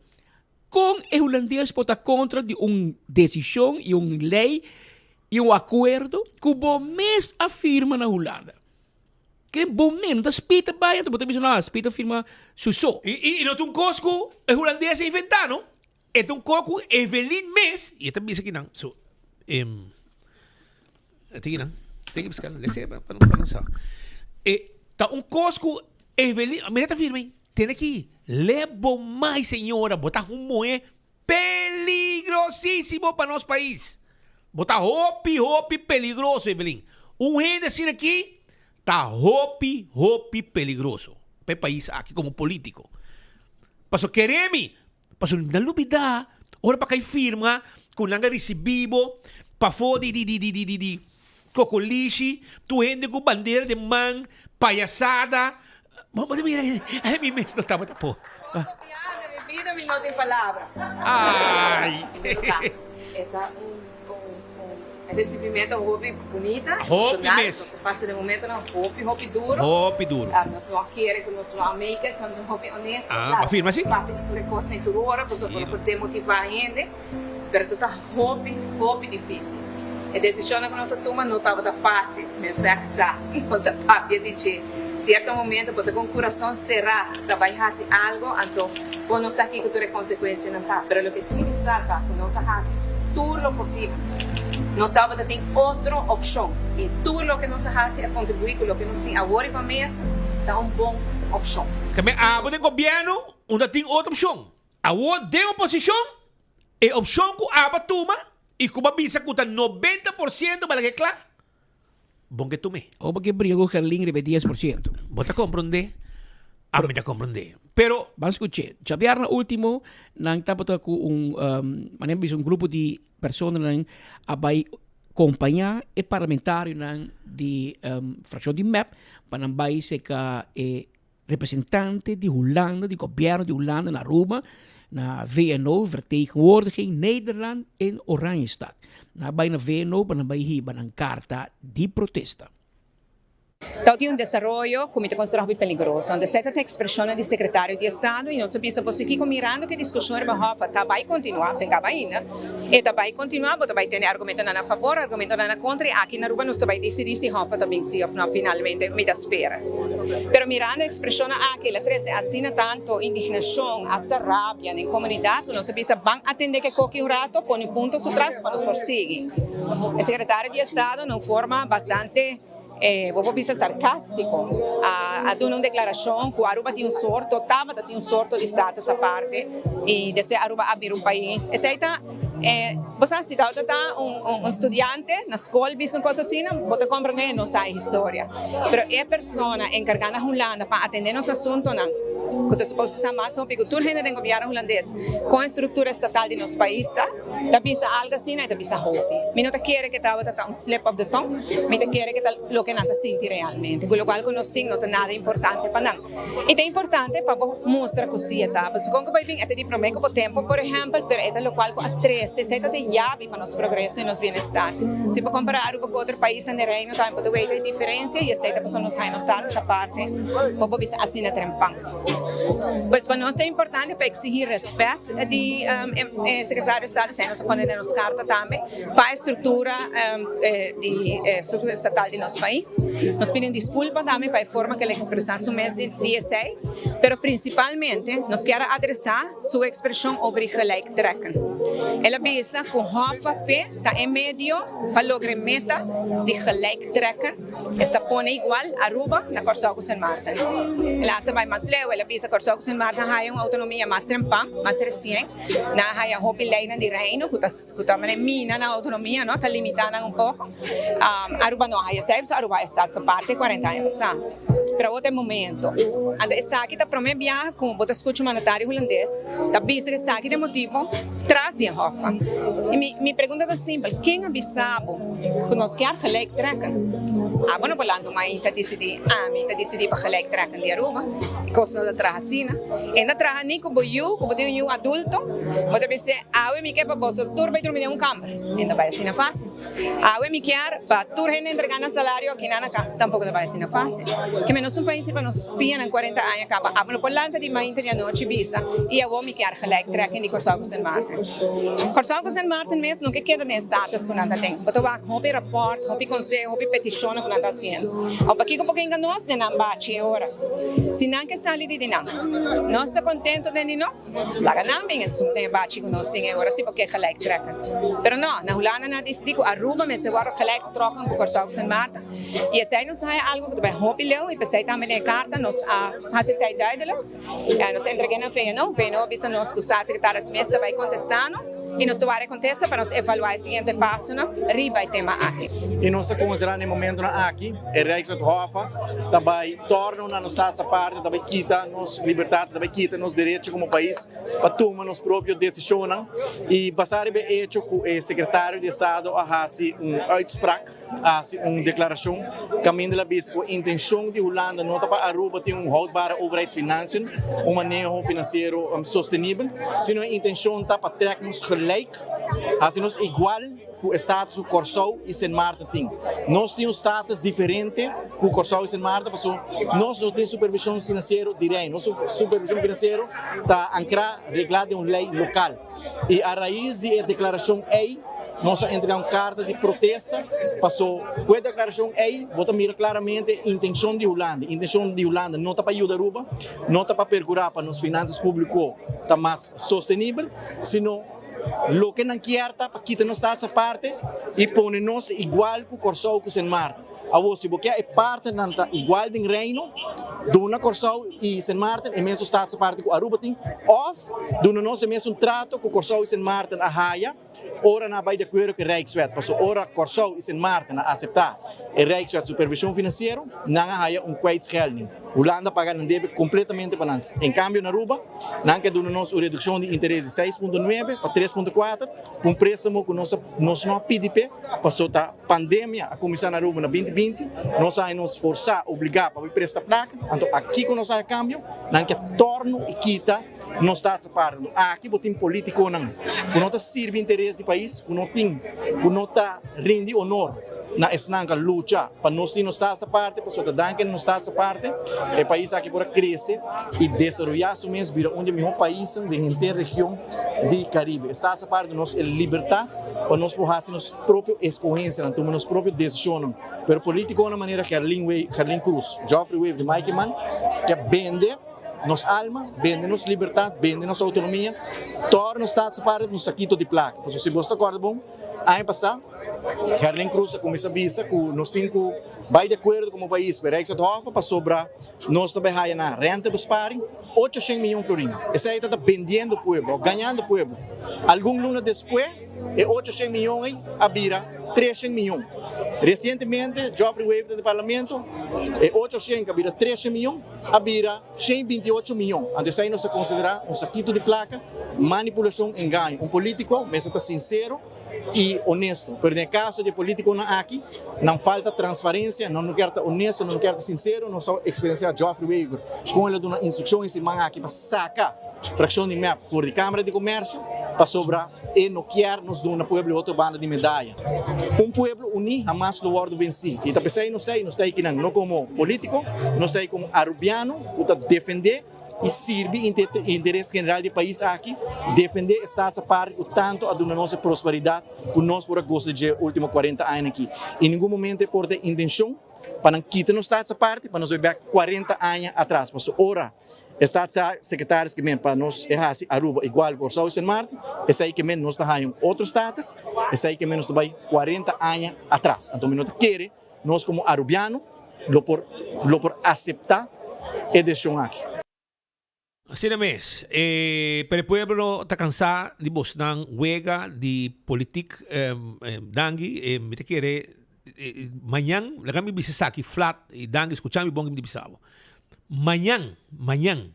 Kon e hulandes por ta kontra di un desishon i un lei i un akuerdo ku bo mes a firma na Hulanda? Ke bo men, no ta Speed ta bai anto bo ta bisa no, Speed a firma su so. I no ta un kos ku e hulandes a inventá no, e ta un kos ku Evelyn mes, i e ta bisa kinan, so, em. Tiki nan. Tiki busca. Lese pa pa no sa. E ta un kos ku Evelyn, mira ta firme. Tene ki lebo mai señora, bo ta un muhé peligrosísimo pa nos pais. Bo ta hopi hopi peligroso Evelyn. Un hende asina aki ta hopi hopi peligroso pa e pais aki komo politico. Paso kere mi, paso nan lubida ora pa kai firma ku nan a risibi bo pafó di di di di di di kokolishi, tur hende ku bandera den man, payasada. Bo ta mira ay mi mes no tabata por. Papiando mi bida mi no tin palabra. Ay. E ta un un recibimento hopi bunita, Hopi emocional. mes. Nos a pasa den momentonan hopi hopi duro. Hopi duro. Nos no a kere cu nos no a make it, nos ta hopi honesto. Ah, Claro, pa firma si. Papia di tur e cosnan y tur ora, pasobra Si. por demotiva hende. Pero ta ta hopi, hopi difícil. E decisionnan cu nos a tuma no tabata fácil, mi a sa. Nos a papia di dje. Cierto momento bo ta cu un curason cerá ta bay haci algo, anto bo no sa kico tur e consecuencianan ta. Pero loke sí mi sa ta cu nos a haci tur lo posibel. No tabata tin otro opcion. Y tur loke nos a haci a contribui cu loke nos tin awor riba mesa ta un bon opcion. Keme abo den gobierno unda tin otro opcion. Awor den oposicion, e opcion cu abo a tuma y cu bo a bisa cu ta 90% bala ke cla, bon ke tum'e. O bo ke bringa cu Gerlin riba e 10%. Bo ta comprende? Ami ta comprende. Pero. Ban scuche. Djabièrnè ultimo nan tabata cu un, manera bisa un grupo di personanan a bay compaña e parlamentarionan di fraccion di mep pa nan bay seca e Representante di Hulanda, di gobierno di Hulanda na Aruba, na VNO, Vertegenwoordiging Nederland in Oranjestad. Nan a bai na VNO pa nan bai hiba nan karta di protesta. Tau tin un desaroyo ku mi ta konsiderá hopi peligroso. Anto esei ta ta ekspreshonnan di sekretario di estado i nos a bisa boso kiko mirando ku e diskushon riba Hoffa ta bai kontinuá, sin kaba ainda, e ta bai kontinuá, bo ta bai tene argumentonan na fabor, argumentonan na kontra i aki na Aruba nos ta bai disidí si Hoffa ta bin sí òf nò finalmente, mi ta spera. Pero mirando e ekspreshonnan aki el a trese asina tanto indignashon, asta rabia den komunidat ku nos a bisa ban atendé ku e koki un rato, pone punto su tras pa nos por sigui. E sekretario di estado na un forma bastante, bo por bisa sarkástiko, a duna un deklarashon ku Aruba tin un sorto, tabata tin un sorto di status aparte i despues Aruba a bira un pais. Esei ta. Bo sa si tabata ta un studiante na skol bisa un kos asina, bo ta komprendé no sa e historia. Pero e persona enkargá na Hulanda pa atendé nos asuntonan, ku ta suposo sa mas hopi ku tur hende den gobièrnu hulandes kon e struktura estatal di nos pais ta, ta bisa algu asina e ta bisa hopi. Mi no ta kere ku e tabata ta un slip of the tongue, mi ta kere ku ta loke nan ta sinti realmente, ku lokual ku nos tin no ta nada importante pa nan. E ta importante pa bo mustra cu si e ta. Pasobra con cu bay bin e ta di prome cu bo tempo, por ehempel, pero e ta locual cu a trece, esey ta den yabi pa nos progreso y nos bienestar. Si bo compara Aruba cu otro paisnan den Reino tambe bo ta weta e diferencia y esey ta pasobra nos haya nos status aparte, bo por bisa asina trempan. Pues pa nos ta importante pa exigi respet di e Secretario de Estado, esey nos a pone den nos carta tambe, pa e structura di e structura estatal di nos pais. Nos pidi un disculpa tambe pa e forma cu el a expresa su mes di esey, pero principalmente nos kier a adresa su expresion over di gelijk trekken. El a bisa cu Hoffa p'e ta e medio pa logra e meta di gelijk trekken, esta pone igual Aruba na Corsou cu Sint Maarten. El a hasta bay mas leu, el a bisa Corsou cu Sint Maarten haya un autonomia mas trempan, mas recien. Nan a haya hopi leynan di Reino cu ta cu ta manera mina nan autonomia no, ta limita nan un poco. Aruba no a haya esey pasobra Aruba a status aparte cuarenta aña pasa. Pero awor ta e momento. Anto esaki ta prome biaha cu bo ta scucha un mandatario Hulandes ta bisa cu esaki ta e motibo tras di e Hoffa. Y mi mi pregunta ta simpel, ken a bisa bo cu nos kier gelijk trekken? Abo no por lanta un mai ta dicidi, ami ta dicidi pa gelijk trekken di Aruba. E cos no ta traha asina. E na traha ni ku bo yu, ku bo tin un yu adulto, bo ta bis'é, Awe mi ke pa boso tur bai drumi den un kamber. E no bai asina fásil. Awe mi kier pa tur hende entregá nan salario akinan na kas. Tampoko ta bai asina fásil. Keme nos un pais riba nos pianan kuarenta aña kaba. Abo no por lanta di mainta di anochi bisa, I awor mi kier gelijk trekken di Kòrsou ku Sint Maarten. Kòrsou ku Sint Maarten mes no ke keda den e status ku nan ta den. Bo ta wak hopi rapòrt, hopi konseho, hopi petishonnan ku nan. nan ta hasiendo. Awo pakiko por kinga nos den nan bachi e ora? Si nan ke sali di di nan, nos ta kontento den di nos, laga nan bin en den e bachi ku nos tin e ora si por ke gelijk trekken. Pero no, na Hulanda nan a disidí ku Aruba mester wòrdu gelijk getrokken ku Kòrsou ku Sint Maarten i esei nos a haña algu ku ta bai hopi leu i p'esei tambe den e karta nos a hasi esei duidelik. Nos a entreg'é na VNO, VNO a bisa nos ku Staatssecretaris mes ta bai kontestá nos i nos ta wak e kontesta pa nos evaluá e siguiente pasonan riba e tema aki. I nos ta konsiderá na e momentonan aki e Rijkswet Hoffa ta bai torno na nos Staatsaparte, ta bai kita nos libertat, ta bai kita nos derecho komo pais pa tuma nos propio desishonnan i basá riba e echo ku e sekretario di estado a hasi un uitspraak. a hasi un deklarashon kaminda el a bisa ku e intenshon di Hulanda no ta pa Aruba tin un houdbare overheidsfinanciën, un maneho finansiero sostenibel, sino e intenshon ta pa trèk nos gelijk, hasi nos igual ku e status ku Kòrsou i Sint Maarten tin. Nos tin un status diferente ku Kòrsou i Sint Maarten pasobra nos no tin supervishon finansiero di Reino. Nos supervishon finansiero ta ankrá, reglá den un lei lokal. I a rais di e deklarashon ei nos a entregá un karta di protesta paso ku e deklarashon ei bo ta mira klaramente e intenshon di Hulanda. E intenshon di Hulanda no ta pa yuda Aruba, no ta pa perkurá pa nos finansas públiko ta mas sostenibel, sino loke nan kier ta pa kita nos status aparte i pone nos igual ku Kòrsou ku Sint Maarten. Awor si bo ke e partnernan ta igual den Reino, duna Kòrsou i Sint Maarten e mesun status aparte ku Aruba tin, òf duna nos e mesun trato ku Kòrsou i Sint Maarten a haya ora nan a bai di akuerdo ku e Rijkswet. Pasobra ora Kòrsou i Sint Maarten a aseptá e Rijkswet Supervishon Finansiero, nan a haya un kwijtschelding. Hulanda a paga nan debe kompletamente pa nan. En kambio na Aruba, nan ke duna nos un redukshon di interes di 6.9 pa 3.4, un préstamo ku nos nos no a pidi p'e, pasobra ta. Pandemia a kuminsá na Aruba na 2020, nos a haña nos forsá, obligá pa bai presta plaka, anto aki ku nos a haña kambio, nan ke tòrnu i kita nos staats aparte. Anto aki bo tin politikonan ku no ta sirbi interes di pais, ku no tin, ku no ta rindi honor na esnan ku a lucha pa nos tin nos staats aparte, pasobra ta danki na nos staats aparte e pais aki por a krese i desaroyá su mes bira un di e mihó paisnan den henter region di Karibe. E staats aparte nos e libertat pa nos por hasi nos. propio escogencianan, tuma nos propio decisionnan. Pero politiconan manera Gerlin Wei, Gerlin Cruz, Geoffrey Wever y Mike Eman ke bende nos alma, bende nos libertad, bende nos autonomia, tor nos ta aparte pa un sakito di placa. Pasobra si bos ta corda bon, aña pasa Gerlin Cruz a cuminsa bisa cu nos tin cu bay di acuerdo como pais pa e Rijkswet Hof pasobra nos ta bay haya na rentebesparing 800 miyon florin. Esey ta ta bendiendo pueblo of gañando pueblo. Algun luna despues. E 800 miyon ei a bira 300 miyon. Resientemente Geoffrey Wever den parlamento, e 800 a bira 300 miyon, a bira 128 miyon. Anto esei nos ta konsiderá un sakito di plaka, manipulashon, engaño. Un polítiko mester ta sinsero i honesto. Pero den e kaso di e polítikonan aki, nan falta transparensia, nan no kier ta honesto, nan no kier ta sinsero. Nos a eksperensiá Geoffrey Wever kon el a duna instrukshon e siman aki pa saka frakshon di mep for di Kamara di Komersio pasobra E no kier nos duna pueblo e otro banda di medaya. Un pueblo uní hamas lo wòrdu vensí. I ta p'esei nos ta ei, nos ta ei kinan, no komo polítiko, nos ta ei komo arubiano ku ta defendé i sirbi interes general di e pais aki, defendé e Staats aparte ku tantu a duna nos e prosperidat ku nos por a gosa di dje último kuarenta añanan aki. I ningun momento e por ta e intenshon pa nan kita nos Staats aparte pa nos bai bèk kuarenta aña atras. Pasobra ora E staatssecretaris ke men pa nos e hasi Aruba igual Kòrsou i Sint Maarten, esei ke men nos ta haña un otro status, esei ke men nos ta bai kuarenta aña atras. Anto mi no ta kere nos komo Arubiano lo por lo por aseptá e desishon aki. Asina mes, e pero e pueblo ta kansá di bosnan wega di politik dangi, e mi ta kere mañan, laga mi bisa esaki flat i dangi skucha mi bon ke mi ta bisa bo. Mañan, mañan,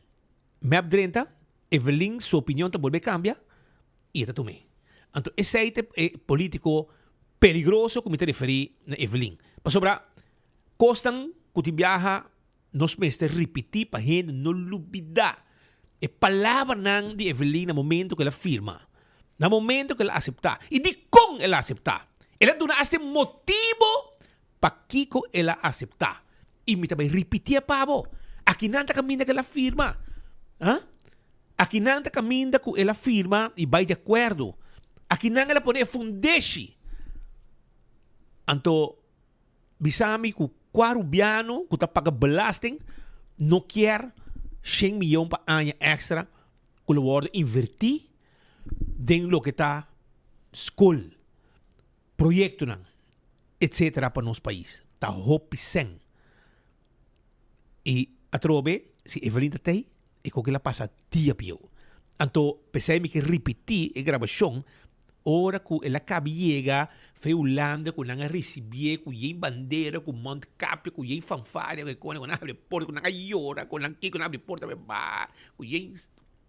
mep drenta, Evelyn su opinion ta bolbe cambia y e ta tum'é. Anto esey ta e politico peligroso cu mi ta referi na Evelyn. Pasobra cosnan cu tin biaha nos mester ripiti pa hende no lubida e palabranan di Evelyn na momento cu el a firma, na momento cu el a acepta y dicon el a acepta. El a duna hasta e motibo Pakiko el a aseptá? I mi ta bai ripitié pa bo. Akinan ta kaminda ku el a firma. Ha? Akinan ta kaminda ku el a firma i bai di akuerdo. Akinan el a pone e fundeshi. Anto, Bisa mi ku kua rubiano ku ta paga belasting no kier shen miyon pa aña extra ku lo wòrdu invertí den loke ta skol, proyektonan, etcetera pa nos pais. Ta hopi sèn. I atrobe si Evelyn ta tei e koke la pasa dia bieu. Anto p'esei mi ke ripití e grabashon ora ku el a kabi yega fe Hulanda ku nan a risibié ku yen bandera, ku mondkapje, ku yen fanfaria, ku e kone ku nan a habri porta, ku nan a yora, ku nan kiko, nan a habri porta ba ku yen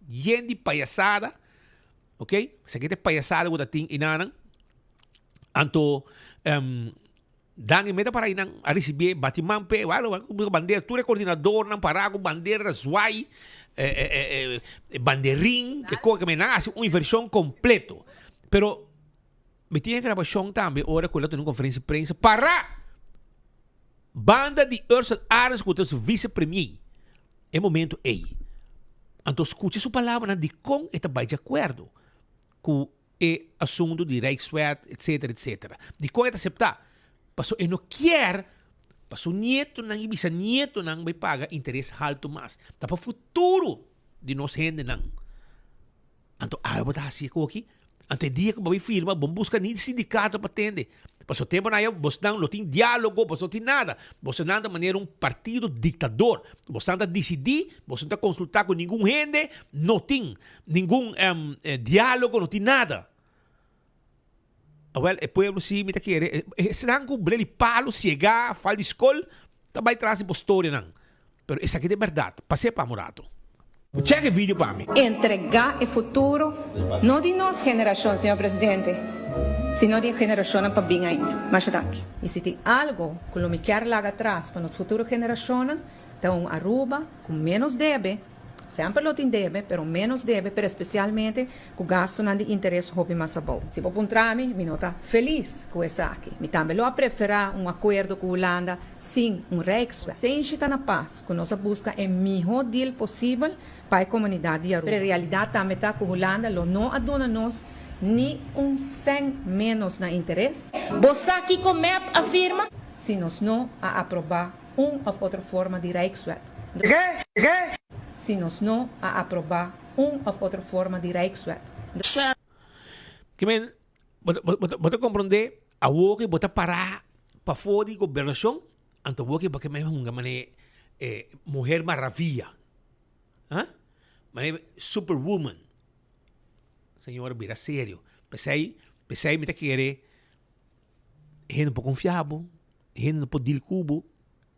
yen di payasada, ok, esaki ta e payasada ku ta tin enanan. Anto Dan e meta para einan a risibié bati man p'e, ku bandera, tur e koordinadornan pará ku bandera ta zwai, banderin, ke kos, nan a hasi un invershon kompleto. Pero mi tin e grabashon tambe ora ku el a tene un konferensia di prensa pará banda di Ursel Arends ku ta su vise premier e momento ei. Anto skucha su palabranan dikon e ta bai di akuerdo ku e asuntu di Rijkswet etcetera etcetera. Dikon e ta aseptá? Pasobra e no kier pa su nietonan i bisanietonan bai paga interes haltu mas. Ta pa futuro di nos hendenan. Anto awe bo ta hasi e koki? Anto e dia ku bo bai firma bo no buska ni sindikato pa tende. Pasobra temponan aya bosnan no tin dialogo, bos no tin nada. Bosonan ta manera un partido diktador. Bosnan ta disidí, bos no ta konsultá ku ningun hende, no tin ningun dialogo, no tin nada. Awel, e pueblo si mi ta kere, esnan ku brel di palo, siegá, fal di skol, ta bai tras di bo storianan. Pero esaki ta e bèrdat. Pas'é pa mi un rato. Check e video pa mi. Entregá e futuro no di nos generashon, señor presidente, sino di e generashonnan pa bin ainda. Masha danki. I si tin algo ku lo mi kier laga atras pa nos futuro generashonnan, ta un Aruba ku ménos debe, Semper lo tin debe, pero ménos debe, pero espesialmente ku gastunan di interes hopi mas abou. Si bo puntra mi, mi no ta felis ku esaki. Mi tambe lo a preferá un akuerdo ku Hulanda sin un Rijkswet. Konsenshi ta na pas ku nos a buska e mihó deal posibel pa e komunidat di Aruba. Pero e realidat tambe ta ku Hulanda lo no a duna nos ni un sèn ménos na interes. Bo sa kiko mep a firma? Si nos no a aprobá un of otro forma di Rijkswet. Si nos no a aproba un of otro forma di Rijkswet. Ke men, bo ta, bo ta, bo ta komprondé awor ke bo ta pará pafó di gobernashon, anto awor ke bo ke men hunga manera e muher maravilla, ha? Manera superwoman. Señor bira serio. P'esei, p'esei mi ta kere hende no por konfia bo. Hende no por deal ku bo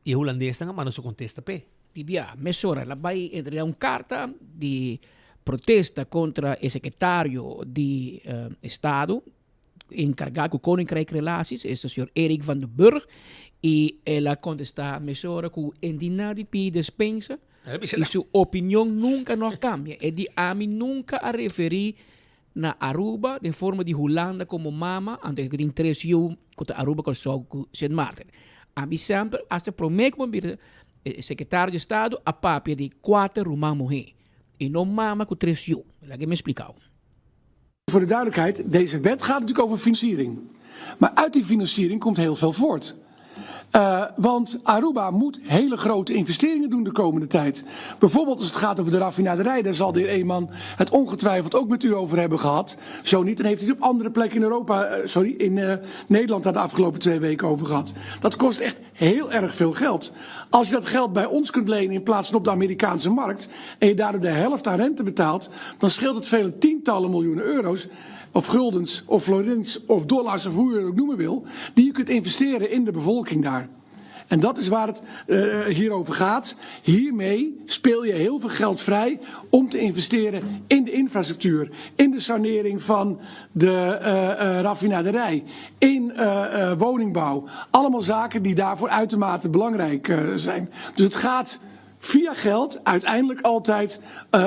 i e hulandesnan a manda su kontesta p'e. Di bia, mesora el a bai entregá un karta di protesta kontra e sekretario di Estado enkargá ku Koninkrijkrelaties, esta señor Eric van der Burg, i el a kontestá mesora ku e di nada di pidi despensa i su opinion nunka no a kambia. E di ami nunka a referí Na Aruba den forma di Hulanda como mama, anto e tin tres yu cu ta Aruba, Corsou cu Sint Maarten. Ami semper, hasta prome cu mi bira secretario di estado, a papia di cuater ruman muhe y no mama cu tres yu. Laga mi explicao. Voor de duidelijkheid, deze wet gaat natuurlijk over financiering. Maar uit die financiering komt heel veel voort. Uh, want Aruba moet hele grote investeringen doen de komende tijd. Bijvoorbeeld als het gaat over de raffinaderij, daar zal de heer Eeman het ongetwijfeld ook met u over hebben gehad. Zo niet, dan heeft hij het op andere plekken in Europa, uh, sorry, in uh, Nederland daar de afgelopen twee weken over gehad. Dat kost echt heel erg veel geld. Als je dat geld bij ons kunt lenen in plaats van op de Amerikaanse markt en je daardoor de helft aan rente betaalt, dan scheelt het vele tientallen miljoenen euro's of guldens of florins of dollars of hoe je het ook noemen wil, die je kunt investeren in de bevolking daar. En dat is waar het uh, hier over gaat. Hiermee speel je heel veel geld vrij om te investeren in de infrastructuur, in de sanering van de uh, uh, raffinaderij, in woningbouw. Allemaal zaken die daarvoor uitermate belangrijk zijn. Dus het gaat via geld uiteindelijk altijd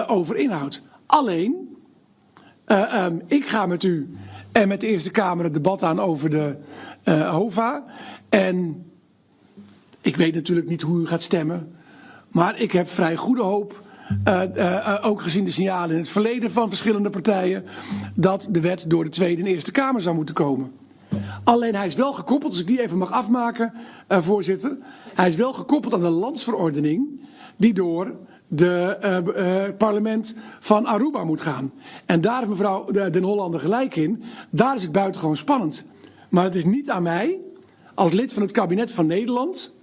over inhoud. Alleen, Uh, um, ik ga met u en met de Eerste Kamer het debat aan over de uh, HOVA. En ik weet natuurlijk niet hoe u gaat stemmen. Maar ik heb vrij goede hoop, uh, uh, ook gezien de signalen in het verleden van verschillende partijen, dat de wet door de Tweede en Eerste Kamer zou moeten komen. Alleen hij is wel gekoppeld, als ik die even mag afmaken, uh, voorzitter. Hij is wel gekoppeld aan de landsverordening die door de uh, uh, parlement van Aruba moet gaan. En daar heeft mevrouw Den Hollander gelijk in. Daar is het buitengewoon spannend. Maar het is niet aan mij, als lid van het kabinet van Nederland,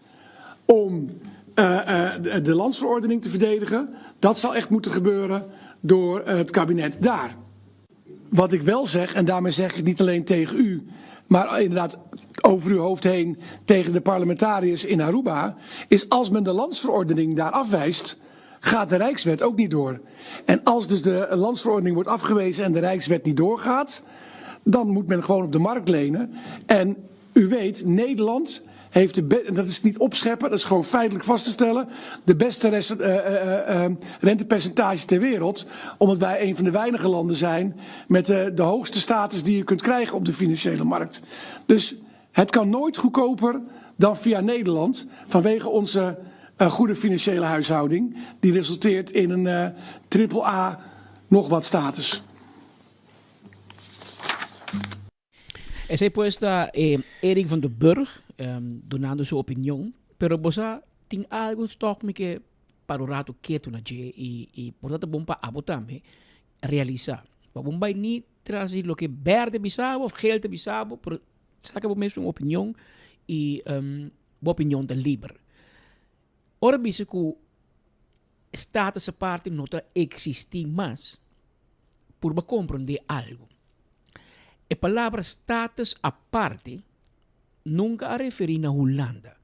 om uh, de landsverordening te verdedigen. Dat zal echt moeten gebeuren door het kabinet daar. Wat ik wel zeg, en daarmee zeg ik het niet alleen tegen u, maar inderdaad over uw hoofd heen tegen de parlementariërs in Aruba, is als men de landsverordening daar afwijst, gaat de Rijkswet ook niet door. En als dus de landsverordening wordt afgewezen en de Rijkswet niet doorgaat, dan moet men gewoon op de markt lenen. En u weet, Nederland heeft de dat is niet opscheppen, dat is gewoon feitelijk vast te stellen, de beste uh, uh, rentepercentage ter wereld. Omdat wij een van de weinige landen zijn met de hoogste status die je kunt krijgen op de financiële markt. Dus het kan nooit goedkoper dan via Nederland vanwege onze goede financiële huishouding, die resulteert in een triple A nog wat status. Esei pues ta Eric van der Burg dunando su opinion, pero bo sa tin algo tòg mi ke para un rato ketu na dje i i por ta ta bon pa abo tambe realisá. Pa bo bai ni tras di loke bèrdè bisa bo òf gel ta bisa bo, pero saka bo mes un opinion i bo opinion ta liber. Ora bisa ku status aparte no ta eksistí mas, purba komprondé algu. E palabra status aparte nunka a referí na Hulanda,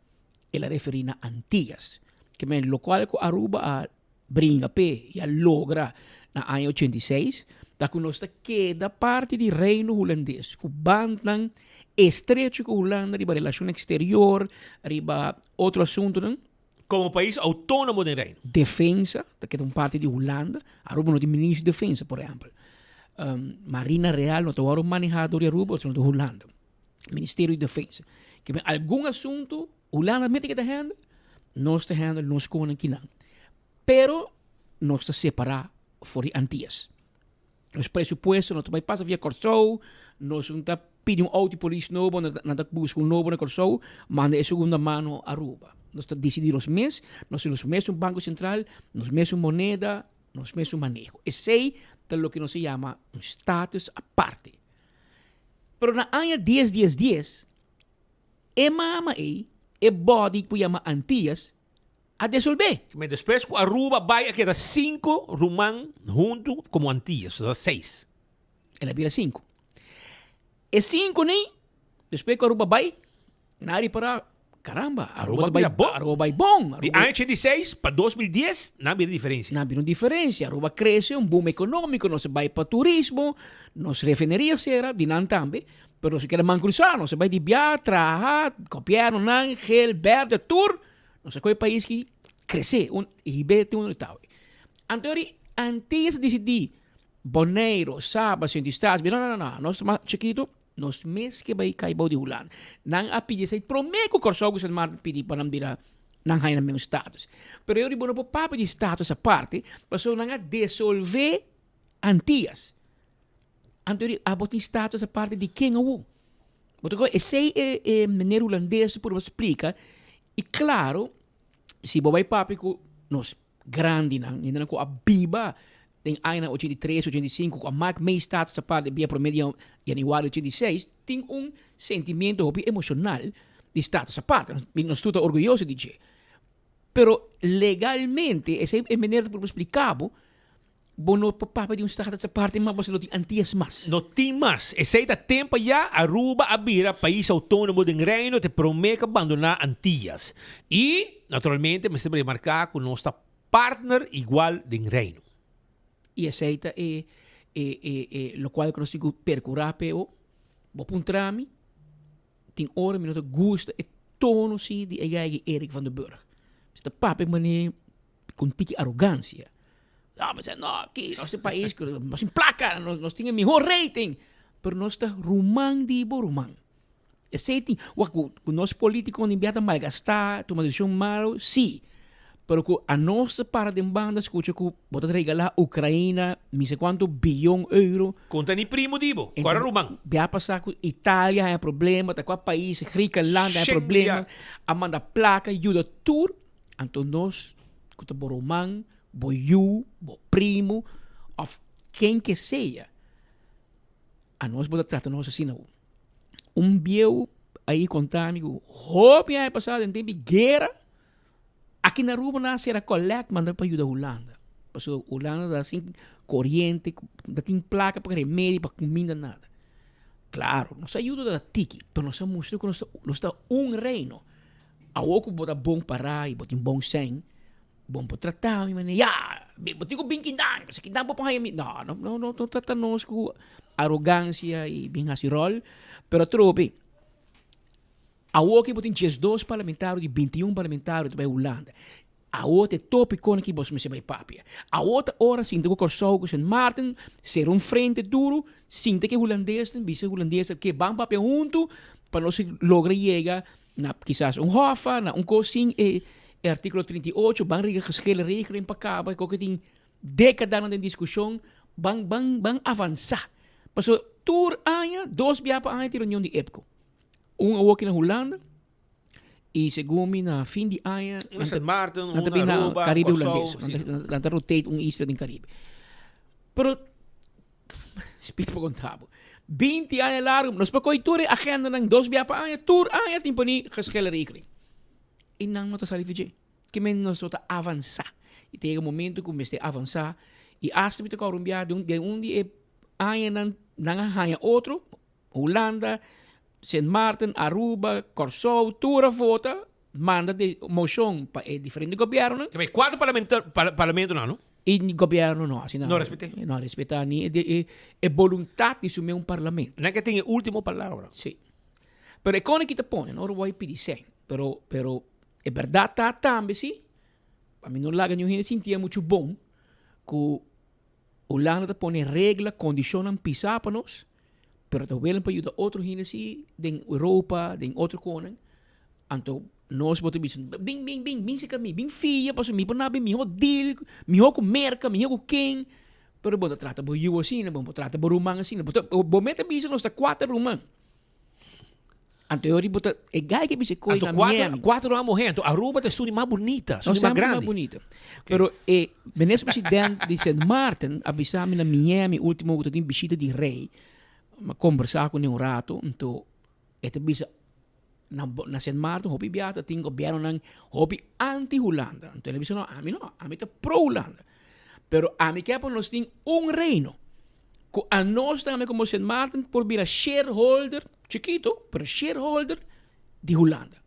el a referí na Antias. Ke men lokual ku Aruba a bringa p'e i a logra na aña 86 ta ku nos ta keda parti di Reino Hulandes ku bandnan estrecho ku Hulanda riba relashon eksterior, riba otro asuntunan. Komo pais outónomo den Reino. Defensa ta keda un parti di Hulanda. Aruba no tin ministro di defensa, por ehèmpel. Marina Real no ta wòrdu manehá dor di Aruba, sino dor Hulanda. Ministerio di Defensa. Ke men algun asuntu Hulanda mete ke ta handle, nos ta handle nos konan kinan. Pero nos ta separá for di Antias. Nos presupuesto no ta bai pasa via Kòrsou, nos no ta pidi un outo di polis nobo, nan ta buska un nobo na Kòrsou, manda e segunda mano Aruba. Nos ta disidí nos mes, nos tin nos mesun banko sentral, nos mesun moneda, nos mesun maneho. Esei ta loke nos ta yama un status aparte. Pero na aña dies dies dies, e mama ei, e body ku yama Antias, a desolbé. Me despues ku Aruba bai a keda sinku ruman huntu komo Antias, osea seis. El a bira sinku. E sinku nei, despues ku Aruba bai, nan a ripará, caramba, Aruba ta bai bon. Aruba bai bon. Di aña 86 pa 2010 nan a bira diferensia. Nan a bira un diferensia. Aruba krese, un boom ekonómiko, nos a bai pa turismo, nos refineria sera, di nan tambe, pero nos a keda man krusá, nos a bai di bia, traha, gobièrnunan, gel, bèrdè, tur. Nos a koe pais ki krese, un hib'é te unda ta awe. Anto ori Antillas a disidí, Boneiru, Saba, Sint Eustatius, no, no, no, no, nos ta mas chikitu, nos mes ke bai kai bou di Hulanda. Nan a pidi esei promé ku Kòrsou ku Sint Maarten pidi pa nan bira, nan haña nan mes status. Pero e ori bo no por papia di status aparte, pasobra nan a desolvé Antillas. Anto ori abo tin status aparte di ken awo? Bo ta kohe esei e e meneer hulandes ta purba splika i klaro si bo bai papia ku nos grandinan, hendenan ku a biba den añanan 83, 85 ku a mak mei status aparte bia prome di januari 86 tin un sentimiento hopi emoshonal di status aparte. Nos tur ta orguyoso di dje. Pero legalmente esei e meneer ta purba splika bo Bo no por papia di un status aparte mas pasobra no tin Antillas mas. No tin mas. Esei ta tempo ya Aruba a bira pais autonomo den Reino te prome ku a bandoná Antillas. I, naturalmente, mester remarká ku nos ta partner igual den Reino. I esei ta e e e e lokual ku nos tin ku perkurá p'e o. Bo puntra mi, tin ora mi no ta gusta e tono si di e yaya Eric van der Burg. Mi ta papia manera. Cu un tiki arogancia. No, mi sa, no, aki nos tin pais cu nos tin placa, nos, nos tin e mihor rating. Pero nos ta ruman di bo ruman. Esey tin, wak cu, cu nos politiconan di bia ta malgasta, tuma decision malo, si. Pero ku anos ta para den banda skucha ku bo ta regalá Ukraina mi sa kuantu biyon euro. Konta ni primo di bo, ku ora ruman. Bia pasá ku Italia haña problema, ta kua pais, Griekenland haña Shen problema, milyar. a manda plaka yuda tur, anto nos ku ta bo ruman, bo yu, bo primo òf ken ke sea, anos bo ta trata nos asina awo. Un bieu a i konta mi ku hopi aña pasá den tempu di guera, Aki na Aruba nan a sera collect manda pa yuda Hulanda. Pasobra Hulanda ta sin coriente, no tin placa pa remedio, pa cuminda, nada. Claro, nos a yuda ta tiki, pero nos a mustra cu nos ta un reino. Awor cu bo ta bon para y bo tin bon sen, bo por trata mi manera, ya, bo tin cu bin kindan, pasobra kindan bo por haya mi. No, no, no, no trata nos cu arogancia y bin haci rol, pero atrobe. Awor ki bo tin 12 parlamentario di 21 parlamentario ta bai Hulanda. Awor ta e topiconan ki boso mester bai papia. Awor ta ora sinta ku Kòrsou ku Sint Maarten sera un frente duru, sinta ku e hulandesnan, bisa e hulandesnan ke ban papia huntu pa nos logra yega na kisas un hòf, na un kos sin e artíkulo 38, ban regla geschillenregeling pa kaba ku tin dékadanan den diskushon, ban ban ban avansá. Pasobra tur aña, dos bia pa aña tin reunion di EPCO. Un awoki na Hulanda y segun mi na fin di aña Un na Sint Maarten, nan ta un bin na na Aruba, Caribe Kòrsou, Hulandes. sí. Nan ta rotate un isla den Caribe. Pero spit pa konta bo. 20 aña largo nos por koy tur e agendanan dos bia pa aña, tur aña tin poni geschillenregeling. Y nan no ta sali for dje. Ke men nos no ta avansa. Y ta yega momento ku mester avansa y asta mi ta kòrda un bia den un di e añanan nan a haña otro. Hulanda, Sint Maarten, Aruba, Kòrsou, tur a vota manda de moshon pa e diferente gobièrnunan. Te bai kuater parlamentonan, no? I gobièrnu no hasi nada. No respet'é. No a respetá ni e e boluntat di su meun parlamento. Nan ke tin e último palabra. Sí. Pero e kòne ki ta pone, no ora wòrdu pidi sèn. Pero, pero e bèrdat ta tambe si, pa mi no laga niun hende sintié muchu bon ku Hulanda ta pone regla, kondishonnan pisá pa nos, pero ta welen pa yuda otro hende si den Europa, den otro konan. Anto nos bo ta bisa, bin, bin, bin, bin seka mi, bin fia, pasobra mi por na bin mihó deal, mihó ku Merka, mihó ku ken. Pero bo ta trata bo yu asina, bo ta trata bo ruman asina. Bo ta, bo meta bisa nos ta kuater ruman. Anto e ora bo ta, e guy ke bisa koi Anto na kuater, Miami. kuater ruman muhé, anto Aruba ta esun di mas bunita, esun No, di mas semper mas grandi. bunita. Pero e minister president di Sint Maarten a bisa mi na Miami ultimo ku ta tin bishita di rey, mi a kombersá kuné un rato, anto e ta bisa na na Sint Maarten hopi bia ta tin gobièrnunan hopi anti Hulanda. Anto el a bisa no, ami no, ami ta pro Hulanda. Pero ami ke pa nos tin un reino. Ku anos tambe komo Sint Maarten por bira shareholder, chikito, pero shareholder di Hulanda.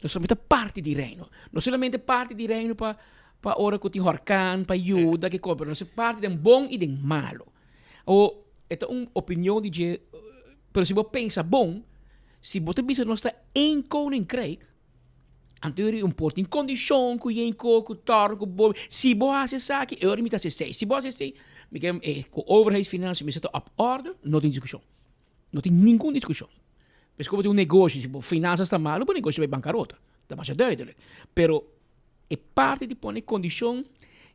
Nos tambe ta parti di Reino. No solamente parti di Reino pa pa ora ku tin horkan, pa yuda, ke kos, pero nos ta parti den bon i den malo. Awor, e ta un opinion di dje, pero si bo pensa bon, si bo ta bisa nos ta één koninkrijk, Anto e un por tin kondishon ku yen ko ku tòrn ku bo si bo hasi esaki e ora mi ta hasi esei si bo hasi esei mi ke e ku overheidsfinanciën mester ta op orde no tin diskushon no tin ningun diskushon pasobra ku bo tin un negoshi si bo finansas ta malu bo negoshi bai bankarota ta masha duidelijk pero e parti di pone kondishon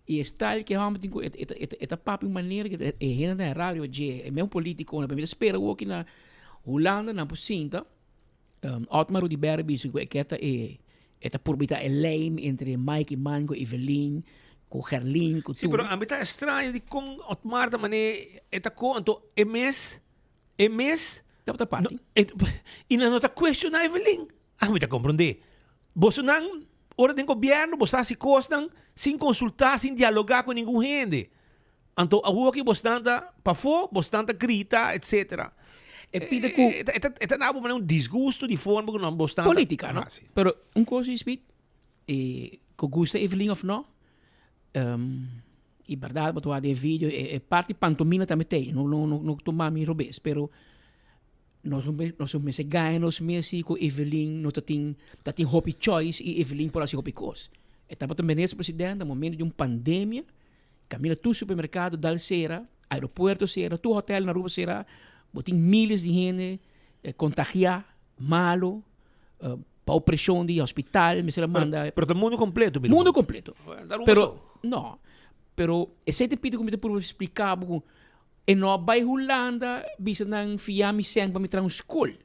i e style ku e hòmber tin ku e e ta papia un manera ku e hende ta hera riba dje e mes politikonan mi ta spera awoki na Hulanda nan por sinta. Otmar Oduber a bisa ku e ke ta e e ta purba ta e lijm entre Mike y Mango, Evelyn, ku Gerlin, ku Sí, tur. pero a mi ta extraño di kon Otmar ta mane e ta ko anto e mes e mes Tabata parti. No, e, y nan no ta cuestiona Evelyn. A mi ta comprende. Bosonan ora den gobierno bo sa haci cosnan sin consulta, sin dialoga cu ningun hende. Anto awoki bosnan ta pafó, bosnan ta grita, etcetera. E pida ku. E ta, e ta na bo manera un disgusto di forma ku nan bosnan ta. Politica, no? Ah, si. Pero un kos is Piet, e ku gusta Evelyn of no, i bèrdat bo ta wak den e video, e parti pantomina tambe t'ei, no no no tuma mi robes, pero nos no nos no mester gaña nos mes si ku Evelyn no ta tin ta tin hopi choice i Evelyn por hasi hopi kos. E tabata minister presidente na momento di un pandemia, Caminda tur supermercado dal cera, aeropuerto cera, tur hotel na Aruba cera, bo tin miles di hende contagia, malo. Bou preshon di hospital mester a manda. Pero ta mundo completo mi Mundo completo. Pero no, pero esei ta pidi ku mi ta purba splika bo ku e no a bai Hulanda bisa nan fia mi sèn pa mi traha un skol.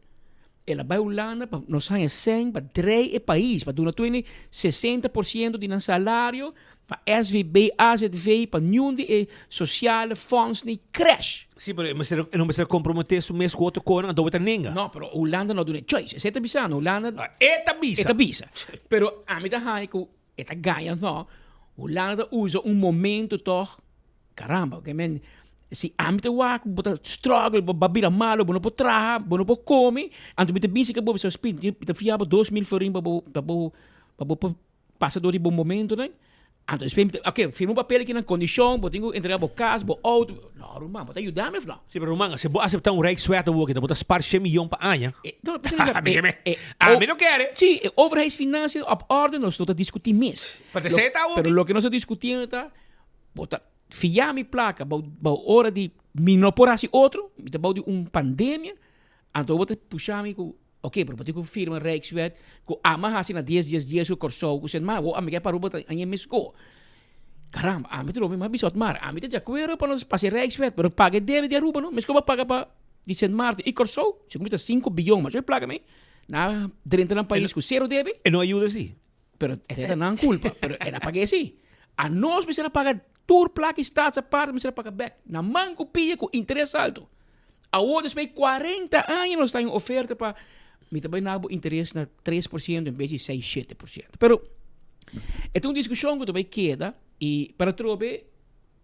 El a bai Hulanda pa nos haña sèn pa drei e pais, pa duna tur hende 60% di nan salario Pa SVB, AZV, pa niun di e sociale fonds ni crash. Sí, pero e mester, e no mester comprometé su mes cu otro conan, anto bo ta nenga. No, pero Hulanda no duna e choice. Esei ta bisa, no, Hulanda. E ta bisa. E ta bisa. Pero ami ta haña cu e ta gaña no. Hulanda ta usa un momento toch, caramba, ke men, si ami ta wak, bo ta struggle, bo a bira malo, bo no por traha, bo no por come, anto mi ta bisa ke bo bisa, Speed, mi ta fia bo 2000 florin pa bo, pa bo, pa bo por Pasa dor di bo momentonan, anto despues mi ta, ok, firma un papel aki nan kondishon, bo tin ku entrega bo kas, bo outo, no ruman, bo ta yuda mi of no? Si, pero ruman, si bo aseptá un Rijkswet awor ki ta bo ta spar shen miyon pa aña. No, p'esei mi ta, e, e, Ami no kere. Si, e overheidsfinanciën op orde nos no ta diskutí mes. Pero esei ta awor Pero loke nos ta diskutiendo ta, bo ta fia mi plaka bou, bou ora di mi no por hasi otro, mi ta bou di un pandemia, anto bo ta pusha mi ku Ok, pero bo tin ku firma Rijkswet ku ama hasi na dies dies dies ku Kòrsou ku Sint Maarten. Wo ami ke pa Aruba ta aña mes ko. Caramba, ami ta robi mas bisa Otmar. Ami ta di akuerdo pa nos pasa e Rijkswet, pero paga e debe di Aruba no. Mes ku bo paga pa di Sint Maarten i Kòrsou, segun mi ta sinku biyon, masha e plaka mi na drenta nan pais ku sero debe. E no a yuda si. Pero esei ta nan kulpa, pero e na pag'é si. Anos mester a paga tur plaka i staatsapart mester a paga bèk. Na man ku pia ku interes alto. Awor despues di 40 aña nos ta en oferta pa mi ta bai na bo interes na 3% en bes di 6, 7%. Pero e ta un diskushon ku ta bai keda i para trobe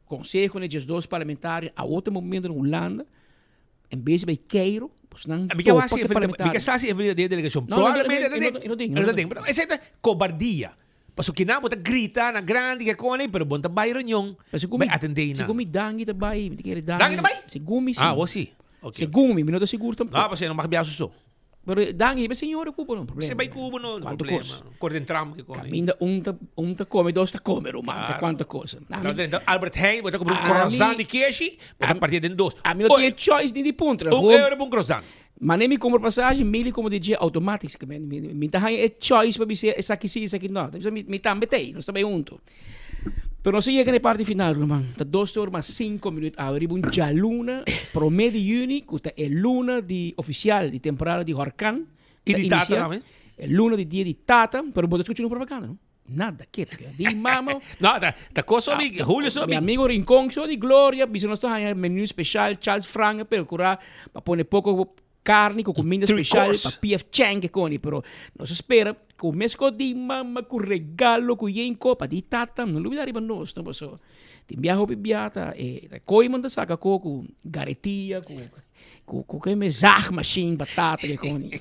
konseho na 12 parlamentario awor ta momento na Hulanda en bes di bai keiro pues nan Mi ke topa wasi ku mi ke parlamentario. sa si e den delegashon. No, no, Probablemente no, e ta no, no den. no E no ta no den. Pero esei ta kobardia. Paso kinan bo ta grita na grandi ke kone, pero bo no ta bai reunion Pero bai atende nan. Segun mi Dangui ta bai, mi ta kere Dangui. Dangui ta bai? Segun mi si. Ah, awor si. Ok. Segun mi, mi no ta sigur tampoco. No, pasobra e no mag biaha su so. Pero Dangui hiba e señora cu bo no problema. Si bai cu bo no Cuanto problema. cos. Corte den tram ke kone. Caminda un ta un ta come, dos ta come, ruman. Ta Claro. cuanto cosa. Ta drenta Albert Heijn, bo ta compra un croissant di keshi, bo ta parti den dos. Ami no tin e choice ni di puntra. Un euro pa un croissant. Mane mi compra pasashi, Mili como di dje automatisch. Mi ta haña e choice pa bisa esaki si, esaki no. Ta bisa mi tambe ta ei, nos ta bai hunto. Pero nos a yega na e parti final, ruman. Ta dos or mas cinco minuut awe riba un djaluna, prome di juni, cu ta e luna di oficial di temporada di horcan. Y di tata tambe. E luna di dia di tata, pero bo ta scucha un propaganda, no? Nada, ketu. Di mama. No, ta, ta cosa mi, Julio so Mi mi. amigo Rincon so di Gloria, bisa nos ta haña menu special, Charles Frank a percura pa pone poco carne cu cuminda Three special course. pa PF Chang ke coni, pero nos a spera cu mesco di mama cu regalo cu yen copa di tata, no lubida riba nos, no paso tin bia hopi bia ta e ta koiman ta saca co cu garetia cu Ku ku ke me zaagmachine batata ke koni.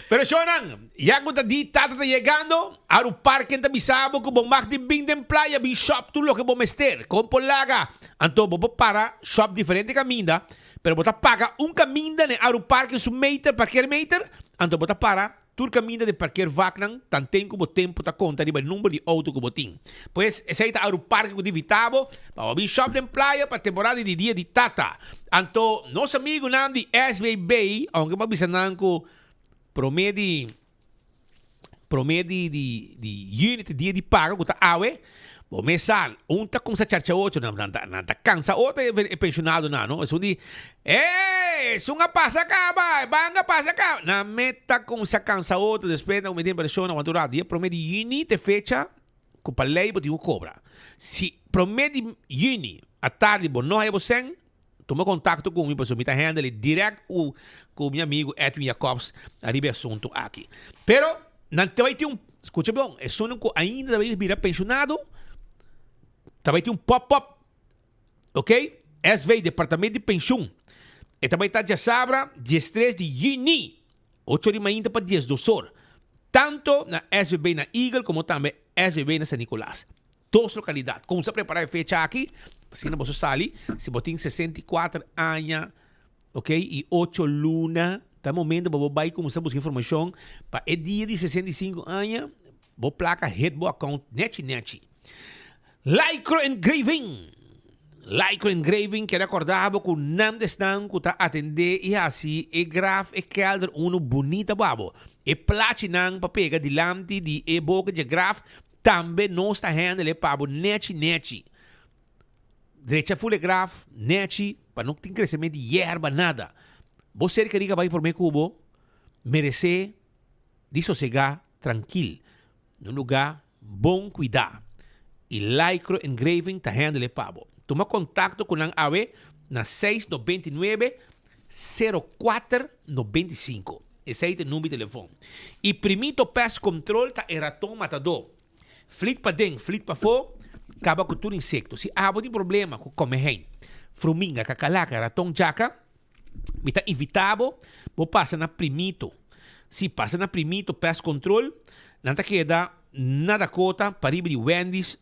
Pero shownan, ya ku ta di tata ta yegando, Aru Parken ta bisa bo ku bo mag di bin den playa bin shop tur loke bo mester. Kon por laga? Anto bo por para shop diferente kaminda, pero bo ta paga un kaminda den Aru Parken su meter, parkeermeter, anto bo ta para Tur kaminda den parker vaknan tanten ku bo tempu ta konta riba e number di outo ku bo tin. Pues, esei ta aru parke ku ta invitá bo pa bo bin shòp den playa pa temporada di Dia di Tata. Anto, nos amigunan di SVB, ounke bo a bisa nan ku promé di promé di di di yüni ta dia di paga ku ta awe, Bo mes sa, un ta kumsa charcha otro, nan nan ta nan ta kansa otro e e penshonadonan, no? Esun di, Ey, esun a pasa kaba, e banga a pasa kaba. Nan mes ta kumsa kansa otro, despues nan kumiti impreshon, nan wanta un rato. Dia prome di yüni ta e fecha ku pa lei bo tin ku kobra. Si prome di yüni atardi bo no haya bo sèn, tuma kontakto ku mi pasobra mi ta handle e dirèkt ku ku mi amigu Edwin Jacobs ariba e asuntu aki. Pero nan ta bai tin un Scucha bon, esunnan cu ainda ta bay bira pensionado ta bay tin un pop-up, ok? SV, Departamento di Pensioen. E ta bay ta djasabra diestres di juni, ocho di mainta pa diesdos or. Tanto na SVB na Eagle como tambe SVB na San Nicolas. Dos localidad. Cuminsa prepara e fecha aki, asina boso sali, si bo tin 64 aña, Ok, y ocho luna ta momento pa bo bay cuminsa busca informacion pa e dia di 65 aña bo placa hit bo account nechi nechi. Lycro Engraving Lycro Engraving kere acorda bo cu nan ta esnan cu ta atende y haci e graf e kelder uno bunita pa bo. E plachinan pa pega dilanti di e boka dje graf tambe nos ta handle pa bo nechi nechi. Drecha ful e graf nechi pa no tin crecement di yerba nada. Bo ser kerí ka bai prome ku bo merece di sosega trankil na un luga bon cuida y Lycro Engraving ta handle pa bo. Tuma contacto cu nan awe na 699 04 95. Esey ta e number di telefon. Y Primito Pest Control ta e raton matador. Flit paden, flit pafó, kaba ku tur insekto. Si abo tin problema ku komehein, fruminga, kakalaka, raton, djaka, mi ta invitá bo, bo pasa na Primito. Si, pasa na Primito Pest Control, nan ta keda na Dakota, pariba di Wendy's,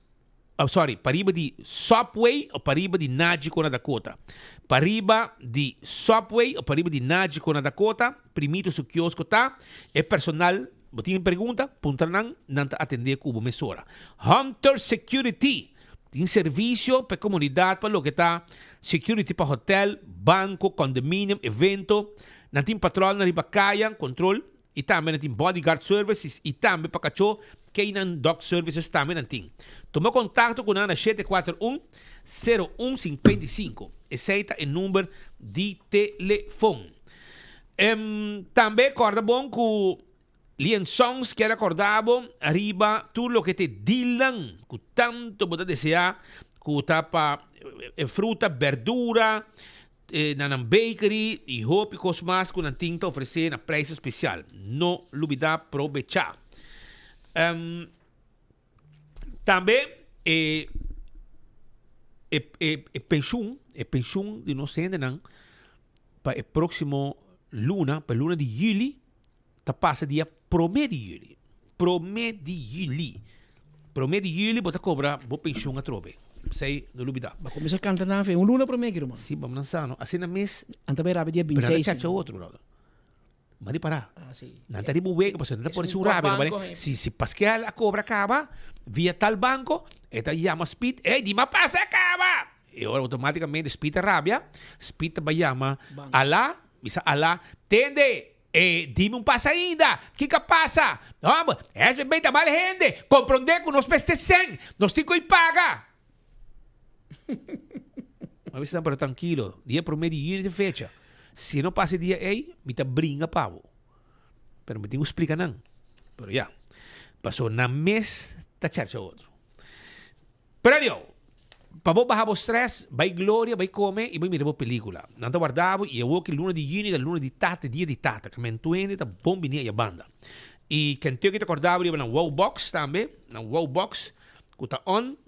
oh, sorry, pariba di Subway o pariba di Nagico na Dakota. Pariba di Subway o pariba di Nagico na Dakota, Primito su kiosko ta, e personal Bo tin pregunta? Puntra nan, nan ta atendé ku bo mesora. Hunter Security tin servisio pa e komunidat pa loke ta security pa hotel, banko, condominium, evento. Nan tin patròlnan riba kaya, kontrol, i tambe nan tin bodyguard services i tambe pa kachó, K-nine dog services tambe nan tin. Tuma kontakto ku nan na 741 01 55. Esei ta e number di telefon. Tambe kòrda bon ku Lien Songs kier a kòrda bo riba tur loke ta e dealnan ku tantu bo ta deseá ku ta pa e fruta, berdura, na nan bakery i hopi kos mas ku nan tin ta ofresé na prijs spesial. No lubidá probechá. Tambe e e e penshun, e penshun di nos hendenan pa e próksimo luna, pa e luna di yüli, ta pasa dia promé di yüli. Promé di yüli. Promé di yüli bo ta kobra bo penshun atrobe. P'esei no lubidá. Bo a kuminsá kanta nan fe un luna promé ki ruman. Si, bo nan sa no. Asina mes. Nan ta bai rabia dia binti seis. Pero nan ta chacha otro, brother. Mari pará. Ah, sí. Nan ta riba un wega, pasobra nan ta pone su rabia. No bale. Si, si Pasquel a cobra caba via tal banco, e ta yama Speed, Ey, di m'a pasa caba! E ora automaticamente Speed ta rabia, Speed ta bai yama Alá, bisa Alá, Tende, e dime un pasa ainda, kiko a pasa? Homber, SBB ta mal hende, comprende cu nos mester cen, nos tin cu i paga. Ma bisa nan, pero trankilo, dia prome di juni ta fecha. Si no pasa e dia ei, mi ta bringa pa bo. Pero mi tin ku splika nan. Pero ya, paso nan mes ta charcha otro. Pero anyhow, pa bo baha bo stress, bai Gloria, bai come i bai mira bo pelicula. Nan ta warda bo i awor ki luna di juni ta luna di tata, dia di tata. Kamentuende ta bon bini aya banda. I Kentucky ta korda bo riba nan wow box tambe, nan wow box ku ta on.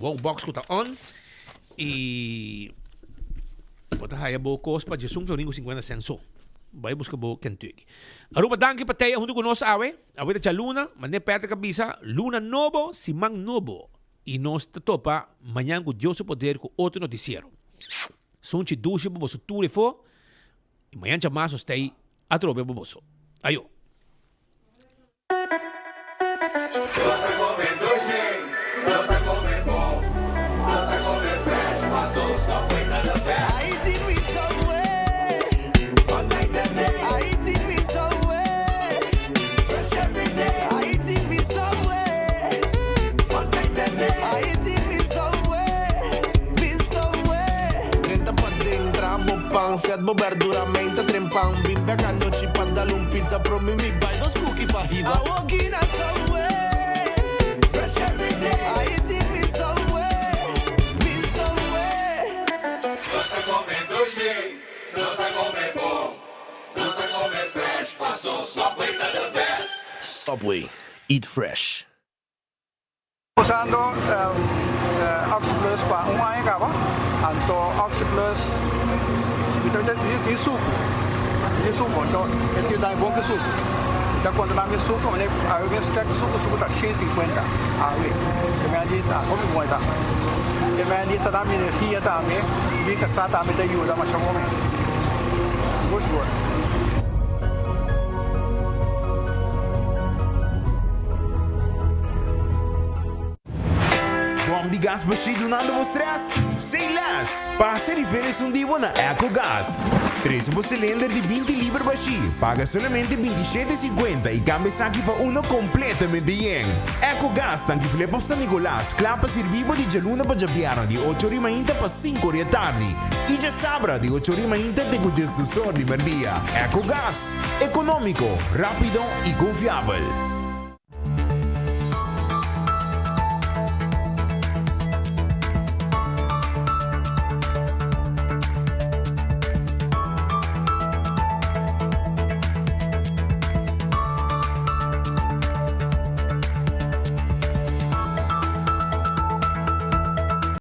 Wow box ku ta on i bo ta haya bo kos pa djesun florin ku 50 cent so. Bai buska bo Kentucky. Aruba danki pa tei huntu ku nos awe. Awe ta djaluna, manera Patrick a bisa, luna nobo, siman nobo. I nos ta topa mañan ku Dios su poder ku otro notisiero. Sunchi dushi pa boso tur efo i mañan djamas nos tei atrobe pa boso. Ayo. Nos ta come dushi, nos ta come bon, nos ta come fresh, paso Subway ta the best. I eating with Subway, all night and day. I eating with Subway, fresh every day. I eating with Subway, all night and day. I eating with Subway, with Subway. Drenta paden, traha bo pan, set bo berdura, meinta trempan. Bin bek anochi pa dal un pizza, promi mi bai dos cookie pa hiba. I walking a Subway, fresh every day. I eating with Subway, with Subway. Nos ta come dushi, nos ta come bon, nos ta come fresh, paso Subway ta the best. Subway, eat fresh. Usando Oxyplus pa un aña caba, anto Oxyplus mi ta di sucu, di sucu, anto e tin dai bon ki sucu. Mi ta conta nan mi sucu, mi awe mes check sucu, sucu ta 150 awe, te mei di ta hopi bon e ta. Te mei di ta da mi energia tambe, mi casa tambe ta yuda masha bon mes. Sigur sigur. Bon. Pòmp di gas bashí dunando bo strès? Say less! Pasa riba esun di bo na Ecogas. Trese bo silinder di 20 liber bashí, paga solamente 27,50 i kambia esaki pa uno kompletamente yen. Ecogas tanki Flip of San Nicolas, kla pa sirbi bo di djaluna pa djabièrnè di ocho ori mainta pa sinku ori atardi i djasabra di ocho ori mainta te ku diesdusor di merdia. Ecogas, ekonómiko, rápido i konfiabel.